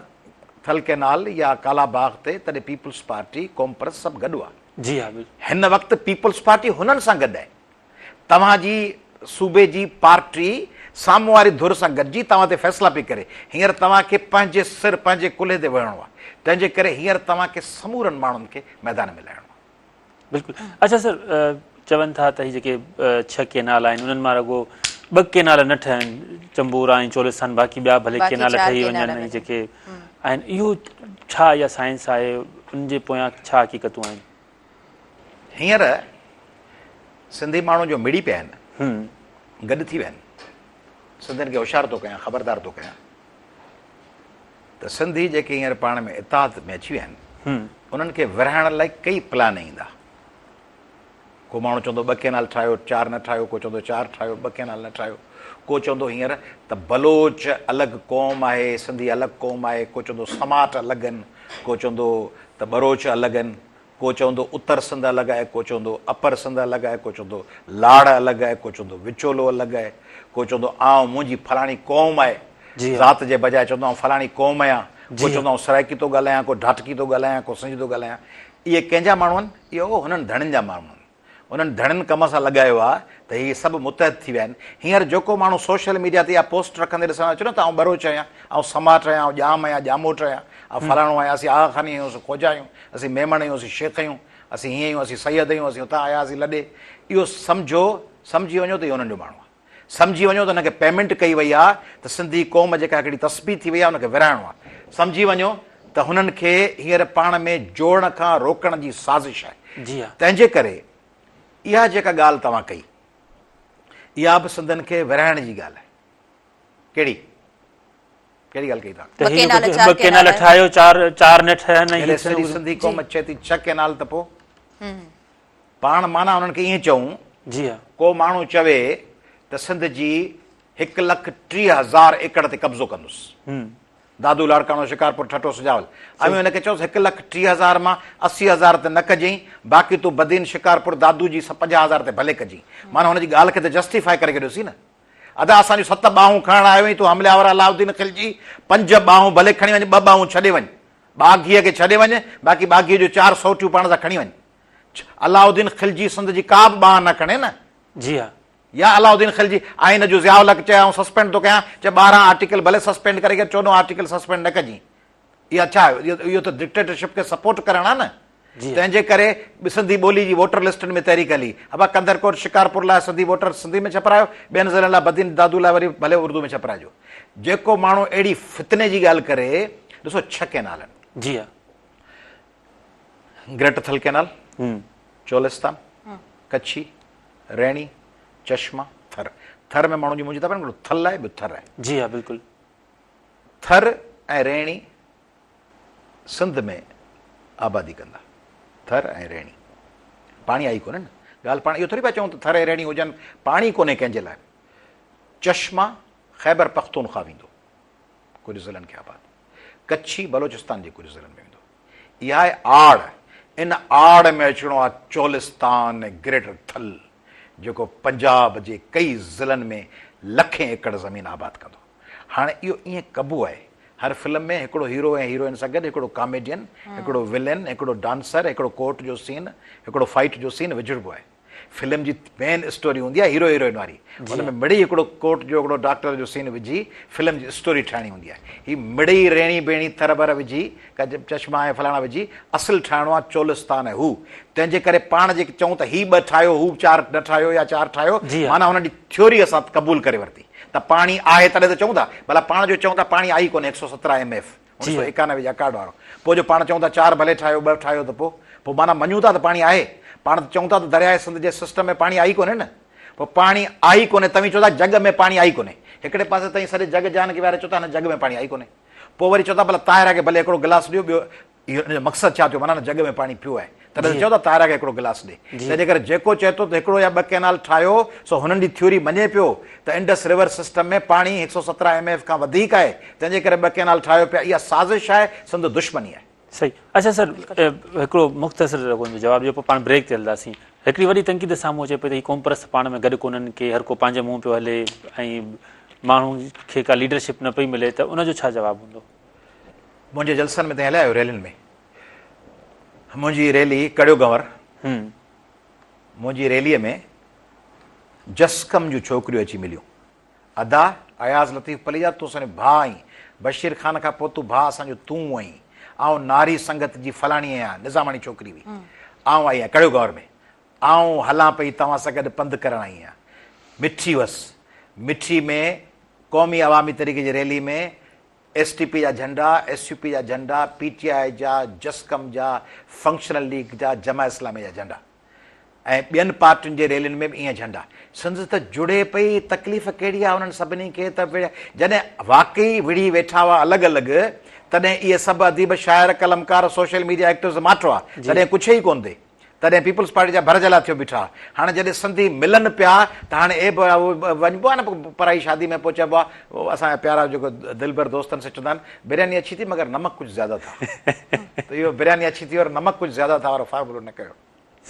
ٿل ڪئنال يا ڪالا باغ تي تڏهن پيپلز پارٽي، قومپرست سڀ گڏ هئا. جي ها بلڪل. هن وقت پيپلز پارٽي هنن سان گڏ آهي. توهان جي صوبي جي پارٽي سامهون واري ڌر سان گڏجي توهان تي فيصلا پئي ڪري. هينئر توهان کي پنهنجي سر پنهنجي ڪلهي تي وڙهڻو آهي. تنهن جي ڪري هينئر توهان کي سمورن ماڻهن کي ميدان ۾ لاهڻو آهي. بلڪل اڇا سر چون ٿا ته هي جيڪي 6 ڪينال آهن انهن مان رڳو 2 ڪينال نه ٺهن چمبورا ۽ چولستان باقي ٻيا ڀلي ڪينال ٺهي وڃن ۽ جيڪي آهن اهو ڇا اها سائنس آهي ان جي پويان ڇا حقيقتون آهن؟ هينئر سنڌي ماڻهو جو مڙي پيا آهن گڏ ٿي ويا آهن سنڌين کي هوشيار ٿو ڪيان خبردار ٿو ڪيان ته سنڌي جيڪي هينئر پاڻ ۾ اتحاد ۾ اچي ويا آهن انهن کي ورهائڻ لاء ڪئي پلان ايندا. ڪو ماڻهو چوندو 2 ڪينال ٺاهيو 4 نه ٺاهيو، ڪو چوندو 4 ٺاهيو 2 ڪينال نه ٺاهيو، ڪو چوندو هينئر ته بلوچ الڳ قوم آهي سنڌي الڳ قوم آهي، ڪو چوندو سماٽ الڳ آهن، ڪو چوندو ته ٻروچ الڳ آهن، ڪو چوندو اتر سنڌ الڳ آهي، ڪو چوندو اپر سنڌ الڳ آهي، ڪو چوندو لاڙ الڳ آهي، ڪو چوندو وچولو الڳ آهي، ڪو چوندو آئون منهنجي فلاڻي قوم آهي، ذات جي بجاء چوندو آئون فلاڻي قوم آهيان، ڪو چوندو آئون سرائيڪي ٿو ڳالهايان، ڪو ڍاٽڪي ٿو ڳالهايان، ڪو سنڌي ٿو ڳالهايان. اهي ڪنهن جا ماڻهو آهن؟ اهي هنن ڌڻين جا ماڻهو آهن. انهن ڌڻين ڪم سان لڳايو آهي ته هي سڀ متحد ٿي ويا آهن. هينئر جيڪو ماڻهو سوشل ميڊيا تي اها پوسٽ رکندي ڏسڻ اچي نه ته آئون ٻروچ آهيان، آئون سماٽ آهيان، آئون ڄام آهيان، ڄاموٽ آهيان، آئون فلاڻو آهيان، اسين آغا خاني آهيون، اسين خوجا آهيون، اسين ميمڻ آهيون، اسين شيخ آهيون، اسين هيئن آهيون، اسين سيد آهيون، اسين اتان آيا هئاسين لڏي. اهو سمجهو، سمجهي وڃو ته اهو انهن جو ماڻهو آهي. سمجهي وڃو ته هن کي پيمينٽ ڪئي وئي آهي ته سنڌي قوم جيڪا هڪڙي تسبيح ٿي وئي آهي ان کي ورهائڻو آهي. سمجهي وڃو ته هنن کي هينئر پاڻ ۾ جوڙڻ کان روڪڻ جي سازش آهي. جي ها. تنهن جي ڪري اها جيڪا ڳالهه توهان ڪئي اها به سنڌين کي ورهائڻ جي ڳالهه آهي. ڪهڙي؟ ڪهڙي ڳالهه ڪئي توهان؟ ته هي 2 ڪينال ٺاهيو 4 نه ٺهن ۽ هي سڄي سنڌي قوم چئي ٿي 6 ڪينال ته پوء پاڻ معنيٰ انهن کي ائين چئون جي ها. ڪو ماڻهو چوي ته سنڌ جي 1,30,000 ايڪڙ تي قبضو ڪندس. دادو، لاڙڪاڻو، شڪارپور، ٺٽو، سجاول. اوهين ان کي چئوس 1,30,000 مان 80,000 ته نه ڪجئين، باقي تون بدين، شڪارپور، دادو جي 50,000 تي ڀلي ڪجئين. معنيٰ هن جي ڳالهه کي ته جسٽيفائي ڪري ڇڏيوسين نه. ادا اسان جون 7 ٻانهون کڻڻ آيو آهين تون حملي آور علاء الدين خلجي، 5 ٻانهون ڀلي کڻي وڃ، 2 ٻانهون ڇڏي وڃ. ٻاگهيء کي ڇڏي وڃ، باقي ٻاگهيء جون 4 سوٽيون پاڻ سان کڻي وڃ. علاء الدين خلجي سنڌ جي ڪا به ٻانهن نه کڻي نه. جي ها. يا علاء الدين خلجي آئين جو ضياء الحق چئي آئون سسپينڊ ٿو ڪيان، چئي 12 آرٽيڪل ڀلي سسپينڊ ڪري ڇڏ 14 آرٽيڪل سسپينڊ نه ڪجين. اها ڇا اهو ته ڊڪٽيٽرشپ کي سپورٽ ڪرڻ آهي نه. تنهن جي ڪري سنڌي ٻولي جي ووٽر لسٽن ۾ تحريڪ هلي. ابا ڪنڌرڪوٽ شڪارپور لاء سنڌي ووٽر سنڌي ۾ ڇپرايو، ٻين ضلعن لاء بدين دادو لاء وري ڀلي اردو ۾ ڇپرائجو. جيڪو ماڻهو اهڙي فتني جي ڳالهه ڪري، ڏسو 6 ڪينال آهن. جي ها. گريٽر ٿل ڪينال، چولستان، ڪڇي، ريڻي، چشما، ٿر. ٿر ۾ ماڻهن جي منجهه ٿا پون، هڪڙو ٿل آهي ٻيو ٿر آهي. جي ها بلڪل. ٿر ۽ ريڻي سنڌ ۾ آبادي ڪندا. ٿر ۽ ريڻي. پاڻي آئي ڪونهي نه. ڳالهه پاڻ اهو ٿوري پيا چئون ته ٿر ۽ ريڻي هجن، پاڻي ڪونهي ڪنهن جي لاء. چشما خيبر پختونخوا ويندو. ڪجهه ضلعن کي آباد. ڪڇي بلوچستان جي ڪجهه ضلعن ۾ ويندو. اها آهي آڙ. ان آڙ ۾ اچڻو آهي چولستان ۽ گريٽر ٿل جيڪو پنجاب جي ڪئي ضلعن ۾ لکين ايڪڙ زمين آباد ڪندو. هاڻي اهو ائين ڪبو آهي. هر فلم ۾ هڪڙو هيرو ۽ هيروئن سان گڏ هڪڙو ڪاميڊين، هڪڙو ولين، هڪڙو ڊانسر، هڪڙو ڪورٽ جو سين، هڪڙو فائيٽ جو سين وجهبو آهي. فلم جي مين اسٽوري هوندي آهي هيرو هيروئن واري ان ۾ مڙئي هڪڙو ڪورٽ جو هڪڙو ڊاڪٽر جو سين وجهي فلم جي اسٽوري ٺاهڻي هوندي آهي. هي مڙئي ريڻي بيڻي ٿر بر وجهي چشما ۽ فلاڻا وجهي اصل ٺاهڻو آهي چولستان ۽ هو تنهن جي ڪري پاڻ جيڪي چئون ته هي 2 ٺاهيو هو 4 نه ٺاهيو يا 4 ٺاهيو معنيٰ هنن جي ٿيوري اسان قبول ڪري ورتي ته پاڻي آهي تڏهن ته چئون ٿا ڀلا پاڻ جو چئون ٿا پاڻي آهي ئي ڪونهي 117 ايم ايف 1991 جي اڪارڊ وارو پوء جو پاڻ چئون ٿا 4 ڀلي ٺاهيو 2 ٺاهيو ته پوء پوء معنيٰ مڃون ٿا ته پاڻي آهي پاڻ ته چئون ٿا ته درياء سنڌ جي سسٽم ۾ پاڻي آهي ئي ڪونهي نه پوء پاڻي آهي ئي ڪونهي توهين چئو ٿا جڳ ۾ پاڻي آهي ئي ڪونهي هڪڙي پاسي توهين سڄي جڳ جهان کي ويهاري چئو ٿا هن جڳ ۾ پاڻي آهي ئي ڪونهي پوء وري چئو ٿا ڀلا طاهره کي ڀلي هڪڙو گلاس ڏيو ٻيو اهو ان جو مقصد ڇا ٿيو؟ معنيٰ جڳ ۾ پاڻي پيو آهي. تڏهن ته چئو ٿا طاهره کي هڪڙو گلاس ڏي. تنهن جي ڪري جيڪو چئي ٿو ته هڪڙو يا ٻه ڪئنال ٺاهيو سو هنن جي ٿيوري مڃي پيو ته انڊس ريور سسٽم ۾ پاڻي 117 ايم ايف کان وڌيڪ آهي تنهن جي ڪري ٻه ڪئنال ٺاهيو پيا اها سازش آهي سنڌ دشمني آهي. صحيح اڇا سر هڪڙو مختصر رڳو ان جو جواب ڏيو پوء پاڻ بريڪ تي هلنداسين. هڪڙي وڏي تنقيد سامهون اچي پئي ته هي قومپرست پاڻ ۾ گڏ ڪونهن ڪي هر ڪو پنهنجي منهن پيو هلي ۽ ماڻهو کي ڪا ليڊرشپ نه پئي ملي ته ان جو ڇا جواب هوندو؟ منهنجي جلسن ۾ تهين هليا آهيو ريلين ۾ منهنجي ريلي ڪڙيو گنور منهنجي ريلي ۾ جسقم جون ڇوڪريون اچي مليون ادا اياز لطيف پليجا تون اسان جو ڀاء آهين بشير خان کان پوء تون ڀاء اسان جو تون آهين آئون ناري سنگت جي فلاڻي آهيان نظاماڻي ڇوڪري هئي آئون آئي آهيان ڪڙيو گنور ۾ آئون هلان پئي توهان سان گڏ پنڌ ڪرڻ آئي آهيان مٺي هئس مٺي ۾ قومي عوامي تحريڪ جي ريلي ۾ ايس ٽي پي جا جهنڊا، ايس يو پي جا جهنڊا، پي ٽي آء جا، جسقم جا، فنڪشنل ليگ جا، جماعت اسلامي جا جهنڊا ۽ ٻين پارٽين جي ريلين ۾ به ائين جهنڊا. سنڌ ته جڙي پئي، تڪليف ڪهڙي آهي انهن سڀني کي ته جڏهن واقعي وڙهي ويٺا هئا الڳ الڳ تڏهن اهي سڀ اديب، شاعر، قلمڪار، سوشل ميڊيا ايڪٽرز ماٺ هئا، تڏهن ڪڇي ئي ڪونه ٿي. تڏهن پيپلز پارٽي جا ڀر جلا ٿيو بيٺا. هاڻي جڏهن سنڌي ملن پيا ته هاڻي عيب وڃبو آهي نه پرائي شادي ۾ پوء چئبو آهي اسان جا پيارا جيڪو دلبر دوستن سي چوندا آهن برياني اڇي ٿي مگر نمڪ ڪجهه زياده ٿا ته اهو برياني اڇي ٿي اور نمڪ ڪجهه زياده ٿا وارو فارمولو نه ڪيو.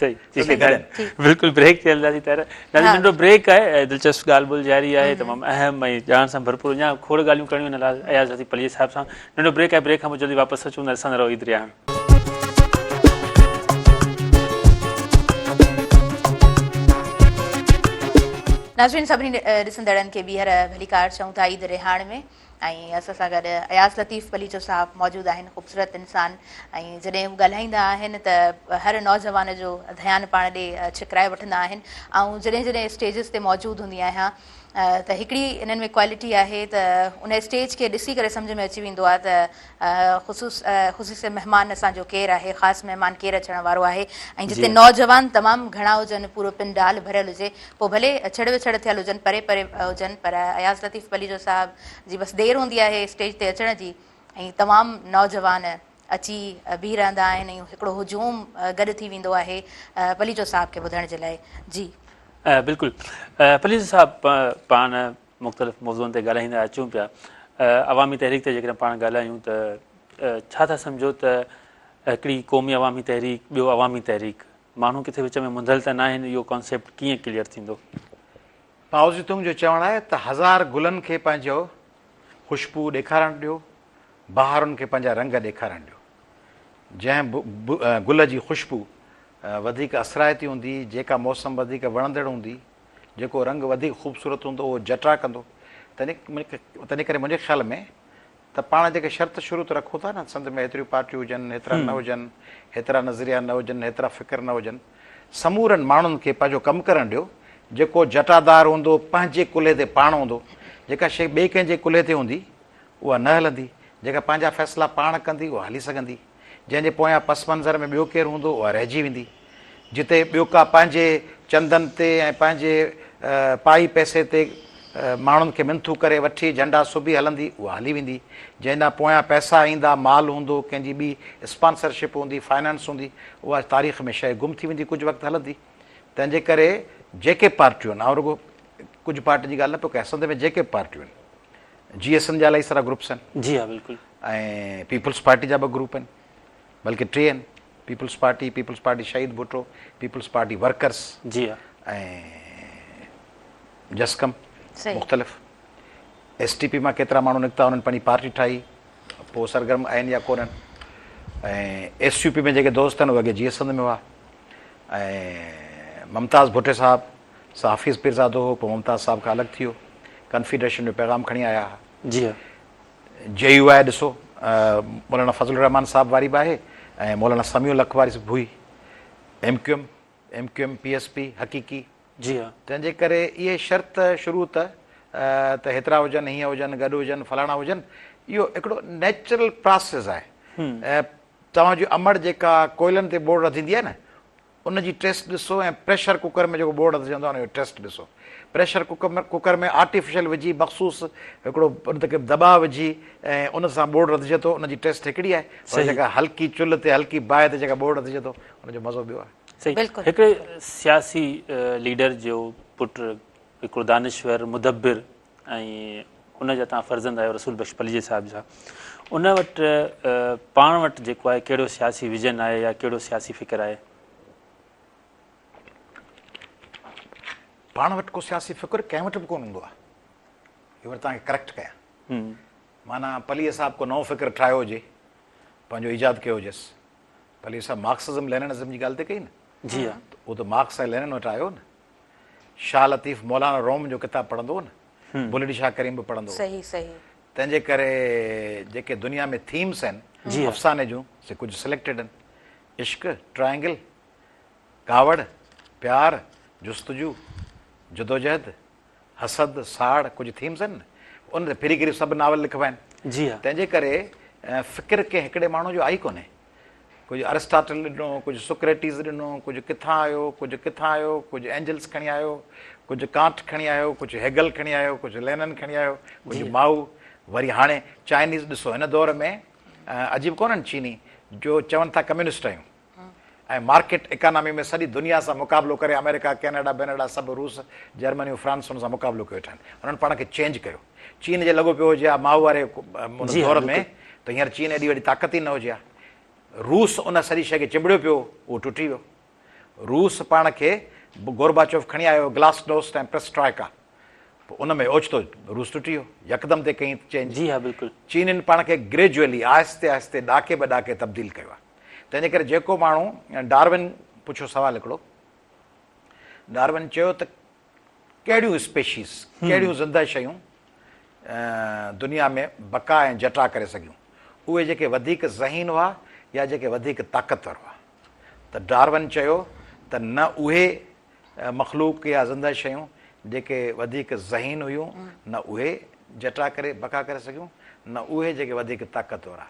صحيح ٺيڪ آهي بلڪل بريڪ تي هلنداسين طاهره ناظرين ننڍڙو بريڪ آهي دلچسپ ڳالهه ٻولهه جاري آهي تمام اهم ۽ ڄاڻ سان ڀرپور اڃا کوڙ ڳالهيون ڪرڻيون آهن اياز لطيف پليجي صاحب سان ننڍو بريڪ آهي بريڪ کان پوء جلدي واپس اچون ٿا ڏسندا رهو عيد رهاڻ. ناظرين سڀني ڏسندڙن کي ٻيهر ڀليڪار چئون ٿا عيد رهاڻ ۾ ۽ اسان سان گڏ اياز لطيف پليجو صاحب موجود آهن خوبصورت انسان ۽ جڏهن هو ڳالهائيندا آهن ته هر نوجوان جو ڌيان پاڻ ڏي ڇڪرائي وٺندا آهن آئون جڏهن جڏهن اسٽيجز تي موجود هوندي آهيان ته هڪڙي انهن ۾ ڪوالٽي آهي ته ان اسٽيج کي ڏسي ڪري سمجهه ۾ اچي ويندو آهي ته خصوص خصوصي مهمان اسان جو ڪير آهي خاص مهمان ڪير اچڻ وارو آهي ۽ جتي نوجوان تمام گهڻا هجن پورو پنڊال ڀريل هجي پوء ڀلي ڇڙ وڇڙ ٿيل هجن پري پري هجن پر اياز لطيف پليجو صاحب جي بس دير هوندي آهي اسٽيج تي اچڻ جي ۽ تمام نوجوان اچي بيهي رهندا آهن ۽ هڪڙو هجوم گڏ ٿي ويندو آهي پليجو صاحب کي ٻڌڻ جي لاء جي. بلڪل پليجو صاحب پاڻ مختلف موضوعن تي ڳالهائيندا اچون پيا عوامي تحريڪ تي جيڪڏهن پاڻ ڳالهايون ته ڇا ٿا سمجهو ته هڪڙي قومي عوامي تحريڪ ٻيو عوامي تحريڪ ماڻهو ڪٿي وچ ۾ منڌل ته ناهن اهو ڪانسيپٽ ڪيئن ڪليئر ٿيندو؟ مائوزي تنگ جو چوڻ آهي ته هزار گلن کي پنهنجو خوشبو ڏيکارڻ ڏيو، بهارن کي پنهنجا رنگ ڏيکارڻ ڏيو. جنهن گل جي خوشبو وڌيڪ اثرائتي هوندي، جيڪا موسم وڌيڪ وڻندڙ هوندي، جيڪو رنگ وڌيڪ خوبصورت هوندو اهو جٽا ڪندو. تنهن ڪري منهنجي خيال ۾ ته پاڻ جيڪي شرط شروط رکون ٿا نه سنڌ ۾ هيتريون پارٽيون هجن، هيترا نه هجن، هيترا نظريا نه هجن، هيترا فڪر نه هجن، سمورن ماڻهن کي پنهنجو ڪم ڪرڻ ڏيو، جيڪو جٽادار هوندو پنهنجي ڪلهي تي پاڻ هوندو، جيڪا شيء ٻئي ڪنهن جي ڪلهي تي هوندي اها نه هلندي، جيڪا پنهنجا فيصلا پاڻ ڪندي اها هلي سگهندي، جنهن جي پويان پس منظر ۾ ٻيو ڪير هوندو اها رهجي ويندي. جتي ٻيو ڪا پنهنجي چندن تي ۽ پنهنجي پائي پئسي تي ماڻهن کي منٿون ڪري وٺي جهنڊا سبي هلندي اها هلي ويندي. جنهن ڏانهن پويان پئسا ايندا، مال هوندو، ڪنهن جي ٻي اسپانسرشپ هوندي، فائنانس هوندي، اها تاريخ ۾ شيء گم ٿي ويندي ڪجهه وقت هلندي. تنهن جي ڪري جيڪي پارٽيون آهن، آئون رڳو ڪجهه پارٽين جي ڳالهه نه پيو ڪيان، سنڌ ۾ جيڪي به پارٽيون آهن، جي ايس اين جا الاهي سارا گروپس آهن. جي ها بلڪل. ۽ پيپلز پارٽي جا ٻه گروپ آهن بلڪه ٽي آهن، پيپلز پارٽي، پيپلز پارٽي شهيد ڀٽو، پيپلز پارٽي ورڪرس جي ها. ۽ جسقم مختلف ايس ٽي پي مان ڪيترا ماڻهو نڪتا انهن پنهنجي پارٽي ٺاهي پوء سرگرم آهن يا ڪونهن ۽ ايس يو پي ۾ جيڪي دوست آهن اهي اڳي جي ايس سنڌ ۾ هئا ۽ ممتاز ڀٽي صاحب سان حفيظ پيرزادو هو پوء ممتاز صاحب کان الڳ ٿي ويو ڪنفيڊريشن جو پيغام کڻي آيا ها. جي ها. جي يو آء ڏسو مولانا فضل الرحمان صاحب واري به آهي ۽ مولانا سميع الحق واري به هئي. M Q M, M Q M, P S P, حقيقي. جي ها. تنهن جي ڪري اهي شرط شروط ته هيترا هجن، هيئن هجن، گڏ هجن، فلاڻا هجن، اهو هڪڙو نيچرل پراسيس آهي. توهان جي امڙ جيڪا ڪوئلن تي ٻوڙ رڌيندي آهي نه، ان جي ٽيسٽ ڏسو ۽ پريشر ڪوڪر ۾ جيڪو ٻوڙ رڌجندو آهي ان جو ٽيسٽ ڏسو. پريشر ڪوڪر ۾ آرٽيفيشل وجهي مخصوص هڪڙو ان تي دٻاء وجهي ۽ ان سان ٻوڙ رڌجي ٿو ان جي ٽيسٽ هڪڙي آهي پر جيڪا هلڪي چلهه تي هلڪي باهه تي جيڪا ٻوڙ رڌجي ٿو ان جو مزو ٻيو آهي. صحيح هڪڙي سياسي ليڊر جو پٽ هڪڙو دانشور مدبر ۽ ان جا توهان فرزند آهيو رسول بخش پليجي صاحب جا ان وٽ پاڻ وٽ جيڪو آهي ڪهڙو سياسي ويزن آهي يا ڪهڙو سياسي فڪر آهي؟ پاڻ وٽ ڪو سياسي فڪر ڪنهن وٽ به ڪونه هوندو آهي. اهو وري توهان کي ڪريڪٽ ڪيان. معنيٰ پليجي صاحب ڪو نئون فڪر ٺاهيو هجي، پنهنجو ايجاد ڪيو هجيس. پليجي صاحب مارڪسزم ليننزم جي ڳالهه ته ڪئي نه. جي ها. اهو ته مارڪس ۽ لينن وٽ آيو نه. شاهه لطيف مولانا روم جو ڪتاب پڙهندو هو نه. بلڙي شاهه ڪريم به پڙهندو هو. صحيح صحيح. تنهن جي ڪري جيڪي دنيا ۾ ٿيمس آهن افساني جون سي ڪجهه سليڪٽيڊ آهن. عشق، ٽرائنگل، ڪاوڙ، پيار، جستجو، جدوجهد، حسد، ساڙ ڪجهه ٿيمز آهن نه ان تي ڦري گهري سڀ ناول لکبا آهن. جي ها. تنهن جي ڪري فڪر ڪنهن هڪڙي ماڻهو جو آهي ڪونهي. ڪجهه ارسٽاٽل ڏنو، ڪجهه سقراطيس ڏنو، ڪجهه ڪٿان آيو، ڪجهه ڪٿان آيو، ڪجهه اينجلس کڻي آيو، ڪجهه ڪانٽ کڻي آيو، ڪجهه هيگل کڻي آيو، ڪجهه لينن کڻي آيو، ڪجهه مائو، وري هاڻي چائنيز ڏسو هن دور ۾ عجيب ڪونهن چيني جو چون ٿا ڪميونسٽ آهيون ۽ مارڪيٽ اڪانامي ۾ سڄي دنيا سان مقابلو ڪري آمريڪا ڪينيڊا بينيڊا سڀ روس جرمني فرانس ان سان مقابلو ڪيو ويٺا آهن انهن پاڻ کي چينج ڪيو چين جي لڳو پيو هجي ها مائو واري ان دور ۾ ته هينئر چين ايڏي وڏي طاقت ئي نه هجي ها روس ان سڄي شيء کي چنبڙيو پيو اهو ٽٽي ويو روس پاڻ کي گورباچوف کڻي آيو گلاس نوسٽ ۽ پريسٽرائيڪا پوء ان ۾ اوچتو روس ٽٽي ويو يڪدم تي ڪئين چينج. جي ها بلڪل. چينين پاڻ کي گريجوئلي آهستي آهستي ڏاڪي به ڏاڪي تبديل ڪيو آهي تنهن جي ڪري جيڪو ماڻهو ڊارون پڇيو سوال هڪڙو ڊارون چيو ته ڪهڙيون اسپيشيز ڪهڙيون زنده شيون دنيا ۾ بقا ۽ جٽا ڪري سگهيون اهي جيڪي وڌيڪ ذهين هئا يا جيڪي وڌيڪ طاقتور هئا ته ڊارون چيو ته نه اهي مخلوق يا زنده شيون جيڪي وڌيڪ ذهين هيون نه اهي جٽا ڪري بقا ڪري سگهيون نه اهي جيڪي وڌيڪ طاقتور ها.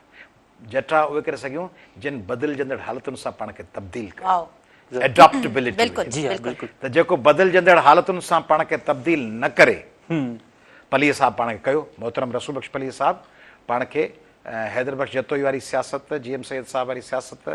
جٽا اهي ڪري سگهيون جن بدلجندڙ حالتن سان پاڻ کي تبديل ڪيو. Adaptability هئي. ته جيڪو بدلجندڙ حالتن سان پاڻ کي تبديل نه ڪري پليجي صاحب پاڻ کي ڪيو. محترم رسول بخش پليجي صاحب پاڻ کي حيدر بخش جتوئي واري سياست، جي ايم سيد صاحب واري سياست،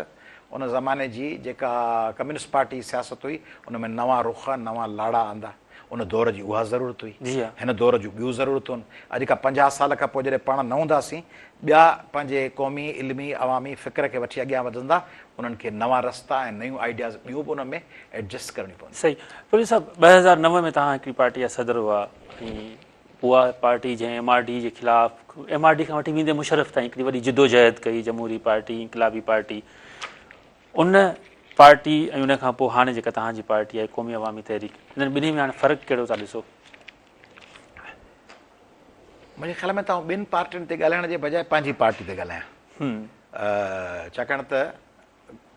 ان زماني جي جيڪا ڪميونسٽ پارٽي جي سياست هئي، ان ۾ نوان رخ، نوان لاڙا آندا. ان دور جي اها ضرورت هئي. هن دور جون ٻيون ضرورتون آهن. اڄ کان 50 سال کان پوء جڏهن پاڻ نه هونداسين، ٻيا پنهنجي قومي، علمي، عوامي فڪر کي وٺي اڳيان وڌندا، انهن کي نوان رستا ۽ نيون آئيڊياز ٻيون به ان ۾ ايڊجسٽ ڪرڻيون پونديون. صحيح. پليجو صاحب، 2009 ۾ توهان هڪڙي پارٽي جا صدر هئا ۽ اها پارٽي جنهن ايم آر ڊي جي خلاف ايم آر ڊي کان وٺي ويندي مشرف تائين هڪڙي وڏي جدوجهد ڪئي جمهوري پارٽي انقلابي پارٽي ان پارٽي ۽ ان کان پوء هاڻي جيڪا توهان جي پارٽي آهي قومي عوامي تحريڪ انهن ٻنهي ۾ هاڻي فرق ڪهڙو ٿا ڏسو؟ منهنجي خيال ۾ ته آئون ٻن پارٽين تي ڳالهائڻ جي بجاء پنهنجي پارٽي تي ڳالهايان ڇاڪاڻ ته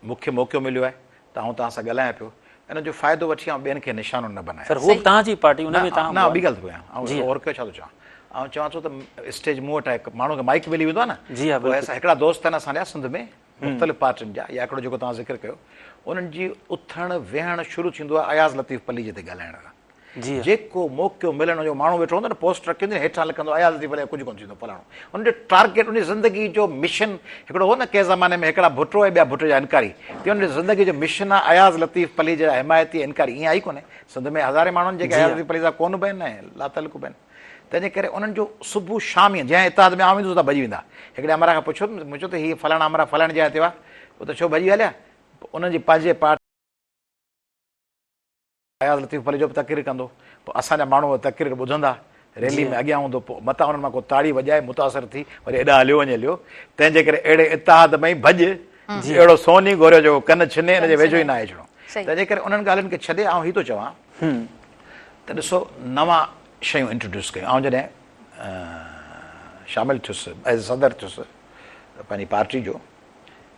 مون کي موقعو مليو آهي ته آئون توهان سان ڳالهايان پيو، ان جو فائدو وٺي آئون ٻين کي نشانو نه بنايان. سر هو به توهان جي پارٽي ان ۾ توهان نه نه ٻي ڳالهه ٿو ڪيان آئون اور ڪيو ڇا ٿو چوان آئون چوان ٿو ته اسٽيج مون وٽ آهي ماڻهو کي مائيڪ ملي ويندو آهي نه جي ها بلڪل هڪڙا دوست آهن اسان جا سنڌ ۾ مختلف پارٽين جا يا هڪڙو جيڪو توهان ذڪر ڪيو انهن جي اٿڻ ويهڻ شروع ٿيندو آهي اياز لطيف پليجي تي ڳالهائڻ سان جيڪو موقعو ملڻ جو ماڻهو ويٺو هوندو نه پوسٽ رکي هوندي هيٺان لکندو اياز لطيف پليجي ڪجهه ڪونه ٿيندو فلاڻو ان جو ٽارگيٽ ان جي زندگي جو مشن هڪڙو هو نه ڪنهن زماني ۾ هڪڙا ڀٽو ۽ ٻيا ڀٽو جا انڪاري تيئن ان جي زندگي جو مشن آهي اياز لطيف پليجي جا حمايتي انڪاري ائين آهي ڪونه سنڌ ۾ هزارين ماڻهن جيڪي اياز لطيف پليجي سان ڪونه به آهن ۽ لاتعلق به آهن تنهن جي ڪري انهن جو صبح شام ائين جنهن اتحاد ۾ آئون ويندس اتان ڀڄي ويندا هڪڙي همراهه کان پڇيو مون چيو ته هي فلاڻا همراهه فلاڻي جاء تي هئا اتي ڇو ڀڄي هليا انهن جي پنهنجي پارٽي اياز لطيف پليجو به تقرير ڪندو، پوء اسان جا ماڻهو اها تقرير ٻڌندا، ريلي ۾ اڳيان هوندو، پوء متان انهن مان ڪو تاڙي وڄائي متاثر ٿي وري هيڏانهن هليو وڃي هليو، تنهن جي ڪري اهڙي اتحاد ۾ ئي ڀڄ، اهڙو سون ئي گهوريو جيڪو ڪن ڇني ان جي ويجهو ئي ناهي اچڻو. تنهن جي ڪري انهن ڳالهين کي ڇڏي آئون هي ٿو چوان ته ڏسو نوان شيون انٽروڊيوس ڪيون، آئون جڏهن شامل ٿيس ايز صدر ٿيس پنهنجي پارٽي جو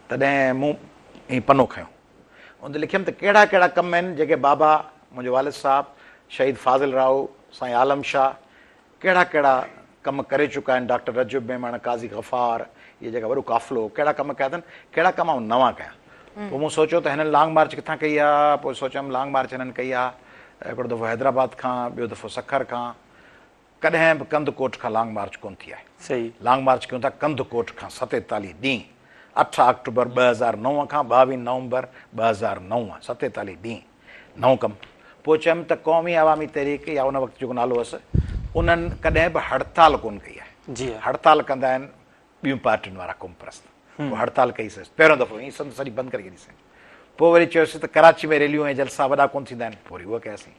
تڏهن مون هي پنو کنيو. ان تي لکيم ته ڪهڙا ڪهڙا ڪم آهن جيڪي بابا، منهنجو والد صاحب، شهيد فاضل راهو، سائين عالم شاهه ڪهڙا ڪهڙا ڪم ڪري چڪا آهن، ڊاڪٽر رجب ميمڻ، قاضي غفار، اهي جيڪا وڏو قافلو هو، ڪهڙا ڪم ڪيا اٿن، ڪهڙا ڪم آئون نوان ڪيان. پوء مون سوچيو ته هنن لانگ مارچ ڪٿان ڪئي آ، پوء سوچيم لانگ مارچ هنن ڪئي آ، هڪڙو دفعو حيدرآباد کان، ٻيو دفعو سکر کان، ڪڏهن به ڪنڌ ڪوٽ کان لانگ مارچ ڪونه ٿي آهي. صحيح. لانگ مارچ ڪيون ٿا ڪنڌ ڪوٽ کان 47 ڏينهن، 8 آڪٽوبر 2009 کان 22 نومبر 2009، 47 ڏينهن، نئون ڪم. پوء چيم ته قومي عوامي تحريڪ يا ان وقت جيڪو نالو هئس، انهن ڪڏهن به هڙتال ڪونه ڪئي آهي. جي ها. هڙتال ڪندا آهن ٻيون پارٽين وارا قومپرست. پوء هڙتال ڪئي سين، پهريون دفعو ائين سنڌ سڄي بند ڪري ڇڏي سين. پوء وري چيوسين ته ڪراچي ۾ ريليون ۽ جلسا وڏا ڪونه ٿيندا آهن، پوء وري اها ڪياسين.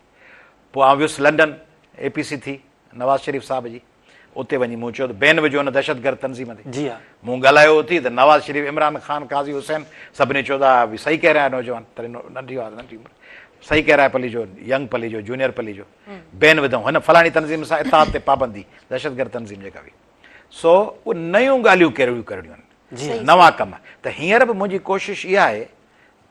پوء آئون ويس لنڊن، اي پي سي ٿي نواز شريف صاحب جي، اتي وڃي مون چيو ته بين وجهو ان دهشتگرد تنظيم تي. جي ها. مون ڳالهايو اٿي ته نواز شريف، عمران خان، قاضي حسين سڀني چيو ته ها صحيح ڪهه رها هي نوجوان، تڏهن ننڍي هئا ننڍي عمر، صحيح ڪهه رها هي پليجو، ينگ پليجو، جونيئر پليجو، بين وڌائون هن فلاڻي تنظيم سان اتحاد تي پابندي، دهشتگرد تنظيم جيڪا هئي. سو اهي نيون ڳالهيون ڪهڙيون ڪرڻيون آهن، نوان ڪم. ته هينئر به منهنجي ڪوشش اها آهي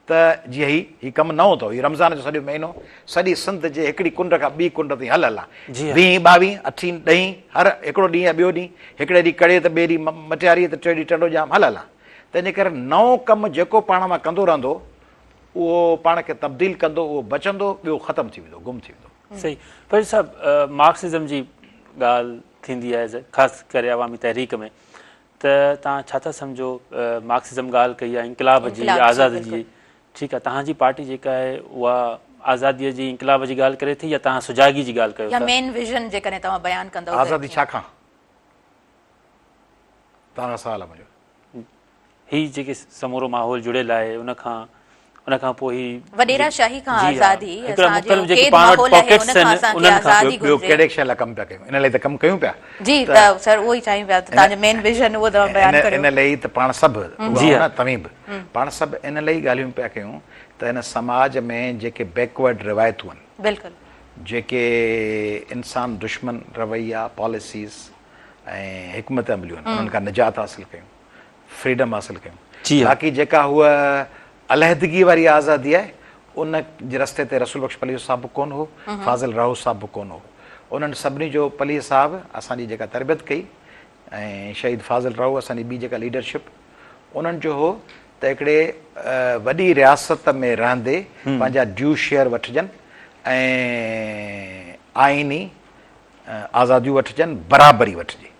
ته جيئن هي هي ڪم نئون اٿو، هي رمضان جو سڄو مهينو سڄي سنڌ جي هڪڙي ڪنڊ کان ٻي ڪنڊ تائين هل هلان، ويهين، ٻاويهين، اٺين، ڏهين، هر هڪڙو ڏينهن يا ٻيو ڏينهن، هڪڙي ڏينهن ڪڙي ته ٻئي ڏينهن مٽياري ته ٽئين ڏينهن ٽنڊو ڄام، هل هلان. تنهنجي ڪري نئون ڪم جيڪو پاڻ مان ڪندو رهندو، اهو پاڻ کي تبديل ڪندو، اهو بچندو، ٻيو ختم ٿي ويندو، گم ٿي ويندو. صحيح. فريد صاحب، مارڪسزم جي ڳالهه ٿيندي آهي خاص ڪري عوامي تحريڪ ۾ ته توهان ڇا ٿا سمجهو مارڪسزم ڳالهه ڪئي آهي انقلاب جي آزادي جي ٺيڪ آهي توهان جي پارٽي جيڪا آهي اها آزادي جي انقلاب جي ڳالهه ڪري ٿي يا توهان سجاڳي جي ڳالهه ڪيو ٿا؟ يا مين ويزن جيڪڏهن توهان بيان ڪندؤ ته آزادي ڇا کان؟ توهان کان سوال آهي منهنجو. هي جيڪي سمورو ماحول جڙيل آهي ان کان ان کان پوء هي وڏيرا شاهي کان آزادي هڪڙا مختلف جيڪي پاڻ وٽ پاڪيٽس آهن انهن کان ٻيو ڪهڙي شيء لاء ڪم پيا ڪيون ان لاء ته ڪم ڪيون پيا. جي ته سر اهو ئي چاهيون پيا ته توهان جو مين ويزن اهو توهان بيان ڪريو. ان لاء ته پاڻ سڀ جي نه توهين به پاڻ سڀ ان لاء ئي ڳالهيون پيا ڪيون ته هن سماج ۾ جيڪي بيڪورڊ روايتون آهن بلڪل جيڪي انسان دشمن رويا پاليسيز ۽ حڪمت عمليون آهن انهن کان نجات حاصل ڪيون فريڊم حاصل ڪيون باقي جيڪا هوء علحدگي واري آزادي آهي ان جي رستي تي رسول بخش پليجو صاحب به ڪونه هو فاضل راهو صاحب به ڪونه هو انهن سڀني جو پليجي صاحب اسان جي جيڪا تربيت ڪئي ۽ شهيد فاضل راهو اسان جي ٻي جيڪا ليڊرشپ انهن جو هو ته هڪڙي وڏي رياست ۾ رهندي پنهنجا ڊيو شيئر وٺجن ۽ آئيني آزاديون وٺجن، برابري وٺجي.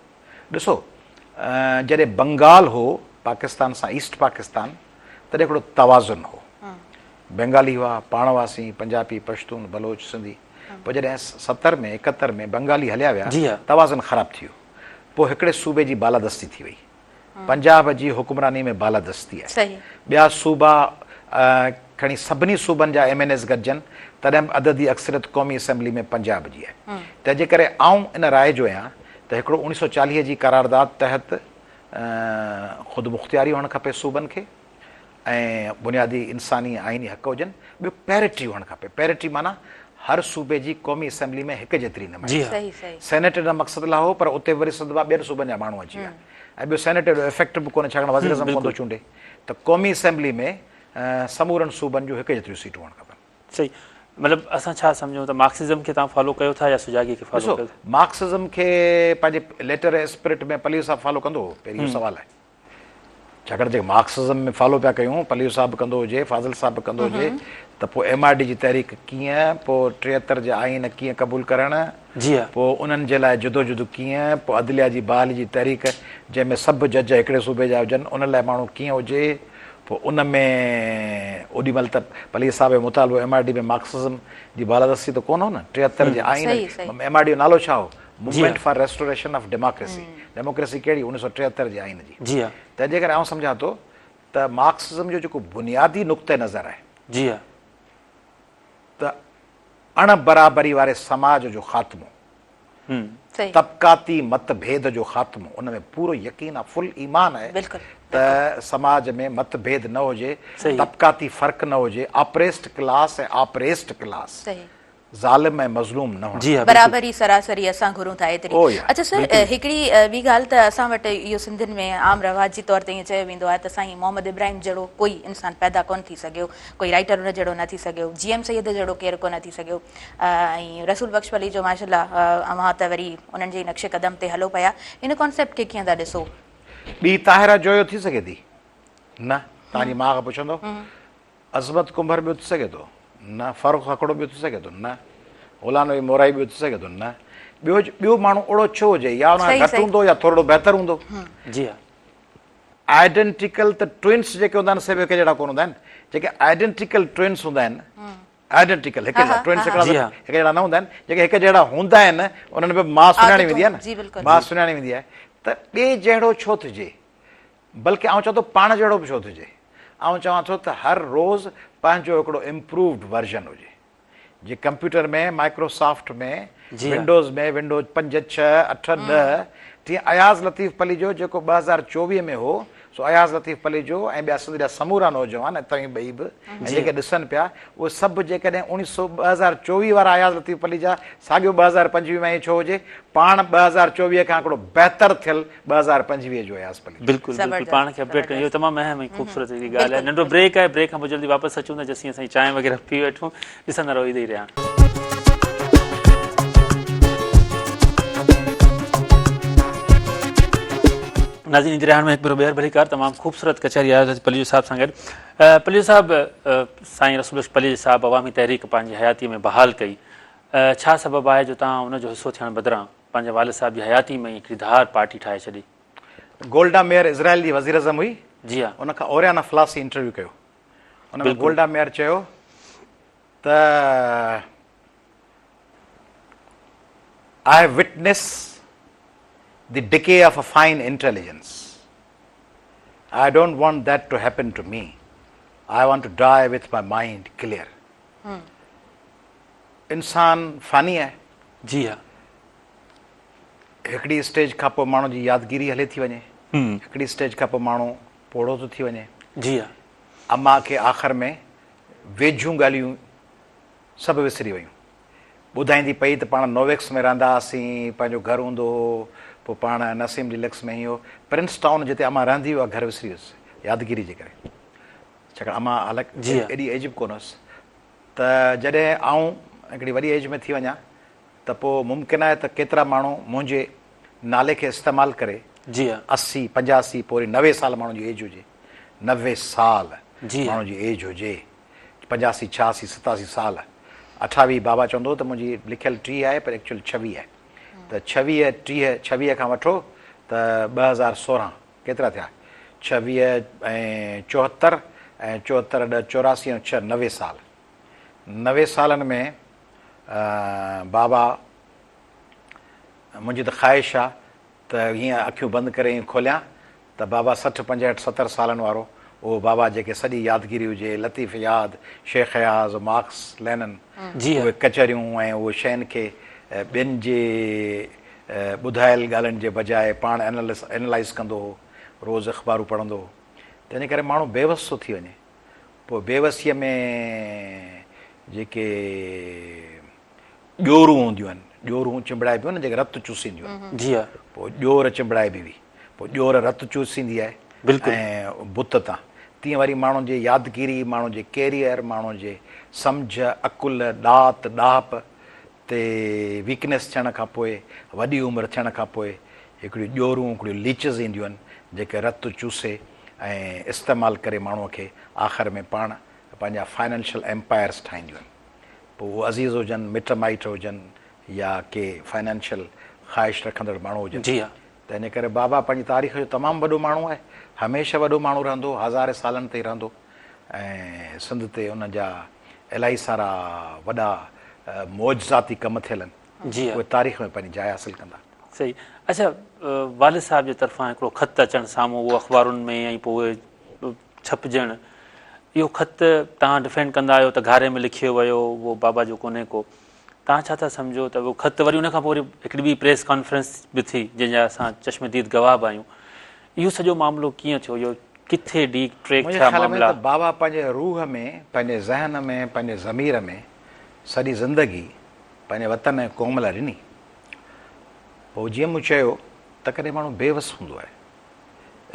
ڏسو جڏهن بنگال هو پاڪستان سان ايسٽ پاڪستان تڏهن هڪڙو توازن هو. بنگالي هئا، پاڻ هئاسين، پنجابي، پشتون، بلوچ، سنڌي. پوء جڏهن 70 ۾ 71 ۾ بنگالي هليا ويا توازن خراب ٿي ويو. پوء هڪڙي صوبي جي بالادستي ٿي وئي. پنجاب جي حڪمراني ۾ بالادستي آهي. ٻيا صوبا کڻي سڀني صوبن جا ايم اين ايز گڏجن تڏهن به عددي اڪثريت قومي اسيمبلي ۾ پنجاب جي آهي. تنهن جي ڪري آئون ان راء جو آهيان ته هڪڙو 1940 جي قرارداد تحت خودمختياري هئڻ کپي صوبن کي ۽ بنيادي انساني ۽ آئيني حق هجن، ٻيو پيرٽي هئڻ کپي، پيرٽي معنيٰ هر صوبي جي قومي اسيمبلي ۾ هڪ جيتري نمائندگي. سينيٽ ان مقصد لاء هو پر اتي وري سنڌ مان ٻين صوبن جا ماڻهو اچي ويا ۽ ٻيو سينيٽ ايڏو افيڪٽو به ڪونهي ڇاڪاڻ وزيراعظم ڪونه ٿو چونڊي ته قومي اسيمبلي ۾ سمورن صوبن جون هڪ جيتريون سيٽون هئڻ کپن. صحيح مطلب اسان ڇا سمجهون ته مارڪسزم کي توهان فالو ڪيو ٿا يا سجاڳي کي فالو ڪيو ٿا؟ ڏسو مارڪسزم کي پنهنجي ليٽر ۽ اسپرٽ ۾ پليجو صاحب فالو ڪندو هو پهرين اهو سوال آهي. ڇاڪاڻ جيڪي مارڪسزم ۾ فالو پيا ڪيون، پليجو صاحب به ڪندو هجي، فاضل صاحب به ڪندو هجي ته پوء ايم آر ڊي جي تحريڪ ڪيئن، پوء 73 جي آئين ڪيئن قبول ڪرڻ، پوء انهن جي لاء جدوجھد ڪيئن، پوء عدليه جي بحالي جي تحريڪ جنهن ۾ سڀ جج هڪڙي صوبي جا هجن ان لاء ماڻهو ڪيئن هجي، پوء ان ۾ اوڏي مهل ته پليجي صاحب جو مطالبو ايم آر ڊي ۾ مارڪسزم جي بالادستي ته ڪونه هو نه، 73 جي آئين ايم آر ڊي جو نالو ڇا هو؟ Movement for restoration of democracy, democracy ڪهڙي 1973 جي آئين جي. جي ها. تنهن جي ڪري آئون سمجهان ٿو ته مارڪسزم جو جيڪو بنيادي نقطه نظر آهي. جي ها. ته اڻ برابري واري سماج جو خاتمو، طبقاتي مت ڀيد جو خاتمو، ان ۾ پورو يقين آهي، فل ايمان آهي ته سماج ۾ مت ڀيد نه هجي، طبقاتي فرق نه هجي، آپريسڊ ڪلاس ۽ آپريسڊ ڪلاس. ظالم ۽ مظلوم نه هئڻ. جي ها بلڪل. برابري سراسري اسان گهرون ٿا ايتري. او يا اڇا سر بلڪل. هڪڙي ٻي ڳالهه ته اسان وٽ اهو سنڌين ۾ عام رواجي طور تي ائين چيو ويندو آهي ته سائين محمد ابراهيم جهڙو ڪوئي انسان پيدا ڪونه ٿي سگهيو، ڪوئي رائيٽر ان جهڙو نه ٿي سگهيو، جي ايم سيد جهڙو ڪير ڪونه ٿي سگهيو ۽ رسول بخش پليجو ماشاءالله اوهان ته وري انهن جي ئي نقش قدم تي هلو پيا ان ڪانسيپٽ کي ڪيئن ٿا ڏسو؟ ٻي طاهره جويو ٿي سگهي ٿي؟ نه. توهان جي ماء کان پڇندو. عظمت ڪنڀر ٻيو ٿي سگهي ٿو؟ نه. فرخ هڪڙو ٻيو ٿي سگهي ٿو؟ نه. غلام نبي مورائي ٻيو ٿي سگهي ٿو؟ نه. ٻيو ٻيو ماڻهو اوڙو ڇو هجي؟ يا ان کان گهٽ هوندو يا ٿورڙو بهتر هوندو. جي ها. آئيڊنٽيڪل ته ٽوئنس جيڪي هوندا آهن سي به هڪ جهڙا ڪونه هوندا آهن. جيڪي آئيڊنٽيڪل ٽوئنس هوندا آهن، آئيڊنٽيڪل هڪ جهڙا ٽوئنس هڪڙا هڪ جهڙا نه هوندا آهن، جيڪي هڪ جهڙا هوندا آهن انهن ۾ ماء سڃاڻي ويندي آهي نه، ماء سڃاڻي ويندي آهي ته ٻئي جهڙو ڇو ٿجي؟ بلڪه آئون چوان ٿو پاڻ جهڙو به ڇو ٿجي؟ آئون چوان ٿو ته هر روز پنهنجو هڪڙو امپرووڊ ورجن هجي. جي ڪمپيوٽر ۾ مائڪروسافٽ ۾ ونڊوز ۾ ونڊوز 5، 6، 8، 10 تيئن اياز لطيف پليجو جيڪو 2024 ۾ هو سو اياز لطيف پليجو ۽ ٻيا سنڌ جا سمورا نوجوان ۽ توهين ٻئي به ۽ جيڪي ڏسن پيا اهي سڀ جيڪڏهن اوڻيهه سو 2024 وارا اياز لطيف پليجا ساڳيو 2025 ۾ ائين ڇو هجي پاڻ 2024 کان هڪڙو بهتر ٿيل 2025 جو اياز پليجو. بلڪل بلڪل پاڻ کي اپڊيٽ ڪرڻ اهو تمام اهم ۽ خوبصورت هڪڙي ڳالهه آهي ننڍو بريڪ آهي بريڪ کان پوء جلدي واپس اچون ٿا جيسين اسان چانهه وغيره پي وٺون ڏسندا رهو عيد ئي رهان. ناظرين عيد رهاڻ ۾ هڪ ڀيرو ٻيهر ڀليڪار تمام خوبصورت ڪچهري آهي حضرت پليجو صاحب سان گڏ پليجو صاحب سائين رسول بخش پليجي صاحب عوامي تحريڪ پنهنجي حياتي ۾ بحال ڪئي ڇا سبب آهي جو توهان ان جو حصو ٿيڻ بدران پنهنجي والد صاحب جي حياتي ۾ ئي هڪڙي ڌار پارٽي ٺاهي ڇڏي. گولڊا ميئر اسرائيل جي وزيراعظم هئي. جي ها. ان کان اوريانا فلاسي انٽرويو ڪيو. ان ۾ گولڊا ميئر چيو ته I have witness the decay of a fine intelligence. I don't want that to happen to me. I want to die with my mind clear. انسان فاني آهي. جي ها. هڪڙي اسٽيج کان پوء ماڻهو جي يادگيري هلي ٿي وڃي. هڪڙي اسٽيج کان پوء ماڻهو پوڙهو ٿو ٿي وڃي. جي ها. امان کي آخر ۾ ويجهيون ڳالهيون سڀ وسري ويون. ٻڌائيندي پئي ته پاڻ نوويڪس ۾ رهندا هئاسين، پنهنجو گهر هوندو هو، پوء پاڻ نسيم ڊيلڪس ۾ هي هو. پرنس ٽائون جتي امان رهندي هئي اها گهر وسري ويس يادگيري جي ڪري. ڇاڪاڻ امان حالانڪ ايڏي ايج به ڪونه هيس. ته جڏهن آئون هڪڙي وڏي ايج ۾ ٿي وڃان ته پوء ممڪن آهي ته ڪيترا ماڻهو منهنجي نالي کي استعمال ڪري 80، 85 پوء وري 90 سال ماڻهو جي ايج هجي، 90 سال ماڻهو جي ايج هجي، 85، 86، 87 سال، اٺاويهه بابا چوندو هو ته منهنجي لکيل 30 آهي پر ايڪچوئل 26 آهي ته 26، 30، 26 کان وٺو ته 2016 ڪيترا ٿيا؟ 26 ۽ 74 ۽ 74 ڏهه 84 ۽ 6 90 سال. 90 سالن ۾ بابا منهنجي ته خواهش آ ته هيئن اکيون بند ڪري ائين کوليان ته بابا 60 65 70 سالن وارو اهو بابا جيڪي سڄي يادگيري هجي لطيف ياد، شيخ اياز، مارڪس، لينن اهي ڪچهريون ۽ اهي شين کي ٻين جي ٻڌايل ڳالهين جي بجاء پاڻ اينالائيز ڪندو هو، روز اخبارون پڙهندو هو. تنهنجي ڪري ماڻهو بيوس ٿو ٿي وڃي. پوء بيوسيء ۾ جيڪي ڄورون هونديون آهن، ڄورون چنبڙائبيون آهن نه جيڪي رت چوسينديون آهن. جي ها. پوء ڄور چنبڙائبي هئي. پوء ڄور رت چوسيندي آهي بلڪل. ۽ بت تان. تيئن وري ماڻهن جي يادگيري، ماڻهن جي ڪيريئر، ماڻهن جي سمجهه، عقل، ڏات، ڏاهپ تي ويڪنيس ٿيڻ کان پوء، وڏي عمر ٿيڻ کان پوء هڪڙيون ڄورون، هڪڙيون ليچز اينديون آهن، جيڪي رت چوسي ۽ استعمال ڪري ماڻهوء کي آخر ۾ پاڻ پنهنجا فائنانشل ايمپائرز ٺاهينديون آهن. پوء اهي عزيز هجن، مٽ مائٽ هجن يا ڪي فائنانشل خواهش رکندڙ ماڻهو هجن. جي ها. تنهنجي ڪري بابا پنهنجي تاريخ جو تمام وڏو ماڻهو آهي، هميشه وڏو ماڻهو رهندو، هزارين سالن تائين رهندو ۽ سنڌ تي ان جا الاهي سارا وڏا معجزاتي ڪم ٿيل آهن، اهي تاريخ ۾ پنهنجي جاء حاصل ڪندا. صحيح اڇا والد صاحب جي طرفان هڪڙو خط اچڻ سامهون اهو اخبارن ۾ ۽ پوء اهي ڇپجڻ اهو خط توهان ڊفينڊ ڪندا آهيو ته گهاري ۾ لکيو ويو اهو بابا جو ڪونهي ڪو توهان ڇا ٿا سمجهو ته اهو خط وري ان کان پوء وري هڪڙي ٻي پريس ڪانفرنس به ٿي جنهن جا اسان چشم ديد گواهه به آهيون اهو سڄو معاملو ڪيئن ٿيو اهو ڪٿي ڊي ٽريڪ منهنجي ٿيا خيال ۾ معاملا؟ ته بابا پنهنجي روح ۾ پنهنجي ذهن ۾ پنهنجي ضمير ۾ سڄي زندگي پنهنجي وطن ۽ قوم لاء ڏني. پوء جيئن مون چيو ته ڪڏهن ماڻهو بي وس هوندو آهي.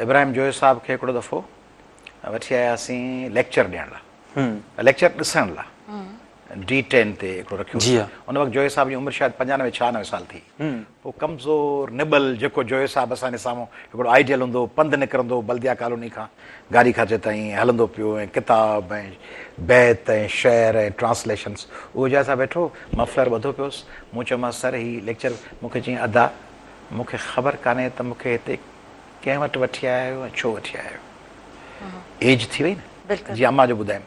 ابراهيم جويو صاحب کي هڪڙو دفعو وٺي آياسين ليڪچر ڏيڻ لاء ليڪچر ڏسڻ لاء. ڊي ٽين تي هڪڙو رکيو جي ها. ان وقت جويي صاحب جي عمر شايد 95 96 سال ٿي. پوء ڪمزور نٻل جيڪو جويي صاحب اسان جي سامهون هڪڙو آئيڊيل هوندو هو، پنڌ نڪرندو هو بلديا ڪالوني کان گاڏي کاتي تائين ۽ هلندو پيو ۽ ڪتاب ۽ بيت ۽ شعر ۽ ٽرانسليشنس اهو جويي صاحب ويٺو مفلر ٻڌو پيو هوس مون چيومانس سر هي ليڪچر مون کي چيائين ادا مون کي خبر ڪانهي ته مون کي هتي ڪنهن وٽ وٺي آيا آهيو ۽ ڇو وٺي آيا آهيو ايج ٿي وئي نه جي امان جو ٻڌايم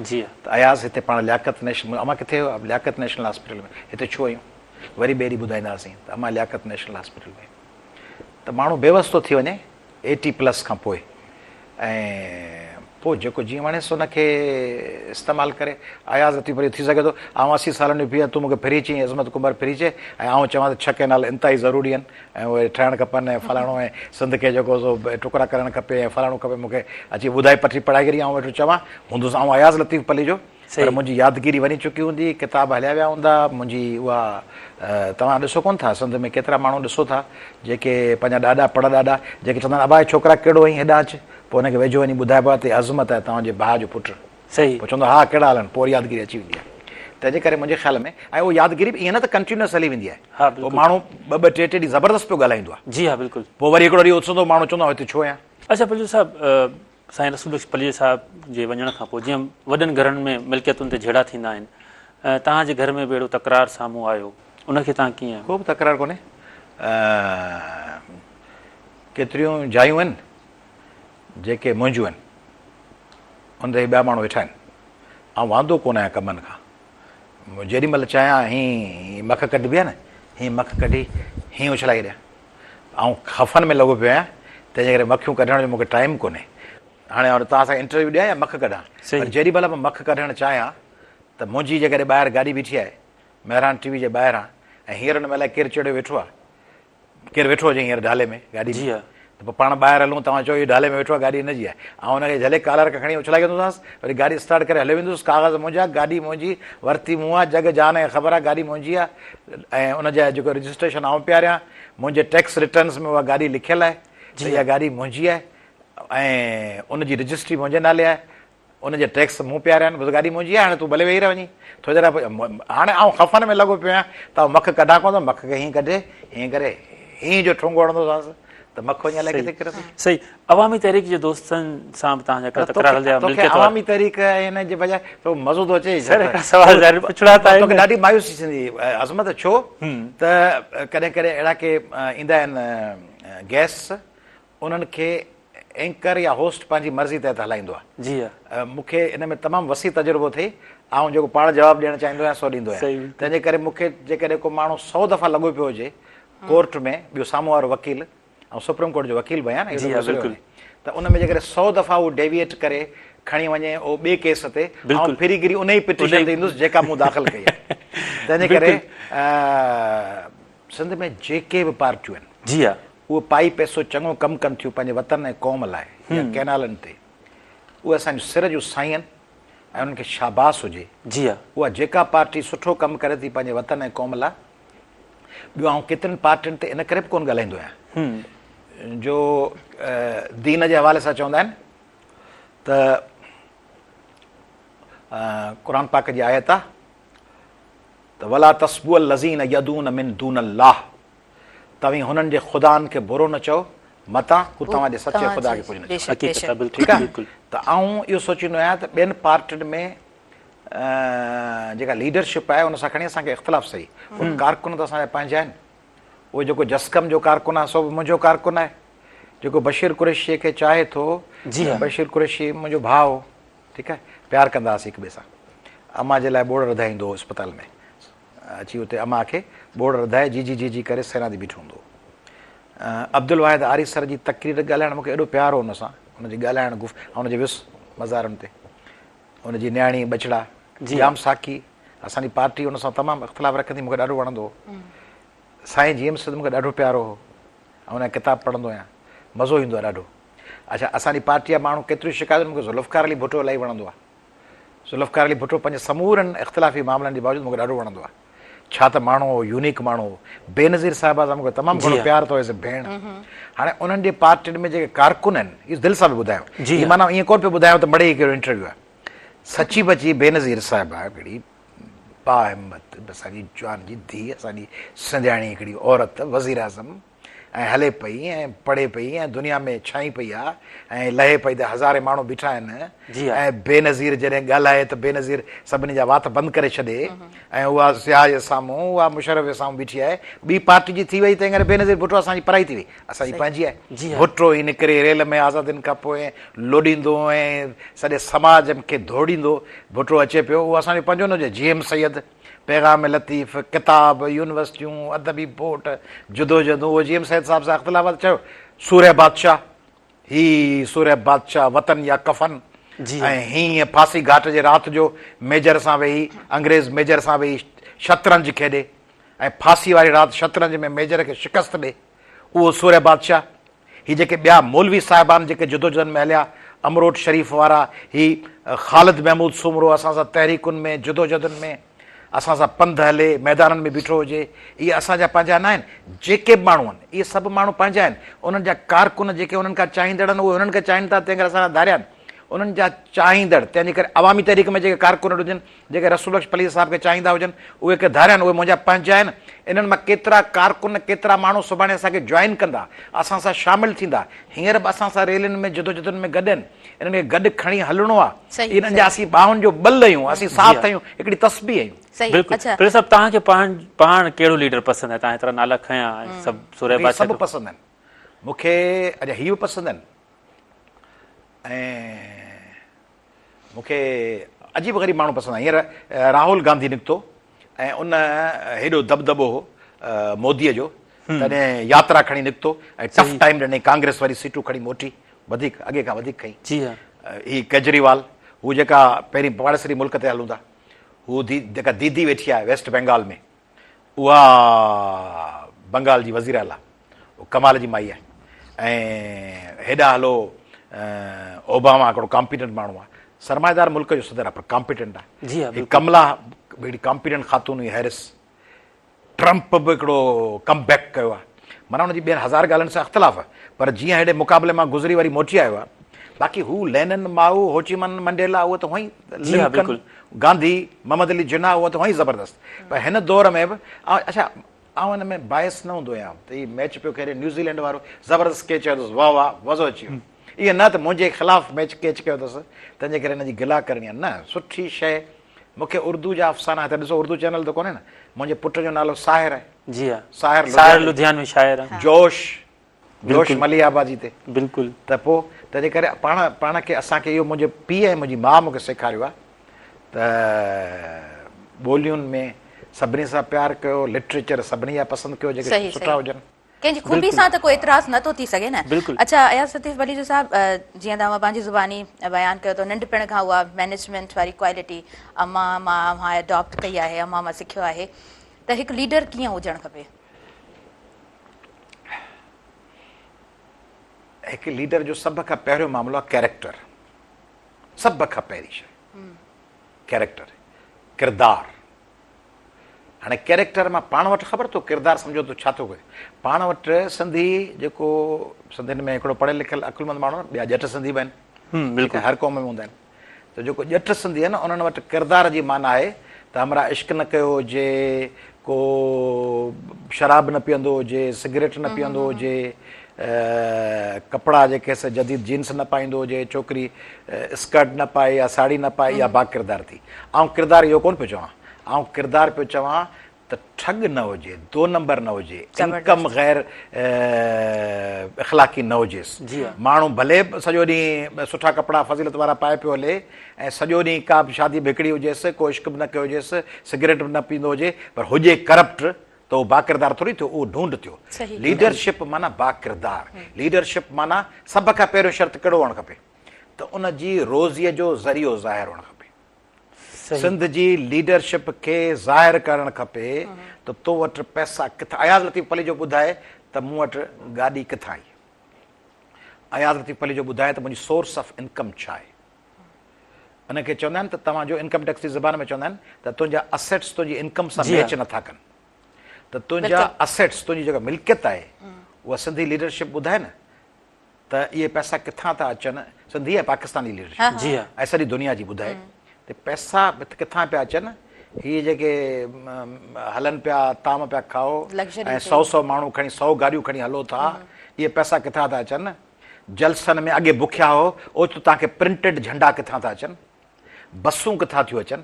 جي ته اياز هتي پاڻ لياقت نيشنل امان ڪٿي آهيو لياقت نيشنل هاسپيٽل ۾ هتي ڇو آهيون وري ٻئي ڏينهن ٻڌائينداسين ته امان لياقت نيشنل هاسپيٽل ۾ ته ماڻهو بيوس ٿو ٿي وڃي ايٽي پلس کان پوء ۽ پوء جيڪو جيئن وڻيس ان کي استعمال ڪري. اياز لطيف پليجو ٿي سگهي ٿو آئون 80 سالن جو پيء تون مون کي ڦري چئين عظمت ڪنڀر ڦري چئي ۽ آئون چوان ته 6 ڪئنال انتهائي ضروري آهن ۽ اهي ٺهڻ کپن ۽ فلاڻو ۽ سنڌ کي جيڪو سو ٽڪرا ڪرڻ کپي ۽ فلاڻو کپي مون کي اچي ٻڌائي پٽي پڙهائي ڪري آئون ويٺو چوان هوندس آئون اياز لطيف پليجو پر منهنجي يادگيري وڃي چڪي هوندي، ڪتاب هليا ويا هوندا، منهنجي اها توهان ڏسو ڪونه ٿا سنڌ ۾ ڪيترا ماڻهو ڏسو ٿا جيڪي پنهنجا ڏاڏا پڙ ڏاڏا جيڪي چوندا آهن ابا هي ڇوڪرا ڪهڙو آهين هيڏانهن اچ پوء هن کي ويجهو وڃي ٻڌائبو آهي ته هي عظمت آهي توهان جي ڀاء جو پٽ پوء چوندو آهي ها ڪهڙا حال آهن پوء وري يادگيري اچي ويندي آهي تنهن جي ڪري منهنجي خيال ۾ ۽ اها يادگيري به ائين نه ته ڪنٽينيوس هلي ويندي آهي پوء ماڻهو ٻه ٻه ٽي ٽي ڏينهن زبردست پيو ڳالهائيندو آهي جي ها بلڪل پوء وري هڪڙو ڏينهن اٿندو ماڻهو چوندو آهي هتي ڇو آهيان. اڇا پليجو صاحب سائين رسول بخش پليجي صاحب جي وڃڻ کان پوء جيئن وڏن گهرن ۾ ملڪيتن تي جهيڙا ٿيندا آهن، توهان جي گهر ۾ به اهڙو تڪرار سامهون آيو، ان کي توهان ڪيئن؟ ڪو به تڪرار ڪونهي، ڪيتريون جايون آهن جيڪي منهنجون آهن، ان تي ٻيا ماڻهو ويٺا آهن، آئون واندو ڪونه آهيان ڪمن کان، جيڏي مهل چاهيان هين مک ڪڍبي آهي نه، هين مک ڪڍي هين اڇلائي ڇڏيان. آئون خفن ۾ لڳو پيو آهيان تنهن جي ڪري مکيون ڪڍڻ جو مون کي ٽائيم ڪونهي. هاڻي آئون توهان سان انٽرويو ڏيان يا مک ڪڍان؟ پر جيڏي مهل به مک ڪڍڻ چاهيان ته منهنجي جيڪڏهن ٻاهر گاڏي بيٺي آهي مهراڻ ٽي وي جي ٻاهران ۽ هينئر ان ۾ الائي ڪير چڙهيو ويٺو آهي ڪير ويٺو هجي هينئر ڍالي ۾ گاڏي ۾ ته پوء پاڻ ٻاهر هلون توهان چئو اهو ڍالي ۾ ويٺو آهي گاڏي هن جي آهي آئون هن کي جهلي ڪالر کان کڻي اڇلائي ڪندوسانس وري گاڏي اسٽارٽ ڪري هليو ويندس ڪاغذ منهنجا گاڏي منهنجي ورتي مون آهي جڳ جهان کي خبر آهي گاڏي منهنجي آهي ۽ ان جا جيڪو رجسٽريشن آئون پياريان منهنجي ٽيڪس ريٽرنس ۾ اها گاڏي لکيل آهي ته اها گاڏي منهنجي آهي ۽ ان جي رجسٽري منهنجي نالي آهي ان جا ٽيڪس مون پياريا آهن بس گاڏي منهنجي آهي هاڻي تون ڀلي ويهي رهه وڃي ٿوري دير کان هاڻي آئون خفن ۾ لڳو پيو آهيان ته آئون مک ڪڍان ڪونه ٿو مک کي هيئن ڪڍي هيئن ڪري هيئن جو ٺونگو هڻندوسانس ته مک وڃي الائي ڪٿي ڪرندي. صحيح عوامي تحريڪ جي دوستن سان به توهان جا ڪا تڪرار هلندا توکي ملڪيت وارا. عوامي تحريڪ ۽ ان جي بجاء تو مزو ٿو اچي سر هڪڙا سوال ظاهر پڇڻا ته آهن توکي ڏاڍي مايوسي ٿيندي عظمت ڇو ته ڪڏهن ڪڏهن اهڙا ڪي ايندا آهن گيسٽس انهن کي اينڪر يا هوسٽ پنهنجي مرضي تحت هلائيندو آهي جي ها مون کي ان ۾ تمام وسيع تجربو اٿئي آئون جيڪو پاڻ جواب ڏيڻ چاهيندو آهيان سو ڏيندو آهيان تنهن جي ڪري مون کي جيڪڏهن ڪو ماڻهو 100 دفعا لڳو پيو هجي ڪورٽ ۾ ٻيو سامهون وارو وڪيل آئون سپريم ڪورٽ جو وڪيل به آهيان نه جي ها بلڪل ته ان ۾ جيڪڏهن 100 دفعا هو ڊيويئيٽ ڪري کڻي وڃي او ٻئي ڪيس تي آئون ڦري گهري ان ئي پٽيشن تي ايندس جيڪا مون داخل ڪئي آهي تنهن جي ڪري سنڌ ۾ جيڪي به پارٽيون آهن جي ها اهي پائي پئسو چڱو ڪم ڪن ٿيون پنهنجي وطن ۽ قوم لاء يا ڪئنالن تي اهي اسان جون سر جون سائين آهن ۽ انهن کي شاباس هجي جي ها اها جيڪا پارٽي سٺو ڪم ڪري ٿي پنهنجي وطن ۽ قوم لاء ٻيو آئون ڪيترين پارٽين تي ان ڪري به ڪونه ڳالهائيندو آهيان جو دين جي حوالي سان چوندا آهن ته قرآن پاڪ جي آيت آ ته ولا تسبوا الذين يدعون من دون الله توهين هنن جي خدائن کي برو نه چئو متان هو توهان جي سچي خدا کي ڪجهه نه چون. ٺيڪ آ ته آئون اهو سوچيندو آهيان ته ٻين پارٽين ۾ جيڪا ليڊرشپ آهي ان سان کڻي اسان کي اختلاف سهي پر ڪارڪن ته اسان جا پنهنجا آهن. اهو جيڪو جسقم جو ڪارڪن آهي سو به منهنجو ڪارڪن آهي. جيڪو بشير قريشيء کي چاهي ٿو، بشير قريشي منهنجو ڀاء هو، ٺيڪ آهي، پيار ڪندا هئاسين هڪ ٻئي سان. امان جي لاء ٻوڙ رڌائيندو هو اسپتال ۾ اچي اتي امان کي ٻوڙ رڌائي جي جي جي جي ڪري سيراندي بيٺو هوندو هو. عبدالواحد آريسر جي تقرير ڳالهائڻ مون کي ايڏو پيار هو ان سان، ان جي ڳالهائڻ گف آئون ان جي ويس مزارن تي. ان جي نياڻي ٻچڙا ڄام ساقي اسان جي پارٽي ان سان تمام اختلاف رکندي مون کي ڏاڍو وڻندو هو. سائين جي ايم سيد مون کي ڏاڍو پيارو هو. آئون ان جا ڪتاب پڙهندو آهيان. مزو ايندو آهي ڏاڍو. اڇا اسان جي پارٽي جا ماڻهو ڪيتريون شڪايتون مون کي ذوالفقار علي ڀٽو الاهي وڻندو آهي. ذوالفقار علي ڀٽو پنهنجي سمورن اختلافي معاملن جي باوجود مون کي ڏاڍو وڻندو آهي. ڇا ته ماڻهو هو، يونيڪ ماڻهو هو. بينظير صاحبه سان مون کي تمام گهڻو پيار اٿو ايز اي ڀيڻ. هاڻي انهن جي پارٽين ۾ جيڪي ڪارڪن آهن، اهو دل سان پيو ٻڌايان. هي معنيٰ ائين ڪونه پيو ٻڌايان ته مڙئي هڪڙو انٽرويو آهي. سچي پچي بينظير صاحبه هڪڙي باهمت اسان جي جوان جي ڌيء، اسان جي سنڌياڻي هڪڙي عورت وزيراعظم ۽ هلي پئي ۽ پڙهي پئي ۽ دنيا ۾ ڇائي پئي آ ۽ لهي پئي ته هزارين ماڻهو بيٺا آهن ۽ بينظير جڏهن ڳالهائي ته بينظير سڀني جا وات بند ڪري ڇڏي ۽ اها ضياء جي سامهون اها مشرف جي سامهون بيٺي آهي ٻي پارٽي جي ٿي وئي تنهن ڪري بينظير ڀٽو اسان جي پرائي ٿي وئي اسان جي پنهنجي آهي ڀٽو ئي نڪري ريل ۾ آزادين کان پوء لوڏيندو ۽ سڄي سماج کي ڌوڙيندو ڀٽو اچي پيو اهو اسان جو پنهنجو نه هجي جي ايم سيد پيغام لطيف، ڪتاب، يونيورسٽيون، ادبي بورڊ، جدوجهدون، اهو جي ايم سيد صاحب سان اختلاف آهي ته چيو سورهيه بادشاهه، هي سورهيه بادشاهه وطن يا ڪفن ۽ هينئن ڦاسي گهاٽ جي رات جو ميجر سان ويهي انگريز ميجر سان ويهي شطرنج کيڏي ۽ ڦاسي واري رات شطرنج ۾ ميجر کي شڪست ڏي اهو سورهيه بادشاهه، هي جيڪي ٻيا مولوي صاحبان جيڪي جدوجھدن ۾ هليا، امروٽ شريف وارا، هي خالد محمود سومرو اسان سان تحريڪن ۾، جدوجھدن ۾ اسان سان پنڌ هلي، ميدانن ۾ بيٺو هجي، اهي اسان جا پنهنجا ناهن، جيڪي به ماڻهو آهن، اهي سڀ ماڻهو پنهنجا آهن، انهن جا ڪارڪن جيڪي انهن کان چاهيندڙ آهن، اهي هنن کي چاهين ٿا، تنهن ڪري اسان کان ڌاريا آهن، انهن جا چاهيندڙ، تنهن جي ڪري عوامي تحريڪ ۾ جيڪي ڪارڪن هجن، جيڪي رسول بخش پليجي صاحب کي چاهيندا هجن، اهي ڪي ڌاريا آهن، اهي منهنجا پنهنجا آهن. انهن مان ڪيترا ڪارڪن، ڪيترا ماڻهو سڀاڻي اسان کي جوائن ڪندا، اسان سان شامل ٿيندا. هينئر به اسان سان ريلين ۾، جدوجھدن ۾ گڏ آهن. انهن کي گڏ کڻي هلڻو آهي. انهن جا اسين ٻانهن جو ٻل آهيون، اسين ساٿ آهيون، هڪڙي تسبيح آهيون. بلڪل پليجي صاحب توهان کي پاڻ پاڻ ڪهڙو ليڊر پسند آهي؟ توهان ايترا نالا کنيا ۽ سڀ سورهيه بادشاهه مون کي سڀ پسند آهن. مون کي اڃا هي به پسند آهن ۽ مون کي عجيب غريب ماڻهو پسند آهن. هينئر راهول گانڌي نڪتو ۽ ان هيڏو دٻدٻو هو موديء جو، تڏهن ياترا کڻي نڪتو ۽ ٽف ٽائيم ڏني، ڪانگريس وري سيٽون کڻي موٽي، وڌيڪ اڳي کان وڌيڪ کنئي. جي ها. هي ڪيجريوال، هو جيڪا پهرين پاڙيسري ملڪ تي هلون ٿا، هو جيڪا ديدي ويٺي آهي ويسٽ بينگال ۾، اها بنگال جي وزير اعليٰ ڪمال جي مائي آهي ۽ هيڏانهن هلو اوباما هڪڙو ڪامپيٽنٽ ماڻهو آهي، سرمائيدار ملڪ جو صدر آهي پر ڪامپيٽنٽ آهي. جي ها بلڪل. ڪملا به هڪڙي ڪامپيٽنٽ خاتون هئي، هيرس ٽرمپ به هڪڙو ڪم بيڪ ڪيو آهي، معنيٰ ان جي ٻين هزار ڳالهين سان اختلاف آهي پر جيئن هيڏي مقابلي مان گذري وري موٽي آيو آهي. باقي هو لينن، مائو، هوچي من، منڊيلا اهي ته هونئن ئي لنڪن، گانڌي، محمد علي جناح اهي ته هونئن ئي زبردست پر هن دور ۾ به اڇا آئون ان ۾ بايس نه هوندو آهيان ته هي ميچ پيو کيڏي نيوزيلينڊ وارو زبردست ڪيچ ڪيو اٿس واهه واهه مزو اچي ويو ائين نه ته منهنجي خلاف ميچ ڪيچ ڪيو اٿس تنهن جي ڪري هن جي گلا ڪرڻي آهي نه سٺي شيء مون کي اردو جا افسانا هتي ڏسو اردو چينل ته ڪونهي نه منهنجي پٽ جو نالو ساحر آهي جي ها ساحر ساحر لڌيانوي شاعر آهي جوش جوش مليح آبادي تي بلڪل ته پوء تنهن جي ڪري پاڻ پاڻ کي اسان کي اهو منهنجي پيء ۽ منهنجي ماء مون کي سيکاريو آهي ته ٻولين ۾ سڀني سان پيار ڪيو لٽريچر سڀني جا پسند ڪيو جيڪي سٺا هجن. ڪنهن جي خوبي سان ته ڪو اعتراض نه ٿو ٿي سگهي نه. اڇا اياز لطيف پليجو صاحب جيئن توهان پنهنجي زباني بيان ڪيو ته ننڍپڻ کان اها مئنيجمينٽ واري ڪوالٽي امان مان اوهان اڊاپٽ ڪئي آهي امان مان سکيو آهي ته هڪ ليڊر ڪيئن هجڻ کپي؟ هڪ ليڊر جو سڀ کان پهريون معاملو آهي ڪيريڪٽر، سڀ کان پهرين شيء ڪيريڪٽر، ڪردار. هاڻي ڪيريڪٽر مان پاڻ وٽ خبر اٿو ڪردار سمجهو ته ڇا ٿو ڪري. پاڻ وٽ سنڌي جيڪو سنڌين ۾ هڪڙو پڙهيل لکيل عقلمند ماڻهو ٻيا ڄٽ سنڌي به آهن، بلڪل هر قوم ۾ هوندا آهن. ته جيڪو ڄٽ سنڌي آهي نه انهن وٽ ڪردار جي معنيٰ آهي ته همراهه عشق نه ڪيو هجي، ڪو شراب نه پيئندو هجي، سگريٽ نه پيئندو هجي، ڪپڙا جيڪي سي جديد جينس نه پائيندو هجي، ڇوڪري اسڪرٽ نه پائي يا ساڙهي نه پائي اها باڪردار ٿي. آئون ڪردار اهو ڪونه پيو چوان، آئون ڪردار پيو چوان ته ٺڳ نه هجي، دو نمبر نه هجي، انڪم غير اخلاقي نه هجيس. ماڻهو ڀلي سڄو ڏينهن سٺا ڪپڙا فضيلت وارا پائي پيو هلي ۽ سڄو ڏينهن ڪا به شادي به هڪڙي هجيس، ڪو عشق به نه ڪيو هجيس، سگريٽ به نه پيئندو هجي پر هجي ڪرپٽ ته اهو باڪردار ٿوري ٿيو، اهو ڍونڍ ٿيو. ليڊرشپ معنيٰ باڪردار. ليڊرشپ معنيٰ سڀ کان پهريون شرط ڪهڙو هئڻ کپي ته ان جي روزيء جو ذريعو ظاهر هئڻ کپي. سنڌ جي ليڊرشپ کي ظاهر ڪرڻ کپي ته تو وٽ پئسا ڪٿان اياز لطيف پليجو ٻڌائي ته مون وٽ گاڏي ڪٿان آئي اياز لطيف پليجو ٻڌائي ته منهنجي سورس آف انڪم ڇا آهي ان کي چوندا آهن ته توهان جو انڪم ٽيڪس جي زبان ۾ چوندا آهن ته تنهنجا اسيٽس تنهنجي انڪم سان ميچ نٿا ڪن ته تنهنجا اسيٽس تنهنجي جيڪا ملڪيت آهي اها سنڌي ليڊرشپ ٻڌائي نه ته اهي پئسا ڪٿان ٿا اچن، سنڌي ۽ پاڪستاني ليڊرشپ جي ها. ۽ سڄي دنيا جي ٻڌائي ته پئسا ڪٿان پيا اچن، هي جيڪي هلن پيا طعام پيا کائو ۽ سئو سئو ماڻهو کڻي سئو گاڏيون کڻي هلو ٿا اهي پئسا ڪٿان ٿا اچن؟ جلسن ۾ اڳي بکيا هئو اوچتو توهان کي پرنٽيڊ جهنڊا ڪٿان ٿا اچن؟ بسون ڪٿان ٿيون اچن؟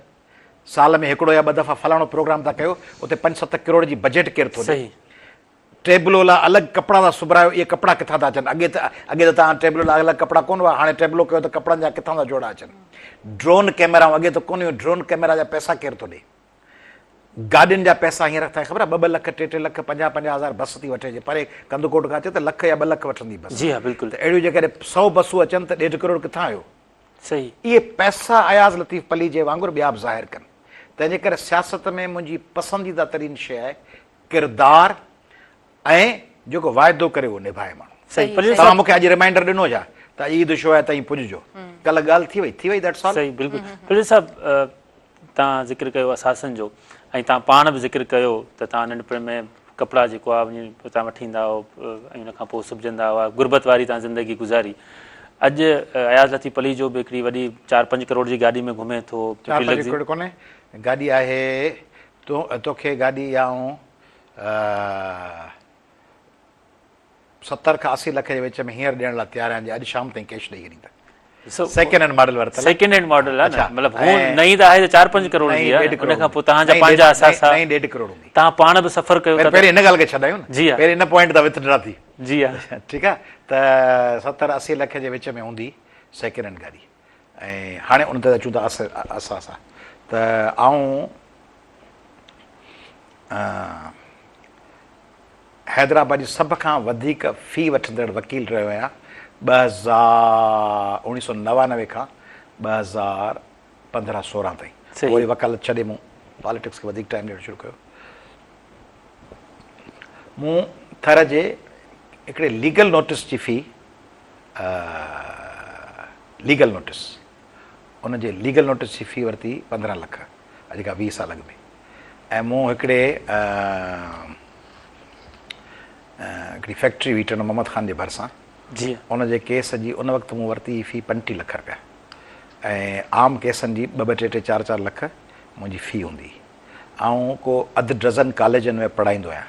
سال ۾ هڪڙو يا ٻه دفعا فلاڻو پروگرام ٿا ڪيو اتي پنج ست ڪروڙ جي بجيٽ ڪير ٿو ڏي؟ ٽيبلو لاء الڳ ڪپڙا ٿا سبرايو اهي ڪپڙا ڪٿان ٿا اچن؟ اڳي ته اڳي ته توهان ٽيبلو لاء الڳ ڪپڙا ڪونه هئا هاڻي ٽيبلو ڪيو ته ڪپڙن جا ڪٿان ٿا جوڙا اچن؟ ڊرون ڪئميرائون اڳي ته ڪونه هيون ڊرون ڪئميرا جا پئسا ڪير ٿو ڏي؟ گاڏين جا پئسا هينئر توهان کي خبر آهي ٻه ٻه لک ٽي ٽي لک پنجاهه پنجاهه هزار بس ٿي وٺي جي پري ڪنڌڪوٽ کان اچي ته لک يا ٻه لک وٺندي بس جي ها بلڪل ته اهڙيون جيڪڏهن سئو بسون اچن ته ڏيڍ ڪروڙ ڪٿان آيو؟ صحيح. اهي پئسا اياز لطيف پليجي وانگر ٻيا به ظاهر ڪن. تنهن جي ڪري سياست ۾ منهنجي پسنديده ترين شيء آهي ڪردار ۽ جيڪو واعدو ڪري اهو نڀائي ماڻهو. صحيح پليجو توهان صاحب. مون کي اڄ ريمائنڊر ڏنو ڇا ته اڄ عيد شو آهي تائين پڄجو. ڪلهه ڳالهه ٿي وئي ٿي وئي that's all. صحيح بلڪل پليجو صاحب توهان ذڪر ڪيو اثاثن جو ۽ توهان پاڻ به ذڪر ڪيو ته توهان ننڍپڻ ۾ ڪپڙا جيڪو آهي وڃي اتان وٺي ايندا هئو ۽ ان کان پوء سبجندا هئا غربت واري توهان زندگي گذاري اڄ اياز لطيف پليجو به هڪڙي وڏي چار پنج ڪروڙ جي گاڏي ۾ گهمي ٿو چار پنج ڪروڙ ڪونهي گاڏي آهي توکي گاڏي اها آئون 70 کان 80 لک جي وچ ۾ هينئر ڏيڻ لاء تيار آهيان جي اڄ شام تائين ڪيش ڏئي ڇڏين ته سيڪنڊ هينڊ ماڊل ورتل سيڪنڊ هينڊ ماڊل آهي نه مطلب هو نئين ته آهي ته 4 5 ڪروڙ جي آهي ان کان پوء توهان جا پنهنجا اثاثا نئين 1.5 ڪروڙ هوندي توهان پاڻ به سفر ڪيو ته پهرين هن ڳالهه کي ڇڏايون نه جي ها پهرين ان پوائنٽ تان وٿڊرا ٿي جي ها ٺيڪ آهي ته 70 80 لک جي وچ ۾ هوندي سيڪنڊ هينڊ گاڏي ۽ هاڻي ان تي اچون ٿا اثاثا ته آئون حيدرآباد جي سڀ کان وڌيڪ في وٺندڙ وڪيل رهيو آهيان 2000 1999 کان 2015 16 تائين پوء وري وڪالت ڇڏي مون پاليٽڪس کي وڌيڪ ٽائيم ڏيڻ شروع ڪيو مون ٿر جي هڪڙي ليگل نوٽس جي في ليگل نوٽس ان جي ليگل نوٽس جي في ورتي 15 لک اڄ کان 20 سال اڳ ۾ ۽ مون هڪڙي هڪڙي فيڪٽري هئي ٽنڊو محمد خان جي ڀرسان جي ان جي ڪيس جي ان وقت مون ورتي هئي في 35 لک رپيا ۽ عام ڪيسن جي ٻه ٻه ٽي ٽي چار چار لک منهنجي في هوندي هئي. آئون ڪو اڌ ڊزن ڪاليجن ۾ پڙهائيندو آهيان.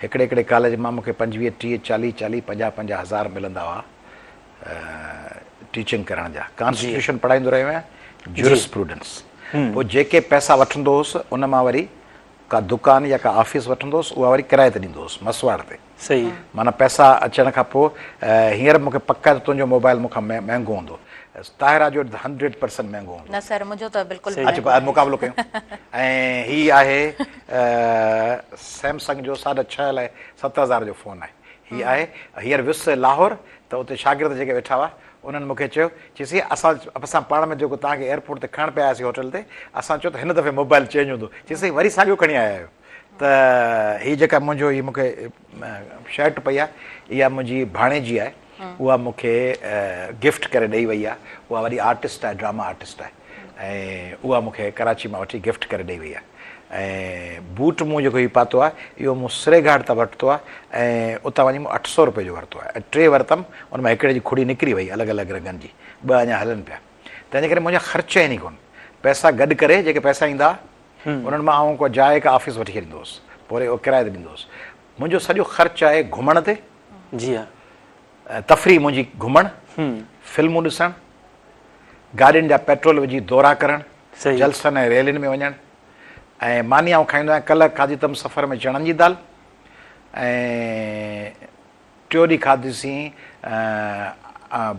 هڪڙي هڪڙي ڪاليج مان مون کي 25 30 40 40 50 50 هزار ملندا هئا ٽيچنگ ڪرڻ جا. ڪانسٽيٽيوشن پڙهائيندو رهيو آهيان، جورسپروڊنس. پوء جيڪي پئسا وٺندو هوس ان مان وري ڪا دڪان يا ڪا آفيس وٺندو هوس اها وري ڪرائي تي ڏيندو هوس مسواڙ تي. صحيح. معنيٰ پئسا اچڻ کان پوء هينئر مون کي پڪ آهي ته تنهنجو موبائل مون کان مهنگو هوندو. طاهره جو هنڊريڊ پرسنٽ مهنگو هوندو. نه سر منهنجو ته بلڪل اچ مقابلو ڪيون. ۽ هي آهي سيمسنگ جو ساڍا ڇهه الائي 7000 جو فون آهي. هي آهي هينئر ويس لاهور ته اتي شاگرد جيڪي ويٺا هئا انهن مون کي چيو چي سائين اسان اسان پاڻ ۾ جيڪو توهان کي ايئرپورٽ تي کڻڻ پيا آياسين هوٽل تي اسان چيو ته هن دفعي موبائل چينج هوندو. چي سائين وري ساڳيو کڻي آيا آهيو. ته هي جيڪا منهنجو هي مون کي شرٽ پئي آهي اها منهنجي ڀاڻيجي آهي اها مون کي گفٽ ڪري ڏئي وئي آهي اها وڏي آرٽسٽ آهي ڊراما آرٽسٽ آهي ۽ اها مون کي ڪراچي مان وٺي گفٽ ڪري ڏئي وئي آهي ۽ بوٽ مون جيڪو هي پاتو آهي اهو مون سري گهاٽ تان ورتو آهي ۽ اتان وڃي مون 800 روپئي جو ورتو آهي ۽ ٽي ورتم ان مان هڪڙي جي کڙي نڪري وئي الڳ الڳ رنگن جي ٻه اڃا هلن پيا تنهن جي ڪري منهنجا خرچ آهن ئي ڪونه پئسا گڏ ڪري جيڪي پئسا ايندا انهن مان آئون ڪو جاء ڪا آفيس وٺي ڇڏيندو هوس پوء وري اهو ڪرائي تي ڏيندو هوس. منهنجو سڄو خرچ آهي گهمڻ تي. جي ها. تفريح منهنجي گهمڻ، فلمون ڏسڻ، گاڏين جا پيٽرول وجهي دورا ڪرڻ، جلسن ۽ ريلين ۾ وڃڻ ۽ ماني آئون کائيندو آهيان. ڪلهه کاڌي اٿم سفر ۾ چڻن جي دال ۽ ٽيون ڏينهن کاڌيسين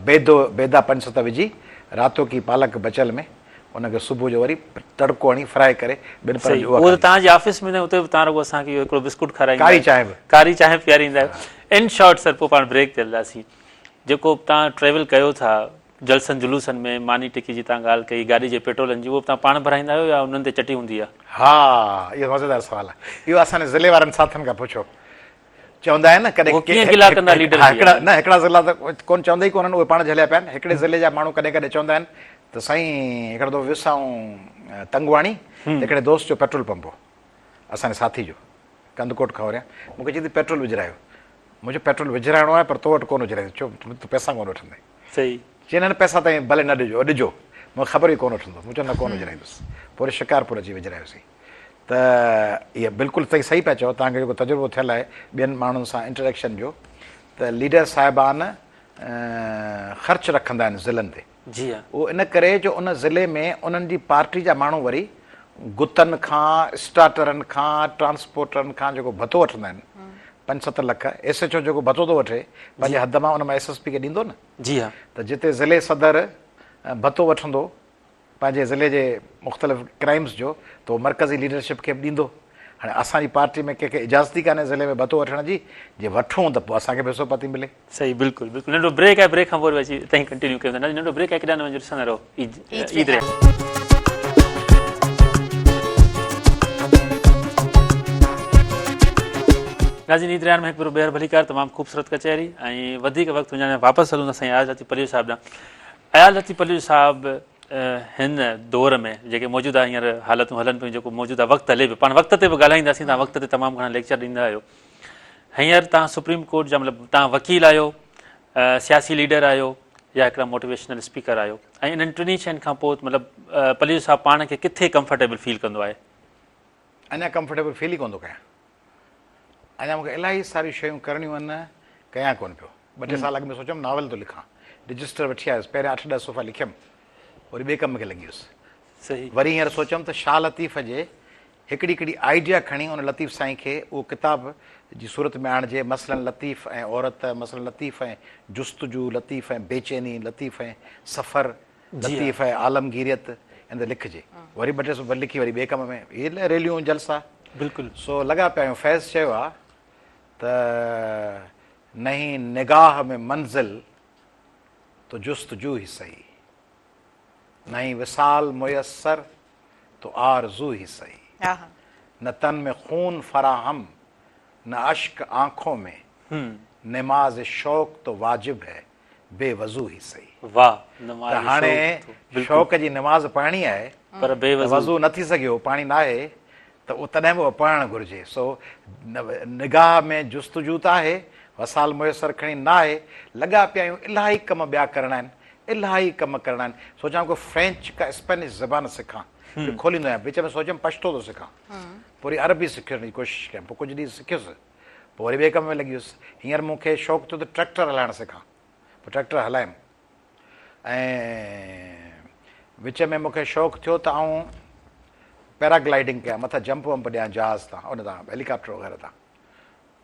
بيدو بيدا پنج ست وجهي راتوڪي پالڪ بچيل ۾ ان کي صبح جو وري تڙڪو هڻي فرائي ڪري ٻن پرن جو اها کاڌي. توهان جي آفيس ۾ اتي به توهان رڳو اسان کي اهو هڪڙو بسڪوٽ کارائيندا ڪاري چانهه به. ڪاري چانهه پياريندا آهيو. ان شارٽ سر پوء پاڻ بريڪ تي هلنداسين. جيڪو توهان ٽريول ڪيو ٿا جلسن جلوسن ۾ ماني ٽڪي جي توهان ڳالهه ڪئي گاڏي جي پيٽرولن جي اهو به توهان پاڻ ڀرائيندا آهيو يا انهن تي چٽي هوندي آهي؟ ها اهو مزيدار سوال آهي. اهو اسان جي ضلعي وارن ساٿين کان پڇو. چوندا آهن نه ڪڏهن ڪيئن گلا ڪندا ليڊر ها هڪڙا نه هڪڙا ضلع ته ڪون چوندا ئي ڪونهن اهي پاڻ جهليا پيا آهن هڪڙي ضلعي جا ماڻهو ڪڏهن ڪڏهن چوندا آهن ته سائين هڪڙو دفعو ويس آئون تنگواڻي ته هڪڙي دوست جو پيٽرول پمپ هو اسان جي ساٿي جو ڪنڌڪوٽ کان هوريان مون کي چئي ته پيٽرول وجهرايو مون چيو پيٽرول وجهرائڻو آهي پر تو وٽ ڪونه وجهرائيندس ڇو تون پئسا ڪونه وٺندين صحيح چي نه نه پئسا تائين ڀلي نه ڏجو ڏجو مون کي خبر هئي ڪونه وٺندو. مون چيو نه ڪونه وجهرائيندس. پوء وري شڪارپور اچي وجهرايوسين. ته اها بلڪل توهين صحيح پيا چئو، توهان کي جيڪو تجربو ٿيل آهي ٻين ماڻهن سان انٽريڪشن جو ته ليڊر صاحبان خرچ رکندا آهن ضلعن تي. جي ها. اهو ان ڪري جو ان ضلعي ۾ انهن جي پارٽي جا ماڻهو وري گتن کان، اسٽارٽرن کان، ٽرانسپورٽرن کان جيڪو ڀتو وٺندا آهن پنج ست لک، ايس ايڇ او جيڪو ڀتو ٿو وٺي پنهنجي حد مان ان مان ايس ايس پي کي ڏيندو نه. جي ها. ته جتي ضلعي صدر ڀتو وٺندو پنهنجي ضلعي جي مختلف ڪرائمز جو ته اهو مرڪزي ليڊرشپ کي به ڏيندو. هاڻي اسان جي پارٽي ۾ ڪنهن کي اجازت ئي ڪانهي ضلعي ۾ ڀتو وٺڻ جي، جي وٺون ته پوء اسان کي به حصو پتي ملي. صحيح بلڪل بلڪل ننڍو بريڪ آهي بريڪ کان پوء وري اچي تائين ڪنٽينيو ڪيون ٿا ننڍو بريڪ آهي ڪيڏانهن نه وڃجو ڏسندا رهو عيد عيد رهيا. ناظرين عيد ريان ۾ هڪ ڀيرو ٻيهر ڀليڪار تمام خوبصورت ڪچهري ۽ وڌيڪ وقت وڃائڻ واپس هلون ٿا سائين اياز لطيف پليجو صاحب ڏانهن اياز لطيف پليجو صاحب هن دور ۾ جيڪي موجوده هينئر حالتون هلن پيون جيڪو موجوده وقت هلي پيو پاڻ وقت تي به ڳالهائينداسين توهان وقت تي تمام گهڻا ليڪچر ڏيندا آهيو هينئر توهان سپريم ڪورٽ جا مطلب توهان وڪيل آهيو سياسي ليڊر آهيو يا هڪڙا موٽيويشنل اسپيڪر آهيو ۽ انهن ٽنهي شين کان پوء مطلب پليجو صاحب پاڻ کي ڪٿي ڪمفرٽيبل فيل ڪندو آهي؟ اڃا ڪمفرٽيبل فيل ئي ڪونه ٿو ڪيان اڃا مونکي الاهي ساريون شيون ڪرڻيون آهن ڪيان ڪونه پيو ٻه ٽي سال اڳ ۾ سوچيم ناول ٿو لکان رجسٽر وٺي آيس پهريان اٺ ڏهه صفحا لکيم وري ٻئي ڪم کي لڳي ويس وري هينئر سوچيم ته شاهه لطيف جي هڪڙي هڪڙي آئيڊيا کڻي ان لطيف سائين کي اهو ڪتاب جي صورت ۾ آڻجي مثلاً لطيف ۽ عورت مثلاً لطيف ۽ جستجو لطيف ۽ بيچيني لطيف ۽ سفر لطيف ۽ عالمگيريت ان تي لکجي وري ٻه ٽي صفحا لکي وري ٻئي ڪم ۾ هي ريليون جلسا بلڪل سو لڳا پيا آهيون فيض چيو آ ته نهين نگاهه ۾ منزل تو جستجو هي سهي نهين وصال ميسر تو آرزو هي سهي نه تن ۾ خون فراهم نه اشڪ آنکون ۾ نماز شوق تو واجب هي بي وضو هي سهي. واه نماز ته هاڻي شوق جي نماز پڙهڻي آهي پر بي وضو وضو نه ٿي سگهيو پاڻي ناهي ته اهو تڏهن به پڙهڻ گهرجي سو نگاهه ۾ جستجو ته آهي وصال ميسر کڻي ناهي لڳا پيا آهيون الاهي ڪم ٻيا ڪرڻا آهن الاهي ڪم ڪرڻا آهن سوچان ڪو فرينچ ڪا اسپينش زبان سکان پوء کوليندو آهيان وچ ۾ سوچيم پشتو ٿو سکان پوء وري عربي سکڻ جي ڪوشش ڪيم پوء ڪجهه ڏينهن سکيس پوء وري ٻئي ڪم ۾ لڳي ويس. هينئر مون کي شوق ٿيو ته ٽريڪٽر هلائڻ سکان. پوء ٽريڪٽر هلايم ۽ وچ ۾ مون کي شوق ٿيو ته آئون پيراگلائيڊنگ ڪيان، مٿان جمپ ومپ ڏيان جهاز تان، ان تان هيليڪاپٽر وغيره تان.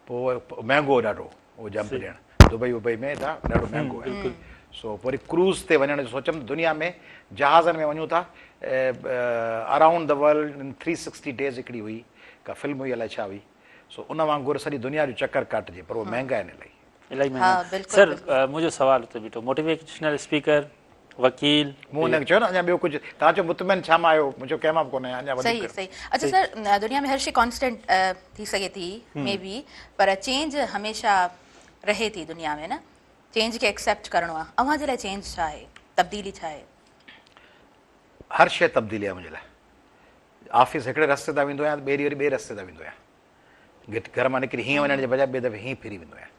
پوء مهنگو هو ڏاڍو اهو جمپ ڏيڻ، دبئي وبئي ۾ ته ڏاڍو مهنگو آهي. سو پوء وري ڪروز تي وڃڻ جو سوچيم ته دنيا ۾ جهازن ۾ وڃون ٿا، around the world in 360 days هڪڙي هئي ڪا فلم هئي الائي ڇا هئي. سو ان وانگر سڄي دنيا جو چڪر ڪاٽجي پر اهي مهنگا آهن الاهي. الاهي مهنگا آهن سر منهنجو سوال اتي بيٺو موٽيويشنل اسپيڪر وڪيل. مون ان کي چيو نه اڃا ٻيو ڪجهه توهان چيو مطمئن ڇا مان آهيو مون چيو ڪنهن مان به ڪونه آهيان اڃا وڌيڪ صحيح صحيح اڇا سر دنيا ۾ هر شي ڪانسٽنٽ ٿي سگهي ٿي مي بي پر چينج هميشه رهي ٿي دنيا ۾ نه چينج کي ايڪسيپٽ ڪرڻو آهي اوهان جي لاء چينج ڇا آهي تبديلي ڇا آهي؟ هر شي تبديلي آهي منهنجي لاء آفيس هڪڙي رستي تان ويندو آهيان ته ٻئي ڏينهن وري ٻئي رستي تان ويندو آهيان. گهٽ گهر مان نڪري هيئن وڃڻ جي بجاء ٻئي دفعي هيئن ڦري ويندو آهيان.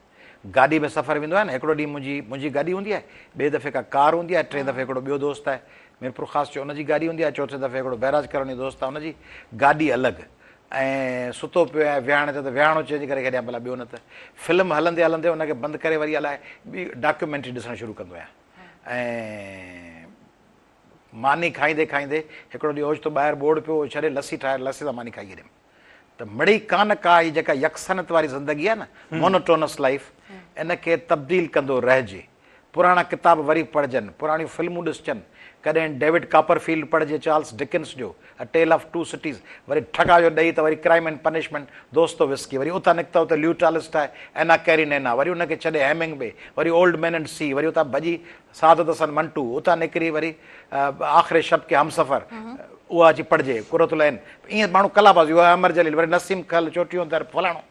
گاڏي ۾ سفر ويندو آهيان نه هڪڙو ڏينهن منهنجي منهنجي گاڏي هوندي آهي، ٻئي دفعي ڪا ڪار هوندي آهي، ٽئين دفعي هڪڙو ٻيو دوست آهي ميرپورخاص جو ان جي گاڏي هوندي آهي، چوٿين دفعي هڪڙو بئراج ڪالوني جو دوست آهي ان جي گاڏي الڳ ۽ ستو پيو آهيان ويهاڻي تي ته ويهاڻو چينج ڪري ڇڏيان ڀلا ٻيو نه ته فلم هلندي هلندي ان کي بند ڪري وري الائي ٻي ڊاڪيومينٽري ڏسڻ شروع ڪندو آهيان ۽ ماني کائيندي کائيندي هڪڙو ڏينهن اوچتو ٻاهر ٻوڙ پيو هو، ڇڏي لسي ٺاهي لسي سان ماني کائي ڇڏيم ته مڙئي ڪا نه ڪا هي جيڪا يڪسانيت واري زندگي آهي نه Monotonous Life ان کي تبديل ڪندو رهجي. پراڻا ڪتاب وري پڙهجن، پراڻيون فلمون ڏسجن، ڪڏهن ڊيوڊ ڪاپر فيلڊ پڙهجي چارلس ڊڪنس جو A Tale of Two Cities وري ٺڪاء جو ڏئي ته وري ڪرائم اينڊ پنشمينٽ دوستو وسڪي وري اتان نڪتو ته ليو ٽالسٽاء اينا ڪيرينينا وري ان کي ڇڏي هيمنگ وي وري اولڊ مين اينڊ سي وري اتان ڀڄي سعادت حسن منٽو اتان نڪري وري آخر شب ڪي همسفر اها اچي پڙهجي قرة العين ائين ماڻهو ڪلا بازي اها امر جليل وري نسيم کل چوٽيون در فلاڻو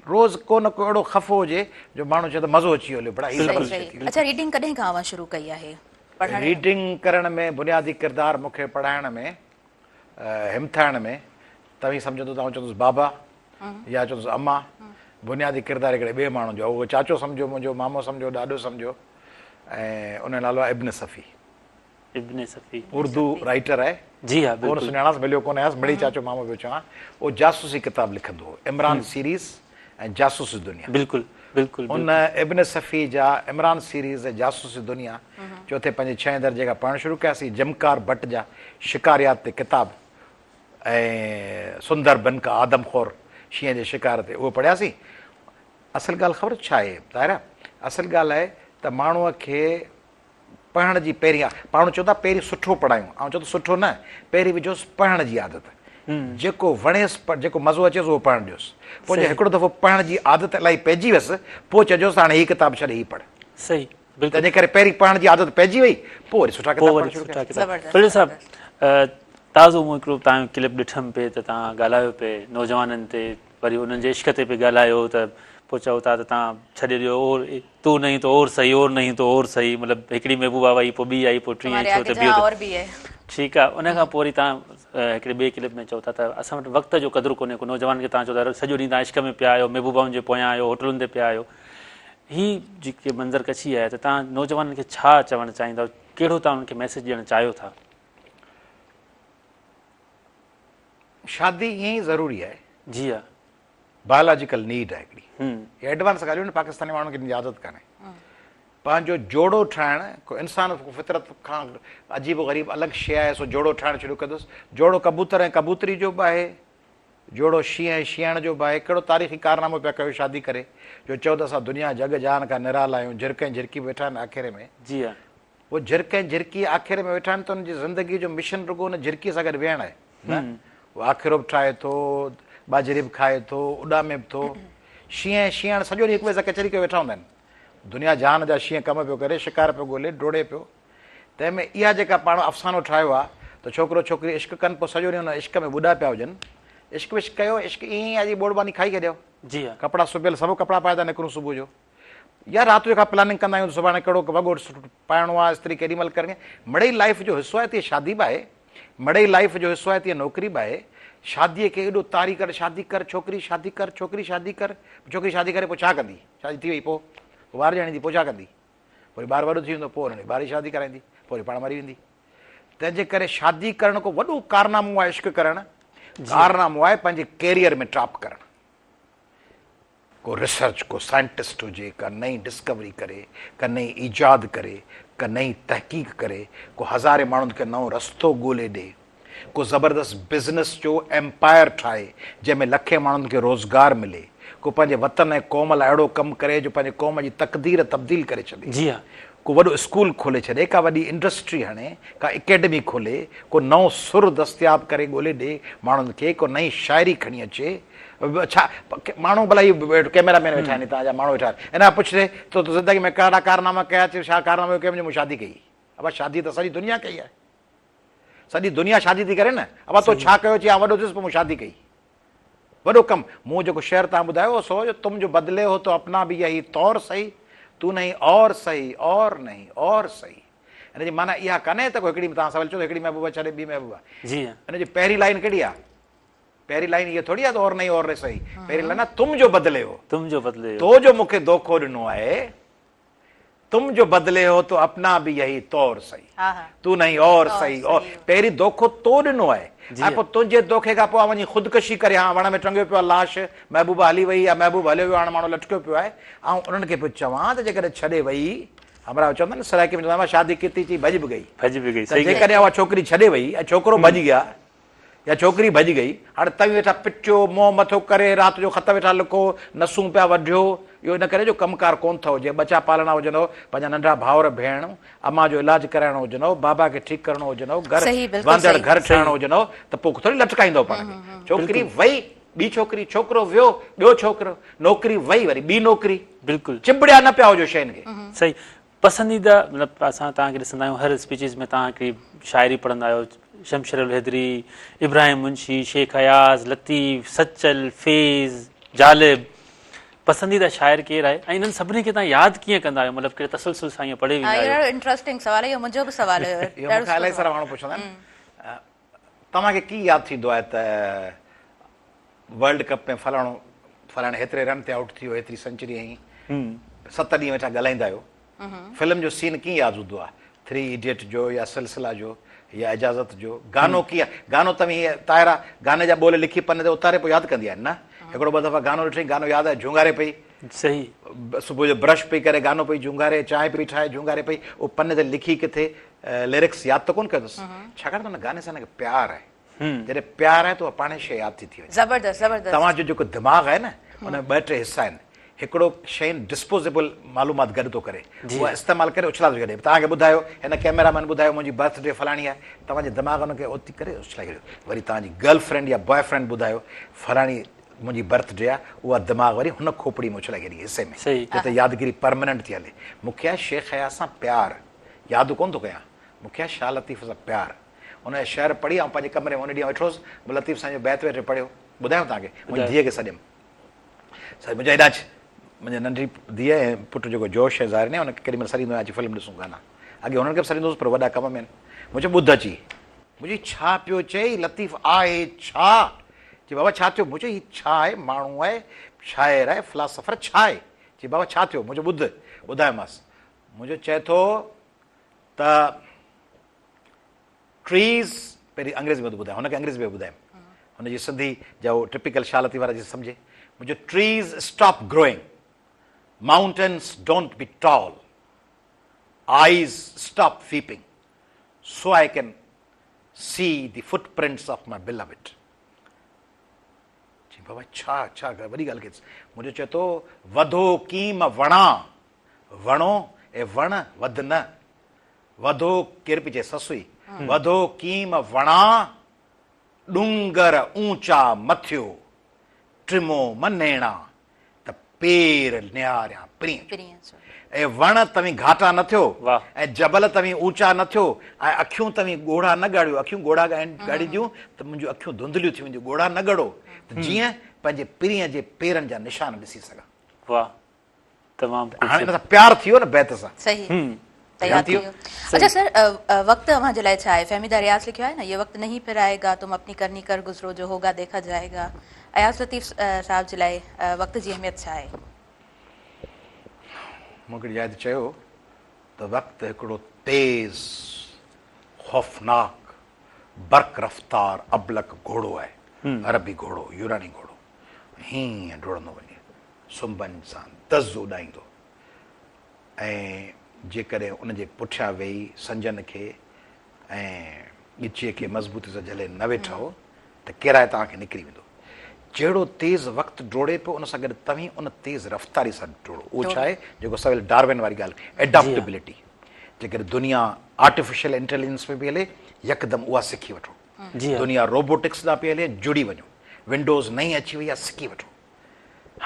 روز ڪو نه ڪو اهڙو خفو هجي جو ماڻهو چئي ته مزو اچي ويو بڙا هي زبردست شي ٿي وئي. اڇا ريڊنگ ڪڏهن کان اوهان شروع ڪئي آهي پڙهڻ؟ ريڊنگ ڪرڻ ۾ بنيادي ڪردار مون کي پڙهائڻ ۾ همٿائڻ ۾ توهين سمجهندو ته آئون چوندس بابا يا چوندس اما بنيادي ڪردار هڪڙي ٻئي ماڻهو جو آهي اهو چاچو سمجهو منهنجو مامو سمجهو ڏاڏو سمجهو ۽ ان جو نالو آهي ابن صفي. ابن صفي. اردو رائيٽر آهي. جي ها بلڪل. ڪونه سڃاڻانس مليو ڪونه آهيانس مڙئي چاچو مامو پيو چوان. اهو جاسوسي ڪتاب لکندو هو. عمران سيريز ۽ جاسوسي دنيا. بلڪل بلڪل ان ابن صفي جا عمران سيريز ۽ جاسوسي دنيا چوٿين پنجين ڇهين درجي کان پڙهڻ شروع ڪياسين. جمڪار ڀٽ جا شڪاريات تي ڪتاب ۽ سندر بن ڪا آدم خور شينهن جي شڪار تي اهو پڙهياسين. اصل ڳالهه خبر ڇا آهي طاهره؟ اصل ڳالهه آهي ته ماڻهوء کي پڙهڻ جي پهرين پاڻ چون ٿا پهرين سٺو پڙهايون آئون چوان ٿو سٺو نه پهرين وجهوس پڙهڻ جي عادت جيڪو وڻيس جيڪو مزو اچيس اهو پڙهڻ ڏيوس پوء جي هڪڙو دفعو پڙهڻ جي عادت الاهي پئجي ويس پوء چئجوس ته هاڻي هي ڪتاب ڇڏ هي پڙهه صحيح بلڪل تنهنجي ڪري پهرين پڙهڻ جي عادت پئجي وئي پوء وري سٺا ڪتاب پڙهڻ شروع ڪيا. پليجو صاحب تازو مون هڪڙو توهان جو ڪلپ ڏٺم پئي ته توهان ڳالهايو پئي نوجوانن تي وري انهن جي عشق تي پئي ڳالهايو ته پوء چئو ٿا ته توهان ڇڏي ڏيو اور تو نهين تو اور سهي اور نهين تو اور سهي مطلب هڪڙي محبوبا وئي پوء ٻي آئي پوء ٽين آئي ڇو ته ٻيو ٺيڪ آ ان کان پوء وري توهان هڪڙي ٻئي ڪلپ ۾ چئو ٿا ته اسان وٽ وقت جو قدر ڪونهي ڪو نوجوانن کي توهان چئو ٿا سڄو ڏينهن توهان عشق ۾ پيا آهيو محبوبائن جي پويان آهيو هوٽلن تي پيا آهيو هي جيڪي منظر ڪشي آهي ته توهان نوجوانن کي ڇا چوڻ چاهيندؤ ڪهڙو توهان انهن کي ميسيج ڏيڻ چاهيو ٿا؟ شادي ائين ئي ضروري آهي. جي ها. بايولاجيڪل نيڊ آهي هڪڙي. هي ايڊوانس ڳالهيون آهن پاڪستاني ماڻهن کي ان جي عادت ڪانهي. پنهنجو جوڙو ٺاهڻ ڪو انسان فطرت کان عجيب و غريب الڳ شيء آهي سو جوڙو ٺاهڻ شروع ڪندس. جوڙو ڪبوتر ۽ ڪبوتري جو به آهي. جوڙو شينهن ۽ شينهڻ جو به آهي. ڪهڙو تاريخي ڪارنامو پيا ڪيو شادي ڪري جو چئو ته اسان دنيا جڳ جهان کان نرالا آهيون. جهرڪ ۽ جهرڪي به ويٺا آهن آکيري ۾. جي ها. هو جهرڪ ۽ جهرڪي آکيري ۾ ويٺا آهن ته انهن جي زندگيء جو مشن رڳو ان جهرڪيء سان گڏ ويهڻ آهي نه؟ هو آکيرو به ٺاهي ٿو، ٻاجهري به کائي ٿو، اڏامي به ٿو. شينهن ۽ شينهڻ سڄو ڏينهن هڪ ٻئي سان ڪچهري ڪيو ويٺا هوندا آهن. دنيا جهان جا شينهن ڪم پيو ڪري، شڪار پيو ڳولي، ڊوڙي پيو. تنهن ۾ اها جيڪا پاڻ افسانو ٺاهيو آهي ته ڇوڪرو ڇوڪري عشق ڪن پوء سڄو ڏينهن ان عشق ۾ ٻڏا پيا هجن. عشق وشق ڪيو، عشق ائين ئي آهي جيئن ٻوڙ ٻانهي کائي ڇڏيو. جي ها. ڪپڙا سبيل سڀ ڪپڙا پائي ٿا نڪرون صبح جو. يا رات جو کان پلاننگ ڪندا آهيون ته سڀاڻي ڪهڙو وڳو پائڻو آهي استري ڪيڏي مهل ڪرڻي آهي مڙئي لائيف جو حصو آهي تيئن شادي به آهي مڙئي لائيف جو حصو آهي تيئن نوڪري به آهي شادي کي ايڏو طاري ڪر شادي ڪر ڇوڪري شادي ڪر ڇوڪري شادي ڪر ڇوڪري شادي ڪري پوء ڇا ڪندي شادي ٿي وئي پوء ٻار ڄڻيندي پوء ڇا ڪندي وري ٻار وڏو ٿي ويندو پوء ان ٻار جي شادي ڪرائيندي پوء وري پاڻ مري ويندي تنهن جي ڪري شادي ڪرڻ ڪو وڏو ڪارنامو آهي عشق ڪرڻ ڪارنامو آهي پنهنجي ڪيريئر ۾ ٽاپ ڪرڻ ڪو ريسرچ، ڪو سائنٽسٽ هجي، ڪا نئين ڊسڪوري ڪري، ڪا نئين ايجاد ڪري، ڪا نئين تحقيق ڪري، ڪو هزارين ماڻهن کي نئون رستو ڳولي ڏي، ڪو زبردست بزنس جو ايمپائر ٺاهي، جنهن ۾ لکين ماڻهن کي روزگار ملي، ڪو پنهنجي وطن ۽ قوم لاء اهڙو ڪم ڪري جو پنهنجي قوم جي تقدير تبديل ڪري ڇڏي. جي ها. ڪو وڏو اسڪول کولي ڇڏي، ڪا وڏي انڊسٽري هڻي، ڪا اڪيڊمي کولي، ڪو نئون سر دستياب ڪري ڳولي ڏي ماڻهن کي، ڪو نئين شاعري کڻي اچي. ڇا ماڻهو ڀلا هي ڪئميرا مين ويٺا آهن هتان جا ماڻهو ويٺا آهن ان کان پڇجي ته تو زندگي ۾ ڪهڙا ڪارناما ڪيا چي ڇا ڪارنامو ڪيم جو مون شادي ڪئي ابا شادي ته سڄي دنيا ڪئي آهي سڄي دنيا شادي ٿي ڪري نه ابا تو ڇا ڪيو چي آئون وڏو ٿيس پوء مون شادي ڪئي وڏو ڪم مون جيڪو شعر تان ٻڌايو سو جو تم جو بدلي هو تو اپنا به يهي طور سهي تو نهين اور سهي اور نهين اور سهي ان جي معنيٰ اها ڪانهي ته ڪو هڪڙي تان سوال چيو هڪڙي محبوبه ڇڏي ٻي محبوبه جي ان جي پهرين لائن ڪهڙي آهي پهرين لائن اها ٿوري آهي ته اور نهين اور نهين سهي پهرين لائن آهي تم جو بدلي هو تم جو بدلي هو تو جو مون کي دوکو ڏنو آهي تم جو بدلي هو تو اپنا به يهي طور سهي تو نهين اور سهي اور پهرين دوکو تو ڏنو آهي ۽ پوء تنهنجي دوکي کان پوء آئون وڃي خودڪشي ڪري هان وڻ ۾ ٽنگيو پيو آهي لاش محبوبه هلي وئي يا محبوب هليو ويو هاڻ ماڻهو لٽڪيو پيو آهي آئون انهن کي پيو چوان ته جيڪڏهن ڇڏي وئي همراهه چوندا آهن سرائيڪي ۾ چوندا آهن شادي ڪيتي چي ڀڄ به گئي ڀڄ به گئي ته جيڪڏهن اها ڇوڪري ڇڏي وئي ۽ ڇوڪرو ڀڄ گيا يا ڇوڪري ڀڄ گئي، هاڻي توهين ويٺا پٽيو، منهن مٿو ڪري، رات جو خط ويٺا لکو، نسون پيا وڍيو، اهو ان ڪري جو ڪم ڪار ڪونه اٿئو، جي ٻچا پالڻا هجنو، پنهنجا ننڍا ڀائر ڀيڻ، امان جو علاج ڪرائڻو هجنو، بابا کي ٺيڪ ڪرڻو هجنو، گهر وهندڙ گهر ٺاهڻو هجنو ته پوء ٿوري لٽڪائيندؤ پاڻ کي. ڇوڪري وئي، ٻي ڇوڪري، ڇوڪرو ويو، ٻيو ڇوڪرو، نوڪري وئي، وري ٻي نوڪري. بلڪل. چنبڙيا نه پيا هجو شين کي. صحيح. پسنديده مطلب اسان توهان کي ڏسندا آهيون هر اسپيچز ۾ توهان هڪڙي شاعري پڙهندا آهيو شمشير الحيدري، ابراهيم منشي، شيخ اياز، لطيف، سچل، فيض، جالب پسنديده شاعر ڪير آهي ۽ انهن سڀني کي توهان ياد ڪيئن ڪندا آهيو مطلب ڪهڙي تسلسل سان ائين پڙهي ويندا آهيو. اهو ڏاڍو انٽرسٽنگ سوال آهي اهو منهنجو به سوال هيو. اهو مون کان الاهي سارا ماڻهو پڇندا آهن توهان کي ڪيئن ياد ٿيندو آهي ته ورلڊ ڪپ ۾ فلاڻو فلاڻي هيتري رن تي آئوٽ ٿي ويو هيتري سنچري هنئي ست ڏينهن ويٺا ڳالهائيندا آهيو فلم جو سين ڪيئن ياد هوندو آهي ٿري ايڊيٽ جو يا سلسلا جو يا اجازت جو گانو ڪيئن گانو توهين هيء طاهره گاني جا ٻول لکي پني تي اتاري پوء ياد ڪندي آهي نه هڪڙو ٻه دفعا گانو ڏٺئين گانو ياد آيو جهونگاري پئي صحيح. صبح جو برش پئي ڪري گانو پئي جهونگاري چانهه پئي ٺاهي جهونگاري پئي اهو پني تي لکي ڪٿي لرڪس ياد ته ڪونه ڪيو اٿس ڇاڪاڻ ته ان گاني سان هن کي پيار آهي جڏهن پيار آهي ته اها پاڻهي شيء ياد ٿي ٿي وڃي. زبردست زبردست. توهان جو جيڪو دماغ آهي نه ان ۾ ٻه ٽي حصا آهن هڪڙو شين ڊسپوزيبل معلومات گڏ ٿو ڪري اها استعمال ڪري اڇلائي ٿو ڇڏي توهان کي ٻڌايو هن ڪئميرا مين ٻڌايو منهنجي برٿ ڊي فلاڻي آهي توهان جي دماغ ان کي اوتي ڪري اڇلائي ڇڏيو وري توهان جي گرل فرينڊ يا بواء فرينڊ ٻڌايو فلاڻي منهنجي برٿ ڊي آهي اها دماغ وري هن کوپڙي ۾ اڇلائي ڇڏي حصي ۾ جتي يادگيري پرماننٽ ٿي هلي مون کي آهي شيخ اياز سان پيار ياد ڪونه ٿو ڪيان مون کي آهي شاهه لطيف سان پيار ان جا شعر پڙهي آئون پنهنجي ڪمري ۾ ان ڏينهن ويٺو هوس، مون لطيف سائين جو بيت ويٺي پڙهيو، ٻڌايو توهان کي، منهنجي ڌيء کي سڏيم، سائين منهنجا هيڏانهن اچ، منهنجي ننڍي ڌيء ۽ پٽ جيڪو جوش ۽ ظاهر ناهي ان کي ڪيڏي مهل سڏيندو آهيان اچي فلم ڏسون گانا، اڳي هنن کي به سڏيندو هوس پر وڏا ڪم ۾ آهن، مون چيو ٻڌ اچي. مون چيو هي ڇا پيو چئي، لطيف آهي ڇا؟ چي بابا ڇا ٿيو؟ مون چيو هي ڇا آهي، ماڻهو آهي، شاعر آهي، فلاسافر ڇا آهي؟ چي بابا ڇا ٿيو؟ مون چيو ٻڌ، ٻڌايومانس، مون چيو چئي ٿو ته. ٽريز پهرين انگريزي ۾ ٿو ٻڌايان هن کي انگريزي ۾ ٻڌايم هن جي سنڌي جا هو ٽپيڪل شاهه لطيف وارا جي سمجهي منهنجو trees stop growing mountains don't be tall eyes stop weeping so I can see the footprints of my beloved چي بابا ڇا ڇا وڏي ڳالهه ڪئي منهنجو چئي ٿو وڌو ڪيم وڻا وڻو اي وڻ وڌ نه وڌو ڪير پئي چئي سسئي، وڌو ڪيم وڻان، ڏونگر اونچا مٿيو، ٽمو م نيڻان، ته پير نهاريان پرينء جو. اي وڻ توهين گهاٽا نه ٿيو، ۽ جبل توهين اونچا نه ٿيو، ۽ اکيون توهين ڳوڙها نه ڳاڙيو، اکيون ڳوڙها ڳاڙينديون ته منهنجون اکيون ڌنڌليون ٿي وينديون، ڳوڙها نه ڳڙو، ته جيئن پنهنجي پرينء جي پيرن جا نشان ڏسي سگهان. واهه. تمام هاڻي ان سان پيار ٿي ويو نه بيت سان. صحيح تيار ٿي ويو. اڇا سر وقت اوهان جي لاء ڇا آهي؟ فهميده رياض لکيو آهي نه يه وقت نهين ڦر آئي گا تم اپني ڪرني ڪر گذرو جو هوگا ديکا جائي گا اياز لطيف صاحب جي لاء وقت جي اهميت ڇا آهي؟ مون هڪڙي جاء تي چيو ته وقت هڪڙو تيز خوفناڪ برق رفتار ابلق گهوڙو آهي عربي گهوڙو يوناني گهوڙو هيئن ڊوڙندو وڃي سنبن سان دز اڏائيندو ۽ جيڪڏهن ان جي پٺيان ويهي سنجن کي ۽ ڳچيء کي مضبوطي سان جهلي نه ويٺؤ ته ڪيرائي توهان کي نڪري ويندو. جهڙو تيز وقت ڊوڙي پيو ان سان گڏ توهين ان تيز رفتاري سان ڊوڙو. اهو ڇا آهي جيڪو سويل ڊارون واري ڳالهه Adaptability جيڪڏهن دنيا آرٽيفيشل انٽيليجنس ۾ پئي هلي يڪدم اها سکي وٺو. دنيا روبوٽڪس ڏانهن پئي هلي جڙي وڃو. ونڊوز نئين اچي وئي آهي سکي وٺو.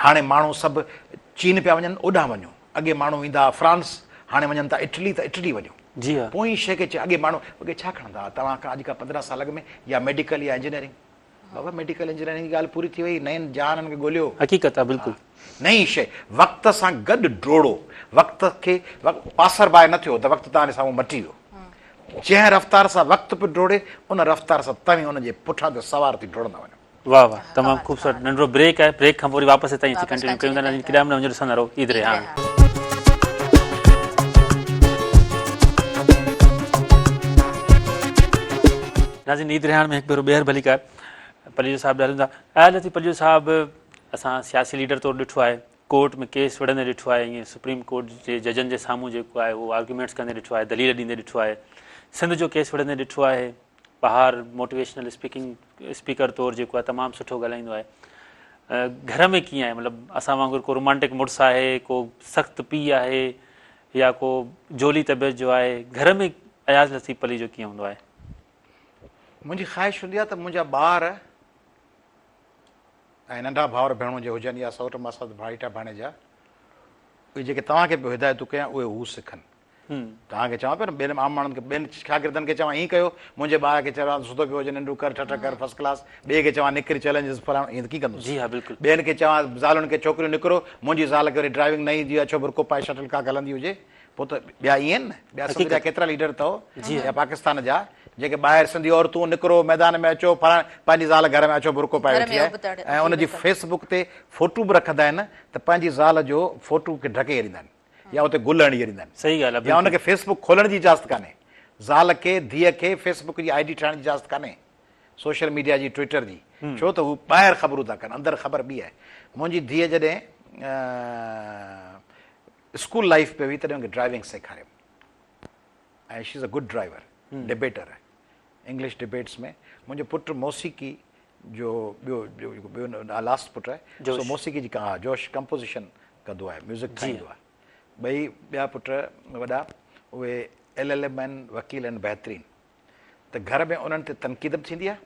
هاڻي ماڻهو سڀ چين پيا وڃن اوڏانهن وڃو اڳي ماڻهو ويندا هئا فرانس هاڻي وڃن ٿا اٽلي ته اٽلي وڃو جي ها پوئين شيء کي چئي اڳي ماڻهو اڳي ڇا کڻندا هئا توهان کان اڄ کان 15 سال اڳ ۾ يا ميڊيڪل يا انجنيئرنگ بابا ميڊيڪل انجنيئرنگ جي ڳالهه پوري ٿي وئي نئين جهانن کي ڳوليو حقيقت آ بلڪل نئين شيء وقت سان گڏ ڊوڙو وقت کي پاسر باء نه ٿيو ته وقت توهان جي سامهون مٽي ويو جنهن رفتار سان وقت پيو ڊوڙي ان رفتار سان توهين ان جي پٺيان تي سوار ٿي ڊوڙندا وڃو. واه واه تمام خوبصورت ننڍڙو بريڪ آهي بريڪ کان پوء وري واپس هتان ئي اچي ڪنٽينيو ڪيون ٿا ناظرين ڪيڏانهن به نه وڃو ڏسندا رهو عيد رهاڻ. ناظرين عيد رهاڻ ۾ هڪ ڀيرو ٻيهر ڀليڪار پليجو صاحب ڏي هلون ٿا اياز لطيف پليجو صاحب اسان سياسي ليڊر طور ڏٺو آهي ڪورٽ ۾ ڪيس وڙهندي ڏٺو آهي ائين سپريم ڪورٽ جي ججن جي سامهون جيڪو آهي اهو آرگيومينٽس ڪندي ڏٺو آهي دليل ڏيندي ڏٺو آهي سنڌ جو ڪيس وڙهندي ڏٺو آهي بهار موٽيويشنل اسپيڪنگ اسپيڪر طور جيڪو آهي تمام سٺو ڳالهائيندو آهي گهر ۾ ڪيئن آهي مطلب اسان وانگر ڪو رومانٽڪ مڙس آهي ڪو سخت پيء آهي يا ڪو جولي طبيعت جو آهي گهر ۾ اياز لطيف پليجو ڪيئن هوندو آهي؟ منهنجي خواهش هوندي آهي ته منهنجا ٻار ۽ ننڍا ڀائر ڀيڻون جي هجن يا سئوٽ ماسات ڀائيٽا ڀاڻيجا اهي جيڪي توهان کي پيو هدايتون ڪيان اهي هو سکن. توهان کي چوان پيو نه ٻين عام ماڻهن کي ٻين شاگردن کي چوان ائين ڪيو منهنجي ٻار کي چوان ستو پيو هجي ننڊون ڪر ٺٺ ڪر فرسٽ ڪلاس ٻئي کي چوان نڪر چئلينجز فلاڻو ائين ته ڪيئن ڪندس جي ها بلڪل ٻين کي چوان زالن کي ڇوڪريون نڪرو منهنجي زال کي وري ڊرائيونگ نه ايندي اڇو برقعو پائي شٽل ڪاڪ هلندي هجي پوء ته ٻيا ائين آهن نه ٻيا سنڌ جا ڪيترا ليڊر اٿو يا پاڪستان جا جيڪي ٻاهر سنڌي عورتون نڪرو ميدان ۾ اچو فلاڻ پنهنجي زال گهر ۾ اڇو برقعو پائي ويٺي آهي ۽ ان جي فيس بڪ تي فوٽو به رکندا آهن ته پنهنجي زال جو فوٽو کي ڍڪي ڇڏيندا آهن. يا اتي گل هڻي ڇڏيندا آهن. صحيح ڳالهه آهي يا ان بلڪل. کي فيس بڪ کولڻ جي اجازت ڪانهي. زال کي، ڌيء کي فيس بڪ جي I D ٺاهڻ جي اجازت ڪانهي. سوشل ميڊيا جي ٽوئٽر جي. ڇو ته هو ٻاهر خبرون ٿا ڪن اندر خبر ٻي آهي. منهنجي ڌيء جڏهن اسڪول لائيف ۾ هئي تڏهن ان کي ڊرائيونگ سيکاريم ۽ she is a good driver, debater آهي. انگلش ڊبيٽس ۾ منهنجو پٽ موسيقي جو ٻيو جيڪو ٻيو لاسٽ پٽ آهي سو موسيقي جي ها جوش ڪمپوزيشن ڪندو آهي ميوزڪ ٺاهيندو آهي ٻئي ٻيا پٽ وڏا اهي ايل ايل ايم آهن وڪيل آهن بهترين ته گهر ۾ انهن تي تنقيد به ٿيندي آهي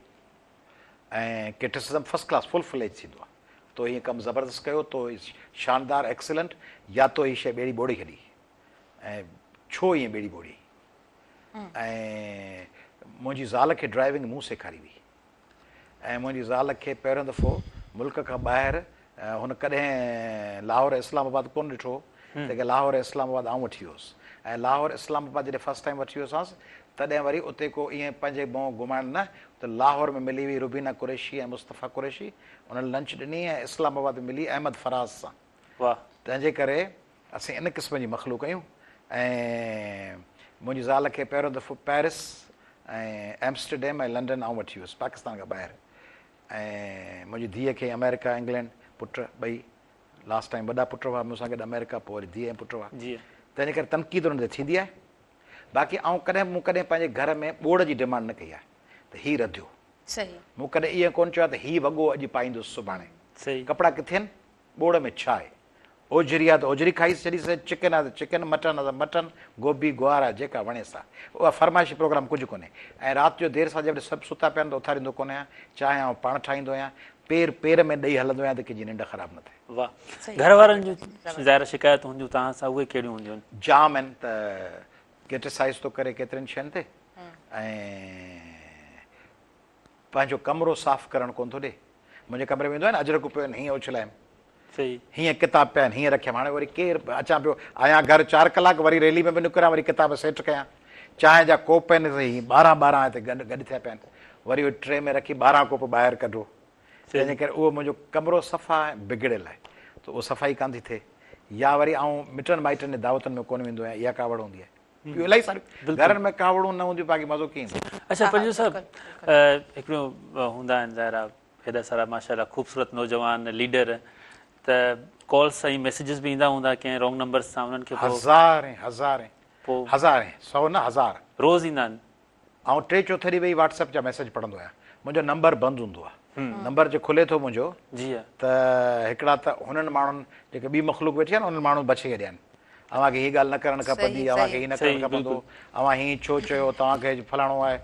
۽ criticism first class full fledge ٿيندو آهي تو هيئن ڪم زبردست ڪيو تو شاندار ايڪسلنٽ يا تو هي شيء ٻيڙي ٻوڙي ڇڏي ۽ ڇو ائين ٻيڙي ٻوڙي ۽ منهنجي زال کي ڊرائيونگ مون سيکاري هئي ۽ منهنجي زال کي پهريون دفعو ملڪ کان ٻاهر هن ڪڏهن لاهور ۽ اسلام آباد ڪونه ڏٺو هو تنهن ڪري لاهور ۽ اسلام آباد آئون وٺي ويو هوس ۽ لاهور اسلام آباد جڏهن فرسٽ ٽائيم وٺي ويوسانس تڏهن وري اتي ڪو ائين پنهنجي منهن گهمائڻ نه ته لاهور ۾ ملي هئي روبينا قريشي ۽ مصطفيٰ قريشي انهن لنچ ڏني ۽ اسلام آباد ۾ ملي احمد فراز سان واهه. تنهن جي ڪري اسين ان قسم جي مخلوق آهيون ۽ منهنجي زال کي پهريون دفعو پئرس ۽ ايمسٽرڊيم ۽ لنڊن آئون وٺي ويس پاڪستان کان ٻاهر ۽ منهنجي ڌيء کي آمريڪا انگلينڊ پٽ ٻئي لاسٽ ٽائيم وڏا پٽ هئا مون سان گڏ آمريڪا پوء وري ڌيء ۽ پٽ هئا تنهن جي ڪري تنقيد انهن تي ٿيندي آهي باقي آئون ڪڏهن مون ڪڏهن پنهنجي گهر ۾ ٻوڙ جي ڊمانڊ نه ڪئي آهي ته هي رڌيو مون ڪڏهن ائين ڪونه چيو آهي ته هي وڳو اڄ پائيندس سڀاڻي ڪپڙا ڪٿي آهن ٻوڙ ۾ ڇا آهي؟ اوجهري آ ته اوجهري کائي ڇڏيس، چڪن آ ته چڪن، مٽن آ ته مٽن، گوبي، گوار آ جيڪا وڻيس سا. اها فرمائشي پروگرام ڪجهه ڪونهي. ۽ رات جو دير سان جڏهن سڀ ستا پيا آهن ته اٿاريندو ڪونه آهيان. چانهه آئون پاڻ ٺاهيندو آهيان. پير پير ۾ ڏئي هلندو آهيان ته ڪنهن جي ننڊ خراب نه ٿئي. واهه. گهر وارن جون ظاهر آ شڪايتون هونديون توهان سان اهي ڪهڙيون هونديون آهن؟ جام آهن ته ڪرٽيسائيز ٿو ڪري ڪيترين شين تي ۽ پنهنجو ڪمرو صاف ڪرڻ ڪونه ٿو ڏي. منهنجي ڪمري ۾ ايندو آهي نه اجرڪون پيون آهن هيئن اڇلايم. هيئن ڪتاب پيا آهن هيئن رکيم. هاڻي وري ڪير اچان پيو آيان گهر چار ڪلاڪ وري ريلي ۾ به نڪران وري ڪتاب سيٽ ڪيان. چانهه جا ڪوپ آهن سي هي 12 12 هتي گڏ گڏ ٿيا پيا آهن. وري اهي ٽري ۾ رکي 12 ڪوپ ٻاهر ڪڍو. تنهن جي ڪري اهو منهنجو ڪمرو صفا بگڙيل آهي ته اهو صفائي ڪانه ٿي ٿئي. يا وري آئون مٽن مائٽن جي دعوتن ۾ ڪونه ويندو آهيان اها ڪاوڙ هوندي آهي. ٻيون الاهي ساريون گهرن ۾ ڪاوڙون نه هونديون باقي مزو ڪيئن ايندو. اڇا پنجو صاحب هڪڙيون هوندا آهن ظاهر آ هيڏا سارا ماشاءالله خوبصورت نوجوان ليڊر ته ڪالس ۽ ميسيجز به ايندا هوندا ڪنهن رانگ نمبرز سان انهن کي پوء هزارين هزارين پوء هزارين سو نه هزار روز ايندا آهن. آئون ٽي چوٿي ڏينهن ويهي واٽس ايپ جا ميسيج پڙهندو آهيان منهنجو نمبر بند هوندو آهي نمبر جي کلي ٿو منهنجو جي ته هڪڙا ته هنن ماڻهن جيڪي ٻي مخلوق ويٺي آهي نه انهن ماڻهن بڇي ڇڏيا آهن اوهان کي هي ڳالهه نه ڪرڻ کپندي، اوهان کي هي نه ڪرڻ کپندو، اوهان هيئن ڇو چيو، توهان کي فلاڻو آهي،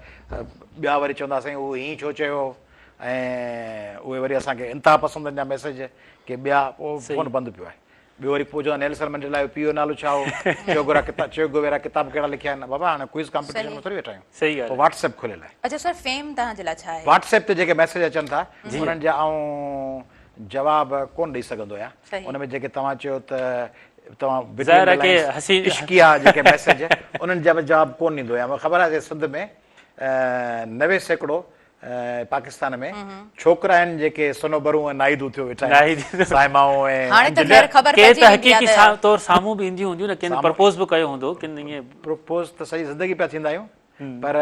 ٻيا وري چوندا سائين هو هيئن ڇو چيو ۽ اهي وري اسان کي انتها پسندن جا ميسيج ڪي ٻيا پوء فون بند پيو آهي. ٻيو وري پوء چوندا نيلسن منڊيلا جو پيء جو نالو ڇا هو، چيگويرا ڪتاب چيگويرا ڪتاب ڪهڙا لکيا آهن، بابا هاڻي ڪوئز ڪامپيٽيشن ۾ ٿوري ويٺا آهيون، پوء واٽس ايپ کليل آهي. اڇا سر فيم توهان جي لاء ڇا آهي؟ واٽس ايپ تي جيڪي ميسيج اچن ٿا انهن جا آئون جواب ڪونه ڏئي سگهندو آهيان. ان ۾ جيڪي توهان چيو ته توهان ظاهر آهي ڪي حسين عشقيه جيڪي ميسيج انهن جا به جواب ڪونه ڏيندو آهيان مون کي خبر آهي سنڌ ۾ 90% پاڪستان ۾ ڇوڪرا آهن جيڪي صنوبرون ۽ ناهيدون ٿيو ويٺا آهن صائمائون ۽ هاڻي ته خير خبر ڪي پئجي ته ويندي آهي حقيقي ته طور سامهون به اينديون هونديون نه ڪن پرپوز به ڪيو هوندو ڪن ائين پرپوز ته سڄي زندگي پيا ٿيندا آهيون پر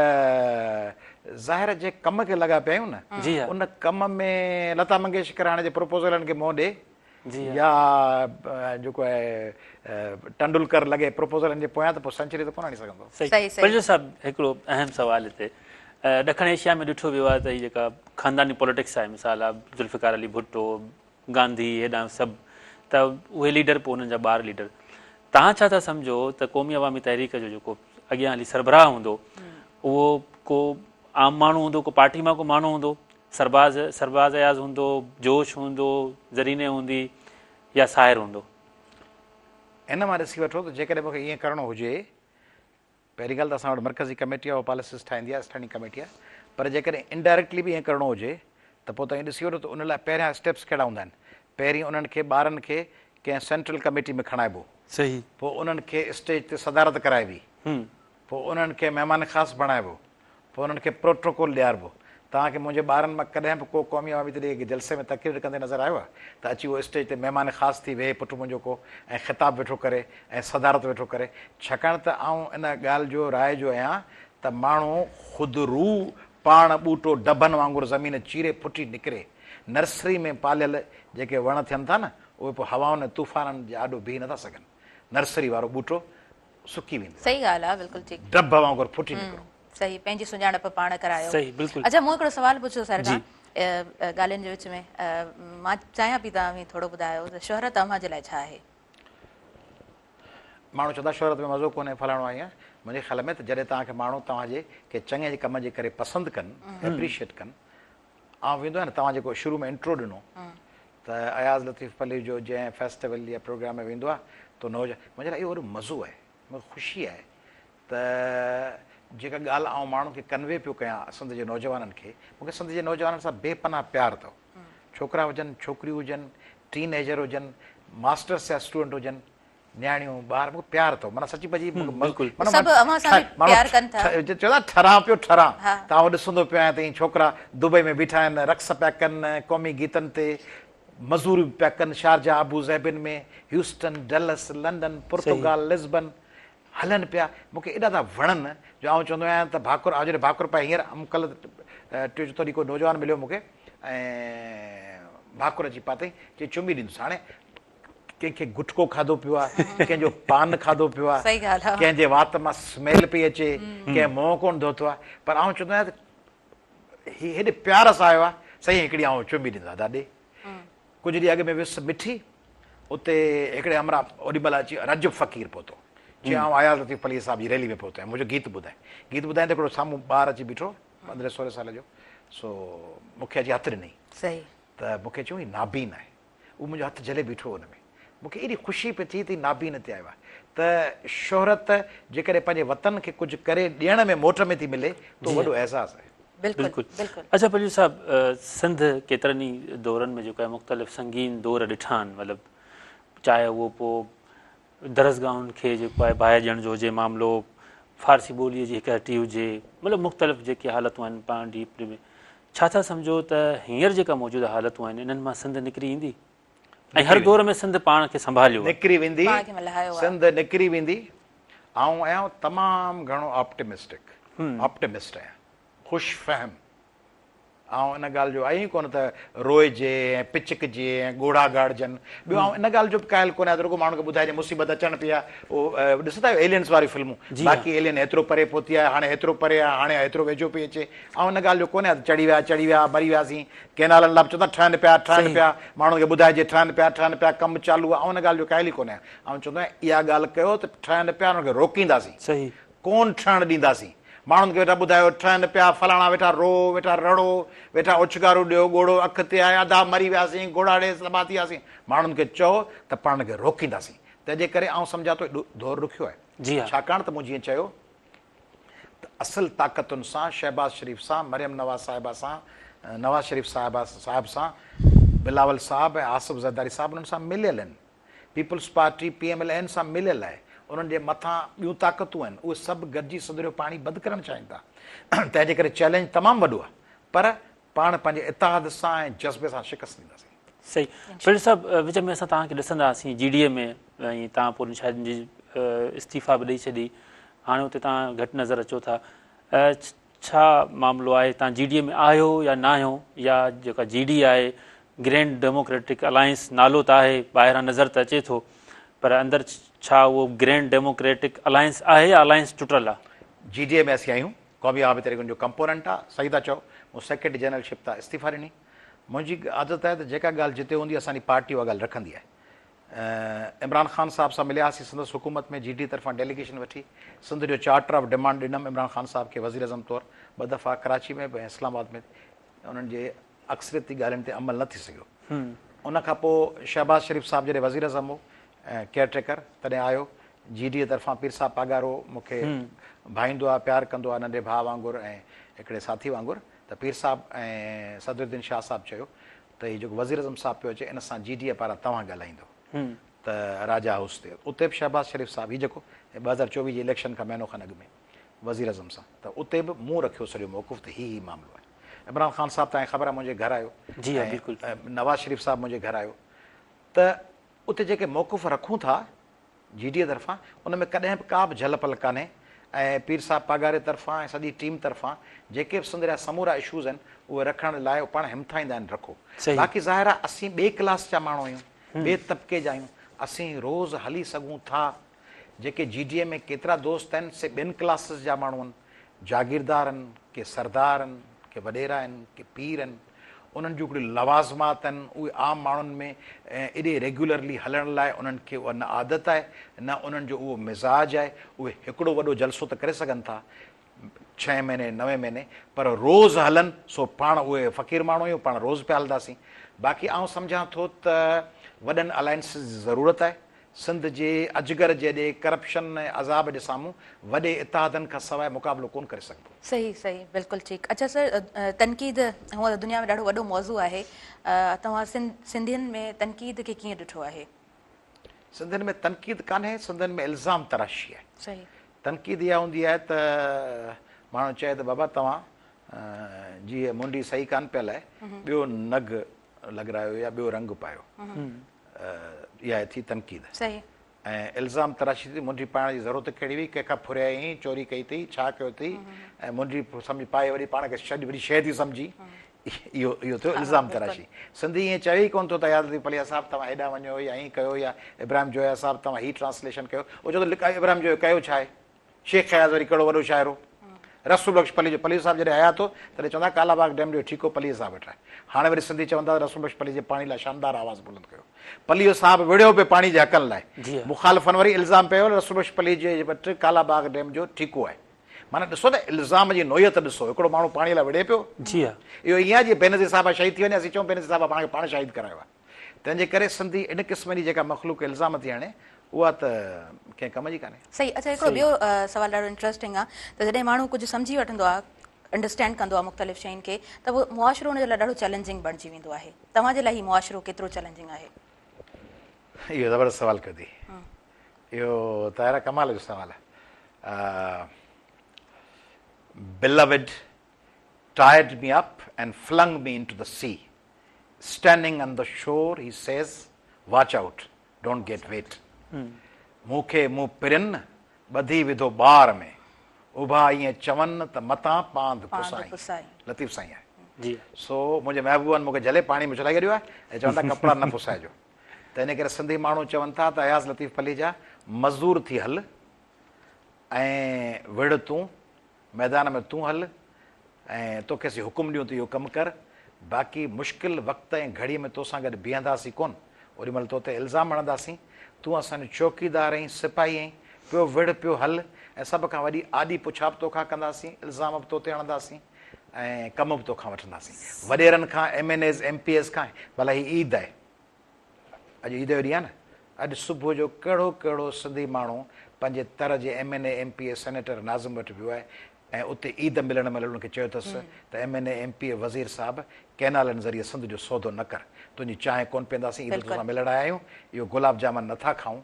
ظاهر جنهن ڪم کي لڳا پيا آهيون نه ان ڪم ۾ لتا منگيشڪر هاڻي جي پروپوزلن کي منهن ڏي يا جيڪو آهي ٽنڊولڪر لڳي پروپوزلن جي پويان ته پوء سينچري ته ڪونه آڻي سگهندو. صحيح پنجو صاحب هڪڙو اهم سوال هتي ڏکڻ ايشيا ۾ ڏٺو ويو آهي ته هي جيڪا خانداني پوليٽڪس آهي مثال آهي ذوالفقار علي ڀٽو گانڌي هيڏانهن سڀ ته اهي ليڊر پوء انهن جا ٻار ليڊر توهان ڇا ٿا سمجهو ته قومي عوامي تحريڪ جو جيڪو اڳيان هلي سربراهه هوندو اهو ڪو عام ماڻهو هوندو ڪو پارٽي مان ڪو ماڻهو هوندو سرباز سرباز اياز هوندو جوش هوندو زرينه هوندي يا ساحر هوندو؟ ان مان ڏسي وٺو ته جيڪڏهن مون کي ائين ڪرڻو هجي پهرين ڳالهه ته اسان وٽ مرڪزي ڪميٽي آهي اها پاليسيز ٺاهيندي آهي اسٽينڊنگ ڪميٽي آهي پر جيڪڏهن انڊائريڪٽلي به ائين ڪرڻو هجي ته پوء توهين ڏسي وٺو ته ان لاء پهريان اسٽيپس ڪهڙا هوندا آهن پهرين انهن کي ٻارن کي ڪنهن سينٽرل ڪميٽي ۾ کڻائبو صحيح. پوء انهن کي اسٽيج تي صدارت ڪرائبي پوء انهن کي مهمان خاص بڻائبو پوء انهن کي پروٽوڪول ڏياربو. توهان کي منهنجي ٻارن مان ڪڏهن به ڪو قومي عوامي تحريڪ جي جلسي ۾ تقرير ڪندي نظر آيو آهي ته اچي اهو اسٽيج تي مهمان خاص ٿي ويهي پٽ منهنجو ڪو ۽ خطاب ويٺو ڪري ۽ صدارت ويٺو ڪري ڇاڪاڻ ته آئون ان ڳالهه جو راء جو آهيان ته ماڻهو خود رو پاڻ ٻوٽو ڊڀن وانگر زمين چيري ڦٽي نڪري. نرسري ۾ پاليل جيڪي وڻ ٿين ٿا نه اهي پوء هوائن ۽ طوفانن جي آڏو بيهي نٿا سگهن. نرسري وارو ٻوٽو سڪي ويندو آهي. صحيح ڳالهه آهي بلڪل ٺيڪ. ڊڀ وانگر ڦٽي نڪرو. صحيح پنهنجي سڃاڻپ پاڻ ڪرايو. صحيح بلڪل. اڇا مون هڪڙو سوال پڇيو سر کان ڳالهين جي وچ ۾ مان چاهيان پئي ته اوهين ٿورو ٻڌايو ته شهرت اوهان جي لاء ڇا آهي؟ ماڻهو چوندا شهرت ۾ مزو ڪونهي فلاڻو آهي ائين منهنجي خيال ۾ ته جڏهن توهان کي ماڻهو توهان جي ڪنهن چڱي ڪم جي ڪري پسند ڪن اپريشيئيٽ ڪن آئون ويندو آهيان نه توهان جيڪو شروع ۾ انٽرو ڏنو ته اياز لطيف پليجو جنهن فيسٽيول يا پروگرام ۾ ويندو آهي ته نوجوان منهنجي لاء اهو وڏو مزو آهي مون کي خوشي آهي ته جيڪا ڳالهه آئون ماڻهن کي ڪنوي پيو ڪيان سنڌ جي نوجوانن کي مون کي سنڌ جي نوجوانن سان بي پناهه پيار اٿو ڇوڪرا هجن ڇوڪريون هجن ٽين ايجر هجن ماسٽرس جا اسٽوڊنٽ هجن نياڻيون ٻار مون کي پيار اٿو معنيٰ سچي پچي مون کي بلڪل معنيٰ سڀ اوهان سان به پيار ڪن ٿا. چوندا ٺران پيو ٺران ها. ته آئون ڏسندو پيو آهيان ته هي ڇوڪرا دبئي ۾ بيٺا آهن رقص پيا ڪن قومي گيتن تي مزوري به پيا ڪن شارجا ابو ظهبين ۾ Houston Dulles London Portugal Lisbon هلن پيا، مون کي ايڏا ٿا وڻن جو آئون چوندو آهيان ته ڀاڪر، آئون جڏهن ڀاڪر پائي هينئر آئون ڪلهه ٽيون چوٿون ڏينهن ڪو نوجوان مليو مون کي ۽ ڀاڪر اچي پاتائين، چي چمي ڏيندس. هاڻي ڪنهن کي گٽڪو کاڌو پيو آهي، ڪنهن جو پان کاڌو پيو آهي، ڪنهن جي وات مان سميل پئي اچي، ڪنهن منهن ڪونه ڌوتو آهي، پر آئون چوندو آهيان ته هي هيڏي پيار سان آيو آهي، سائين هڪڙي آئون چمي ڏيندس ادا ڏي. ڪجهه ڏينهن اڳ ۾ ويس مٺي، اتي هڪڙي همراهه اوڏي مهل اچي رجب فقير پهتو. چي آئون اياز لطيف پليجي صاحب جي ريلي ۾ پهتو آهيان، منهنجو گيت ٻڌائي. گيت ٻڌائين ته هڪڙو سامهون ٻار اچي بيٺو، 15 16 سال جو، سو مون کي اچي هٿ ڏنائين. صحيح. ته مون کي چيو هي نابين آهي. هو منهنجو هٿ جهلي بيٺو هو ان ۾. مون کي ايڏي خوشي پئي ٿي ته هي نابين تي آيو آهي. ته شهرت جيڪڏهن پنهنجي وطن کي ڪجهه ڪري ڏيڻ ۾ موٽ ۾ ٿي ملي ته اهو وڏو اعزاز آهي. بلڪل بلڪل. اڇا پليجو صاحب سنڌ ڪيترن ئي دورن ۾ جيڪو آهي مختلف سنگين دور ڏٺا آهن مطلب چاهي اهو پوء درسگاهن کي جيڪو آهي باهه ڏيڻ جو هجي معاملو فارسي ٻوليء جي هڪ هٽي هجي مطلب مختلف جيڪي حالتون آهن پاڻ ڊيپ ۾ ڇا ٿا سمجهو ته هينئر جيڪا موجوده حالتون آهن انهن مان سنڌ نڪري ايندي ۽ هر دور ۾ سنڌ پاڻ کي سنڀاليو آهي. نڪري ويندي پاڻ کي ملهايو آهي. سنڌ نڪري ويندي آئون آهيان تمام گهڻو آپٽمسٽڪ آپٽمسٽ آهيان خوش فهم آئون ان ڳالهه جو آهيان ئي ڪونه ته روئجي ۽ پچڪجي ۽ ڳوڙها ڳاڙجن. ٻيو آئون ان ڳالهه جو به قائل ڪونه آهيان ته رڳو ماڻهن کي ٻڌائجي مصيبت اچڻ پئي آهي. اهو ڏسندا آهيو ايلينس واريون فلمون باقي ايلين هيترو پري پهتي آهي هاڻي هيترو پري آهي هاڻي هيترو ويجهو پئي اچي. آئون ان ڳالهه جو ڪونه آهيان ته چڙهي ويا چڙهي ويا مري وياسين. ڪينالن لاء به چوندا ٺهن پيا ٺهن پيا ماڻهن کي ٻڌائجي ٺهن پيا ٺهن پيا ڪم چالو آهي. آئون ان ڳالهه جو قائل ئي ڪونه آهيان. آئون چوندو آهيان اها ڳالهه ڪيو ته ٺهن پيا انهن کي روڪينداسين. ڪونه ٺهڻ ڏينداسين. ماڻهن کي ويٺا ٻڌايو، ٺهن پيا، فلاڻا ويٺا روئو، ويٺا رڙو، ويٺا اوڇگارون ڏيو، ڳوڙهو اک تي آهي، ادا مري وياسين، گهوڙا ڙي تباهه ٿي وياسين. ماڻهن کي چئو ته پاڻ کي روڪينداسين. تنهن جي ڪري آئون سمجهان ٿو هي دور ڏکيو آهي. جي ها. ڇاڪاڻ ته مون جيئن چيو ته اصل طاقتن سان، شهباز شريف سان، مريم نواز صاحبه سان، نواز شريف صاحبه صاحب سان، بلاول صاحب ۽ آصف زرداري صاحب انهن سان مليل آهن. Peoples party P M L N سان مليل آهي، انهن جي مٿان ٻيون طاقتون آهن، اهي سڀ گڏجي سنڌ جو پاڻي بند ڪرڻ چاهين ٿا، تنهن جي ڪري چئلينج تمام وڏو آهي، پر پاڻ پنهنجي اتحاد سان ۽ جذبي سان شڪست ڏينداسين. صحيح پليجو صاحب وچ ۾ اسان توهان کي ڏسندا هئاسين جي ڊي اي ۾ ۽ توهان پوء شايد ان جي استعيفا به ڏئي ڇڏي هاڻي اتي توهان گهٽ نظر اچو ٿا ڇا معاملو آهي توهان جي ڊي اي ۾ آهيو يا ناهيو يا جيڪا جي ڊي اي آهي گرينڊ ڊيموڪريٽڪ الائنس نالو ته آهي ٻاهران نظر ته اچي ٿو پر اندر ڇا اهو گرينڊ ڊيموڪريٽڪ الائنس آهي يا الائنس ٽٽل آهي؟ جي ڊي اي ۾ اسين آهيون قومي عوامي تحريڪ ان جو ڪمپوننٽ آهي صحيح ٿا چئو مون سيڪريٽري جنرل شپ تان استعيفا ڏني منهنجي عادت آهي ته جيڪا ڳالهه جتي هوندي اسان جي پارٽي اها ڳالهه رکندي آهي عمران خان صاحب سان ملياسين سندس حڪومت ۾ جي ڊي طرفان ڊيليگيشن وٺي سنڌ جو چارٽر آف ڊمانڊ ڏنم عمران خان صاحب کي وزيراعظم طور ٻه دفعا ڪراچي ۾ به ۽ اسلام آباد ۾ انهن جي اڪثريتي ڳالهين تي عمل نه ٿي سگهيو ان کان پوء شهباز شريف صاحب جڏهن وزيراعظم هو ڪيئر ٽيڪر تڏهن آيو جي ڊي طرفان پير صاحب پاڳارو مون کي ڀائيندو آهي پيار ڪندو آهي ننڍي ڀاء وانگر ۽ هڪڙي ساٿي وانگر ته پير صاحب ۽ صدرالدين شاهه صاحب چيو ته هي جيڪو وزيراعظم صاحب پيو اچي ان سان جي ڊي اي پاران توهان ڳالهائيندو ته راجا هائوس تي اتي به شهباز شريف صاحب هي جيڪو 2024 جي اليڪشن کان مهينو کن اڳ ۾ وزيراعظم سان ته اتي به مون رکيو سڄو موقف ته هي هي معاملو آهي. عمران خان صاحب توهان کي خبر آهي منهنجي گهر آيو جي ها بلڪل. ۽ نواز شريف صاحب منهنجي گهر آيو ته اتي جيڪي موقف رکون ٿا جي ڊي اي طرفان ان ۾ ڪڏهن به ڪا به جهل پل ڪانهي ۽ پير صاحب پاڳاري طرفان ۽ سڄي ٽيم طرفان جيڪي به سنڌ جا سمورا اشوز آهن اهي رکڻ لاء پاڻ همٿائيندا آهن رکو صحيح. باقي ظاهر آهي اسين ٻئي ڪلاس جا ماڻهو آهيون ٻئي طبقي جا آهيون اسين روز هلي سگهون ٿا جيڪي جي ڊي اي ۾ ڪيترا دوست آهن سي ٻين ڪلاسز جا ماڻهو آهن جاگيردار آهن ڪي سردار آهن ڪي وڏيرا آهن ڪي پير آهن انهن جون هڪڙيون لوازمات آهن، اهي عام ماڻهن ۾ ايڏي ريگيولرلي هلڻ لاء انهن کي اها نه عادت آهي، نه انهن جو اهو مزاج آهي، اهي هڪڙو وڏو جلسو ته ڪري سگهن ٿا ڇهين مهيني نوين مهيني پر روز هلن سو پاڻ اهي فقير ماڻهو آهيون پاڻ روز پيا هلنداسين. باقي آئون سمجهان ٿو ته وڏن الائنسز جي ضرورت آهي، سنڌ جي اجگر جيڏي ڪرپشن ۽ عذاب جي سامهون وڏي اتحادن کان سواء مقابلو ڪونه ڪري سگهبو. صحيح صحيح بلڪل ٺيڪ اڇا سر تنقيد هونء ته دنيا ۾ ڏاڍو وڏو موضوع آهي توهان سنڌين ۾ تنقيد کي ڪيئن ڏٺو آهي؟ سنڌين ۾ تنقيد ڪانهي سنڌين ۾ الزام تراشي آهي. صحيح. تنقيد اها هوندي آهي ته ماڻهو چئي ته بابا توهان جي هيء منڊي صحيح ڪانه پيل آهي ٻيو نگ لڳرايو يا ٻيو رنگ پايو اها ٿي تنقيد. صحيح. ۽ الزام تراشي ٿي منڊي پائڻ جي ضرورت ڪهڙي هئي ڪنهن کان ڦريائين چوري ڪئي اٿئي ڇا ڪيو اٿئي ۽ منڊي سمجهي پائي وري پاڻ کي شيء وڏي شيء ٿي سمجهي اهو اهو ٿيو الزام تراشي سنڌي ائين چوي ئي ڪونه ٿو ته اياز لطيف پليجا صاحب توهان هيڏانهن وڃو يا ائين ڪيو يا ابراهيم جويا صاحب توهان هي ٽرانسليشن ڪيو اهو چوندو ابراهيم جويو ڪيو ڇا آهي شيخ اياز وري ڪهڙو وڏو شاعر هو. رسول بخش پليجو، پليجو صاحب جڏهن حيات هو، تڏهن چوندا هئا ڪالا باغ ڊيم جو ٺيڪو پليجي صاحب وٽ آهي. هاڻي وري سنڌي چون ٿا ته رسول بخش پليجي پاڻي لاء شاندار آواز بلند ڪيو. پليجو صاحب وڙهيو پئي پاڻي جي حقن لاء. مخالفن وري الزام پيو رسول بخش پليجي وٽ ڪالا باغ ڊيم جو ٺيڪو آهي. معنيٰ ڏسو ته الزام جي نوعيت ڏسو، هڪڙو ماڻهو پاڻي لاء وڙهي پيو. اهو ائين آهي جيئن بينظير صاحبه شهيد ٿي وڃي اسين چئون بينظير صاحبه پاڻ کي پاڻ شهيد ڪرايو آهي. تنهن جي ڪري سنڌي ان قسم جي جيڪا مخلوق الزام ٿي هڻي اها ته ڪنهن ڪم جي ڪانهي. صحيح اڇا هڪڙو ٻيو سوال ڏاڍو انٽرسٽنگ آ ته جڏهن ماڻهو ڪجهه سمجهي وٺندو آ انڊرسٽينڊ ڪندو آ مختلف شين کي ته پوء معاشرو ان جي لاء ڏاڍو چئلينجنگ بڻجي ويندو آهي توهان جي لاء هي معاشرو ڪيترو چئلينجنگ آهي؟ اهو زبردست سوال ڪيو اٿئي اهو طاهره ڪمال جو سوال آ Beloved tied me up and flung me into the sea Standing on the shore he says watch out don't get wet مون کي مون پرين ٻڌي وڌو ٻار ۾ اڀا ائين چون ته متان پاند پسائين لطيف سائين آهي سو منهنجي محبوبن مون کي جهلي پاڻي ۾ اڇلائي ڇڏيو آهي ۽ چون ٿا ڪپڙا نه پسائجو ته ان ڪري سنڌي ماڻهو چون ٿا ته اياز لطيف پليجا مزدور ٿي هل ۽ وڙهه تون ميدان ۾ تون هل ۽ توکي اسين حڪم ڏيون ته اهو ڪم ڪر، باقي مشڪل وقت ۽ گهڙيء ۾ توسان گڏ بيهنداسين ڪونه، اوڏي مهل تو تي الزام هڻنداسين، تون اسان جو چوڪيدار ۽ سپاهي آهين، پيو وڙهه پيو هل ۽ سڀ کان وڏي آڏي پڇا به توکان ڪنداسين، الزام به تو تي هڻنداسين ۽ ڪم به توکان وٺنداسين. وڏيرن کان، M N As, M P As کان، ڀلا هي عيد آهي. اڄ عيد جو ڏينهن آهي نه، اڄ صبح جو ڪهڙو ڪهڙو سنڌي ماڻهو پنهنجي تر جي M N A, M P A, senator, ناظم وٽ ويو آهي ۽ اتي عيد ملڻ مهل انهن کي چيو اٿس ته M N A, M P A, وزير صاحب ڪئنالن ذريعي سنڌ جو سودو نه ڪر، تنهنجي چانهه ڪونه پيئنداسين، عيد توسان ملڻ آيا آهيون، اهو گلاب جامن نه ٿا کائون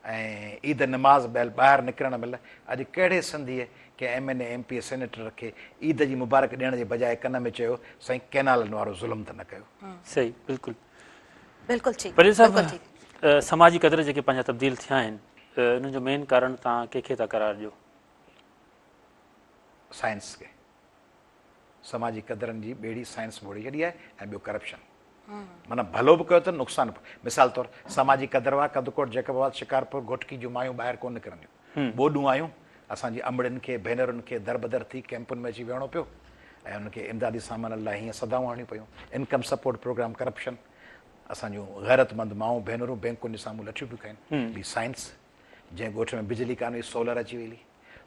۽ عيد نماز مهل ٻاهر نڪرڻ مهل اڄ ڪهڙي سنڌيء ڪنهن M N A, M P A, senator کي عيد جي مبارڪ ڏيڻ جي بجاء ڪن ۾ چيو سائين ڪئنالن وارو ظلم ته نه ڪيو. صحيح بلڪل. بلڪل ٺيڪ پليجو صاحب سماجي قدر جيڪي پنهنجا تبديل ٿيا آهن انهن جو مين ڪارڻ توهان ڪنهن کي ٿا قرار ڏيو؟ سائنس کي. سماجي قدرن جي ٻيڙي سائنس ٻوڙي ڇڏي آهي ۽ ٻيو ڪرپشن. معنيٰ ڀلو به ڪيو اٿن نقصان به. مثال طور سماجي قدر هئا ڪنڌڪوٽ، جيڪب آباد، شڪارپور، گهوٽڪي جون مايون ٻاهر ڪونه نڪرنديون. ٻوڏون آيون اسان جي امڙين کي ڀينرن کي دربدر ٿي ڪئمپن ۾ اچي ويهڻو پيو ۽ انهن کي امدادي سامانن لاء هيئن صدائون هڻڻيون پيون. انڪم سپورٽ پروگرام ڪرپشن اسان جون غيرتمند مائون ڀينرون بئنڪن جي سامهون لٺيون پيون کائن. ٻي سائنس جنهن ڳوٺ ۾ بجلي ڪانه هئي سولر اچي وئي هلي.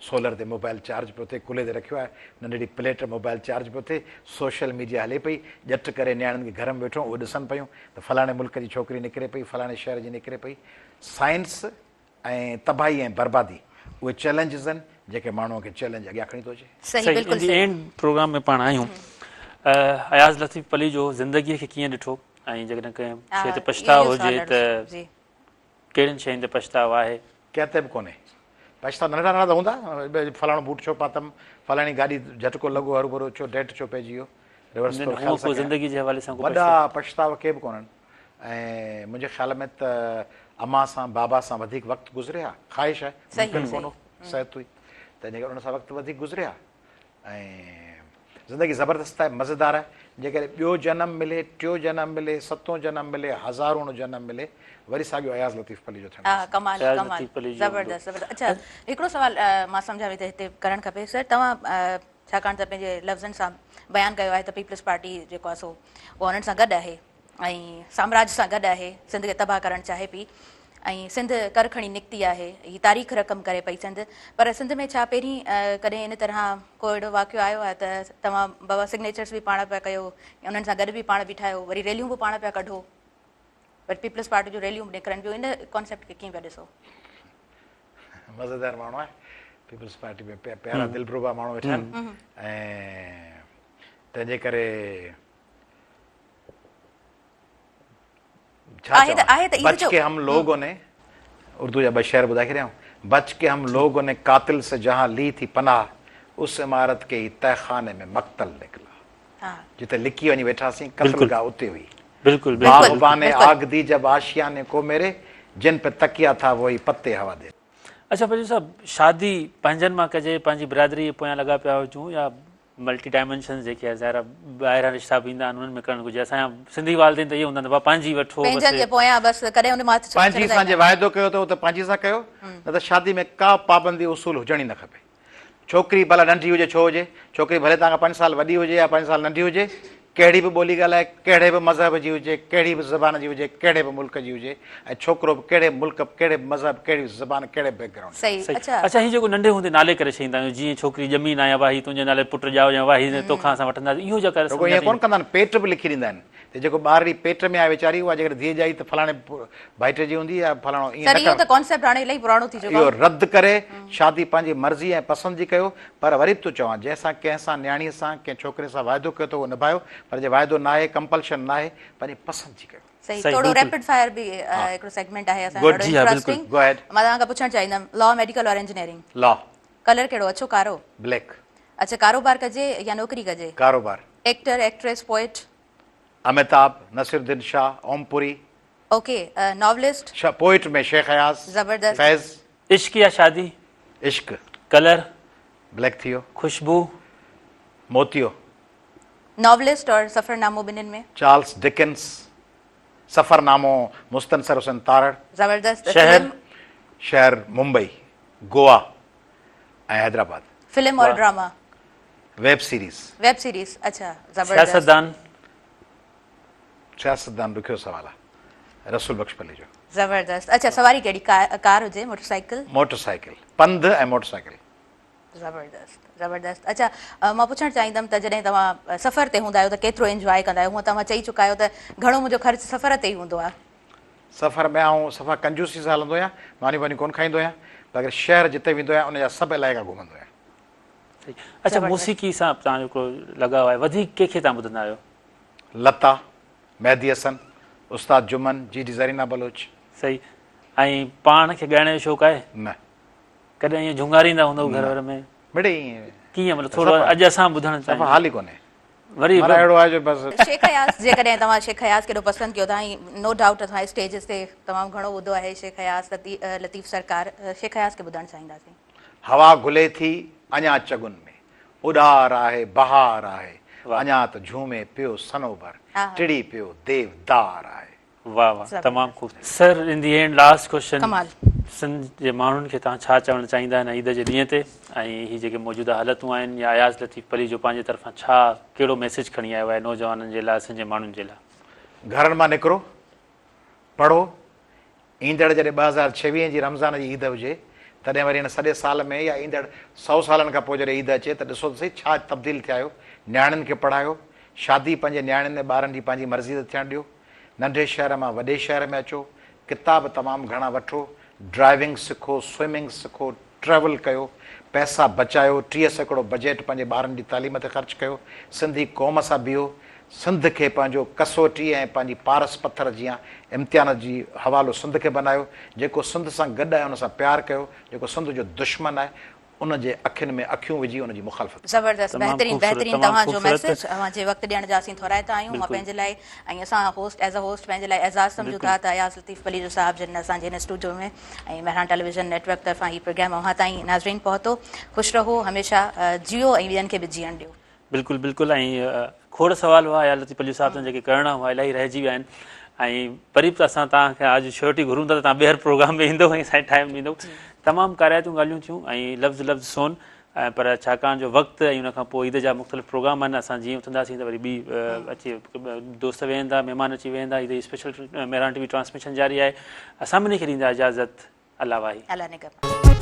سولر تي موبائل چارج پيو ٿئي ڪلهي تي رکيو آهي ننڍڙي پليٽ موبائل چارج پيو ٿئي سوشل ميڊيا هلي پئي ڄٽ ڪري نياڻين کي گهر ۾ ويٺو اهي ڏسن پيون ته فلاڻي ملڪ جي ڇوڪري نڪري پئي فلاڻي شهر جي نڪري پئي سائنس ۽ تباهي ۽ بربادي اهي چئلينجز آهن جيڪي ماڻهوء کي چئلينج اڳيان کڻي ٿو اچي. صحيح صحيح بلڪل ان the صحيح. اينڊ پروگرام ۾ پاڻ آهيون اياز لطيف پليجو زندگيء کي ڪيئن ڏٺو ۽ جيڪڏهن ڪنهن شيء تي پڇتاء اهو هجي سوال ته جي. ڪهڙين شين تي پڇتاء آهي؟ ڪنهن تي به ڪونهي. پڇتاء ننڍڙا ننڍڙا ته هوندا، فلاڻو بوٽ ڇو پاتم، فلاڻي گاڏي جهٽڪو لڳو هروڀرو ڇو ڊينٽ ڇو پئجي ويو. ريورس نه ٿورو نه خيال هونء سان ڪو ڪيان. زندگي جي حوالي سان ڪو وڏا پڇتاء؟ پڇتاء ڪي به ڪونهن ۽ منهنجي خيال ۾ ته امان سان بابا سان وڌيڪ وقت گذري ها، خواهش آهي، صحيح ممڪن صحيح. ڪونه هو، صحت هئي ته ان ڪري ان سان وقت وڌيڪ گذري ها ۽ زندگي زبردست آهي، مزيدار آهي، جيڪڏهن ٻيو جنم ملي، ٽيو جنم ملي، ستون جنم ملي، هزارون جنم ملي، وري ساڳيو اياز لطيف پليجو ٿيڻ ها پسند ڪمال اياز ڪمال لطيف پليجو هوندو. زبردست زبردست اڇا هڪڙو سوال مان سمجهان پئي ته هتي ڪرڻ کپي سر توهان ڇاڪاڻ ته پنهنجي لفظن سان بيان ڪيو آهي ته پيپلز پارٽي جيڪو آهي سو اها انهن سان گڏ آهي ۽ سامراج سان گڏ آهي سنڌ کي تباهه ڪرڻ چاهي پئي ۽ سنڌ ڪر کڻي نڪتي آهي هي تاريخ رقم ڪري پئي سنڌ پر سنڌ ۾ ڇا پهرين ڪڏهن ان طرح ڪو اهڙو واقعو آيو آهي ته توهان بابا سگنيچرس به پاڻ پيا ڪيو انهن سان گڏ به پاڻ بيٺا آهيو وري ريليون به پاڻ پيا ڪڍو پر پيپلز پارٽي جون ريليون به نڪرن پيون ان ڪانسيپٽ کي ڪيئن پيا ڏسو؟ مزيدار ماڻهو آهي پيپلز پارٽي ۾ پيارا دلربا ماڻهو ويٺا آهن ۽ تنهن جي ڪري ڇا آهي ته آهي ته چوان عيد بچ جو ڪي هم لوگون ني اردو جا ٻه شعر ٻڌائي ڇڏيان بچ ڪي هم لوگون ني قاتل سي جهان لي ٿي پناهه اس عمارت ڪي هي تهه خاني ۾ مقتل نڪلا جتي لڪي وڃي ويٺاسين قتل گاهه اتي هئي بلڪل بلڪل باغبان ني آگ the جب آشياني ڪو ميري جن پي تڪيا ٿا وهي پتي هوا the. اڇا پليجو صاحب شادي پنهنجن مان ڪجي پنهنجي برادري جي پويان لڳا پيا هجون يا ملٽي ڊائمينشنز جيڪي آهي ظاهر آهي ٻاهران رشتا به ايندا آهن انهن ۾ ڪرڻ گهرجي اسان جا سنڌي والدين ته اهي هوندا آهن ته بابا پنهنجي وٺو بس پنهنجن جي پويان بس ڪڏهن ان مان پنهنجي سان جي واعدو ڪيو اٿو ته پنهنجي سان ڪيو نه ته شادي ۾ ڪا پابندي اصول هجڻ ئي نه کپي ڇوڪري ڀلا ننڍي هجي ڇو هجي، ڇوڪري ڀلي توهان کان پنج سال وڏي هجي يا پنج سال ننڍي هجي، ڪهڙي به ٻولي ڳالهائي، ڪهڙي به مذهب جي هجي، ڪهڙي به زبان جي هجي، ڪهڙي به ملڪ جي هجي ۽ ڇوڪرو به ڪهڙي به ملڪ، ڪهڙي به مذهب، ڪهڙي به زبان، ڪهڙي به بيڪ گرائونڊ جو. صحيح صحيح اڇا. اڇا هي جيڪو ننڍي هوندي نالي ڪري ڇڏيندا آهيون جيئن ڇوڪري ڄمي ناهي ابا هي تنهنجي نالي پٽ ڄائو يا ابا هي توکان اسان وٺنداسين اهو جيڪا رسم رڳو ائين ڪونه ڪندا آهن پيٽ به لکي ڏيندا آهن ته جيڪو ٻارڙي پيٽ ۾ آهي ويچاري اها جيڪڏهن ڌيء ڄائي ته فلاڻي ڀائٽي جي هوندي يا فلاڻو ائين سر نه اهو ڪر. ته ڪانسيپٽ هاڻي الاهي پراڻو ٿي چڪو اهو آهي. رد ڪري شادي پنهنجي مرضي ۽ پسند جي ڪيو پر وري به ٿو چوان جنهن سان ڪنهن سان نياڻي سان ڪنهن ڇوڪري سان واعدو ڪيو اٿو اهو نڀايو پر جي واعدو ناهي ڪمپلشن ناهي پنهنجي پسند جي ڪيو. صحيح صحيح ٿورو بلڪل. ريپڊ فائر به هڪڙو سيگمينٽ آهي اسان جو گڊ ڏاڍو جي ها بلڪل. انٽرسٽنگ گو اهيڊ. مان توهان کان پڇڻ چاهيندم لا ميڊيڪل اور انجنيئرنگ؟ لا. ڪلر ڪهڙو اڇو ڪارو؟ بليڪ. اڇا ڪاروبار ڪجي يا نوڪري ڪجي؟ ڪاروبار. Actor actress poet? Amitabh, Naseeruddin Shah, Om Puri. Okay novelist? Poet ۾ Shaikh Ayaz, زبردست. فيض. عشق يا شادي؟ عشق. ڪلر؟ بليڪ ٿي ويو. خوشبو؟ موتيو. ناولسٽ اور سفرنامو ٻنهين ۾؟ چارلس ڊڪنس، سفرنامو مستنصر حسين تارڙ. زبردست. شهر؟ فلم؟ شهر ممبئي، گوا ۽ حيدرآباد. فلم اور drama? Web series. Web series اڇا زبردست. سياستدان؟ سياستدان ڏکيو سوال آ. رسول بخش پليجو. زبردست اڇا سواري ڪهڙي ڪار هجي موٽر سائيڪل؟ موٽر سائيڪل پنڌ ۽ موٽر سائيڪل. زبردست زبردست اڇا مان پڇڻ چاهيندم ته جڏهن توهان سفر تي هوندا آهيو ته ڪيترو انجواء ڪندا آهيو هونء توهان چئي چڪا آهيو ته گهڻو منهنجو خرچ سفر تي ئي هوندو آهي. سفر ۾ آئون صفا ڪنجوسي سان هلندو آهيان ماني واني ڪونه کائيندو آهيان پر شهر جتي ويندو آهيان ان جا سڀ علائقا گهمندو آهيان. اڇا موسيقي سان توهان جو هڪڙو لڳاء آهي وڌيڪ ڪنهن کي توهان ٻڌندا آهيو؟ لتا، مهدي حسن، استاد جمن، جي ڊي زرينا بلوچ. صحيح ۽ پاڻ کي ڳائڻ جو شوق آهي؟ نه. ڪڏهن ائين جهونگاريندا هوندؤ گهر ور ۾؟ مڙئي ائين. ڪيئن مطلب ٿورو اڄ اسان ٻڌڻ چاهيون. صفا حال ئي ڪونهي. وري معنيٰ اهڙو آهي جو بس. شيخ اياز جيڪڏهن توهان شيخ اياز کي ايڏو پسند ڪيو ٿا ۽ نو ڊائوٽ اسان اسٽيجز تي تمام گهڻو ٻڌو آهي شيخ اياز لطيف سرڪار شيخ اياز کي ٻڌڻ چاهينداسين. هوا گهلي ٿي اڃا چڳن ۾، اڏار آهي بهار آهي، اڃا ته جهومي پيو صنوبر، ٽڙي پيو ديودار آهي. واه واه تمام خوب sir in the end last question ڪمال. سنڌ جي ماڻهن کي توهان ڇا چوڻ چاهيندا هن عيد جي ڏينهن تي ۽ هي جيڪي موجوده حالتون آهن يا اياز لطيف پليجو پنهنجي طرفان ڇا ڪهڙو ميسيج کڻي آيو آهي نوجوانن جي لاء سنڌ جي ماڻهن جي لاء. گهرن مان نڪرو، پڙهو، ايندڙ جڏهن 2026 جي رمضان جي عيد هجي تڏهن وري هن سڄي سال ۾ يا ايندڙ سئو سالن کان پوء جڏهن عيد اچي ته ڏسو ته سهي ڇا تبديل ٿيا آهيو، نياڻين کي پڙهايو، شادي پنهنجي نياڻين ۽ ٻارن جي پنهنجي مرضي تي ٿيڻ ڏيو، ننڍي شهر مان وڏي شهر ۾ اچو، ڪتاب تمام گهڻا وٺو، ڊرائيونگ سکو، سوئمنگ سکو، ٽريول ڪيو، پئسا بچايو، 30% بجيٽ پنهنجي ٻارن جي تعليم تي خرچ ڪيو، سنڌي قوم سان بيهو، سنڌ کي پنهنجو ڪسوٽي ۽ پنهنجي پارس پٿر جيان امتحان جي حوالو سنڌ کي بنايو، جيڪو سنڌ سان گڏ آهي ان سان پيار ڪيو، جيڪو سنڌ جو دشمن آهي ان جي اکين ۾ اکيون وجهي ان جي مخالفت ڪريو. زبردست تمام بهترين خوبصورت بهترين تمام توهان جو خوبصورت ميسج اوهان جي وقت ڏيڻ جا اسين ٿورائتا آهيون مان بلڪل پنهنجي لاء ۽ اسان هوسٽ ايز ا هوسٽ پنهنجي لاء اعزاز سمجهون بلڪل ٿا ته اياز لطيف پليجو صاحب جن اسان جي هن studio ۾ ۽ Mehran television net work طرفان هي پروگرام اوهان تائين ناظرين پهتو خوش رهو هميشه جيئو ۽ ٻين کي به جيئڻ ڏيو. بلڪل بلڪل ۽ کوڙ سوال هئا اياز لطيف پليجو صاحب سان جيڪي ڪرڻا هئا الاهي رهجي ويا آهن ۽ وري به اسان توهان کي اڄ شيورٽي گهرون ٿا ته توهان ٻيهر پروگرام ۾ ايندو ۽ اسان کي ٽائيم ڏيندو تمام ڪارائتيون ڳالهيون ٿيون ۽ لفظ لفظ سون پر ڇاڪاڻ جو وقت ۽ ان کان پوء عيد جا مختلف پروگرام آهن اسان جيئن اٿنداسين ته وري ٻي اچي دوست ويهندا مهمان اچي ويهندا عيد جي اسپيشل مهراڻ ٽي وي ٽرانسميشن جاري آهي اسان ٻنهي کي ڏيندا اجازت الله واهي. الله نگهبان.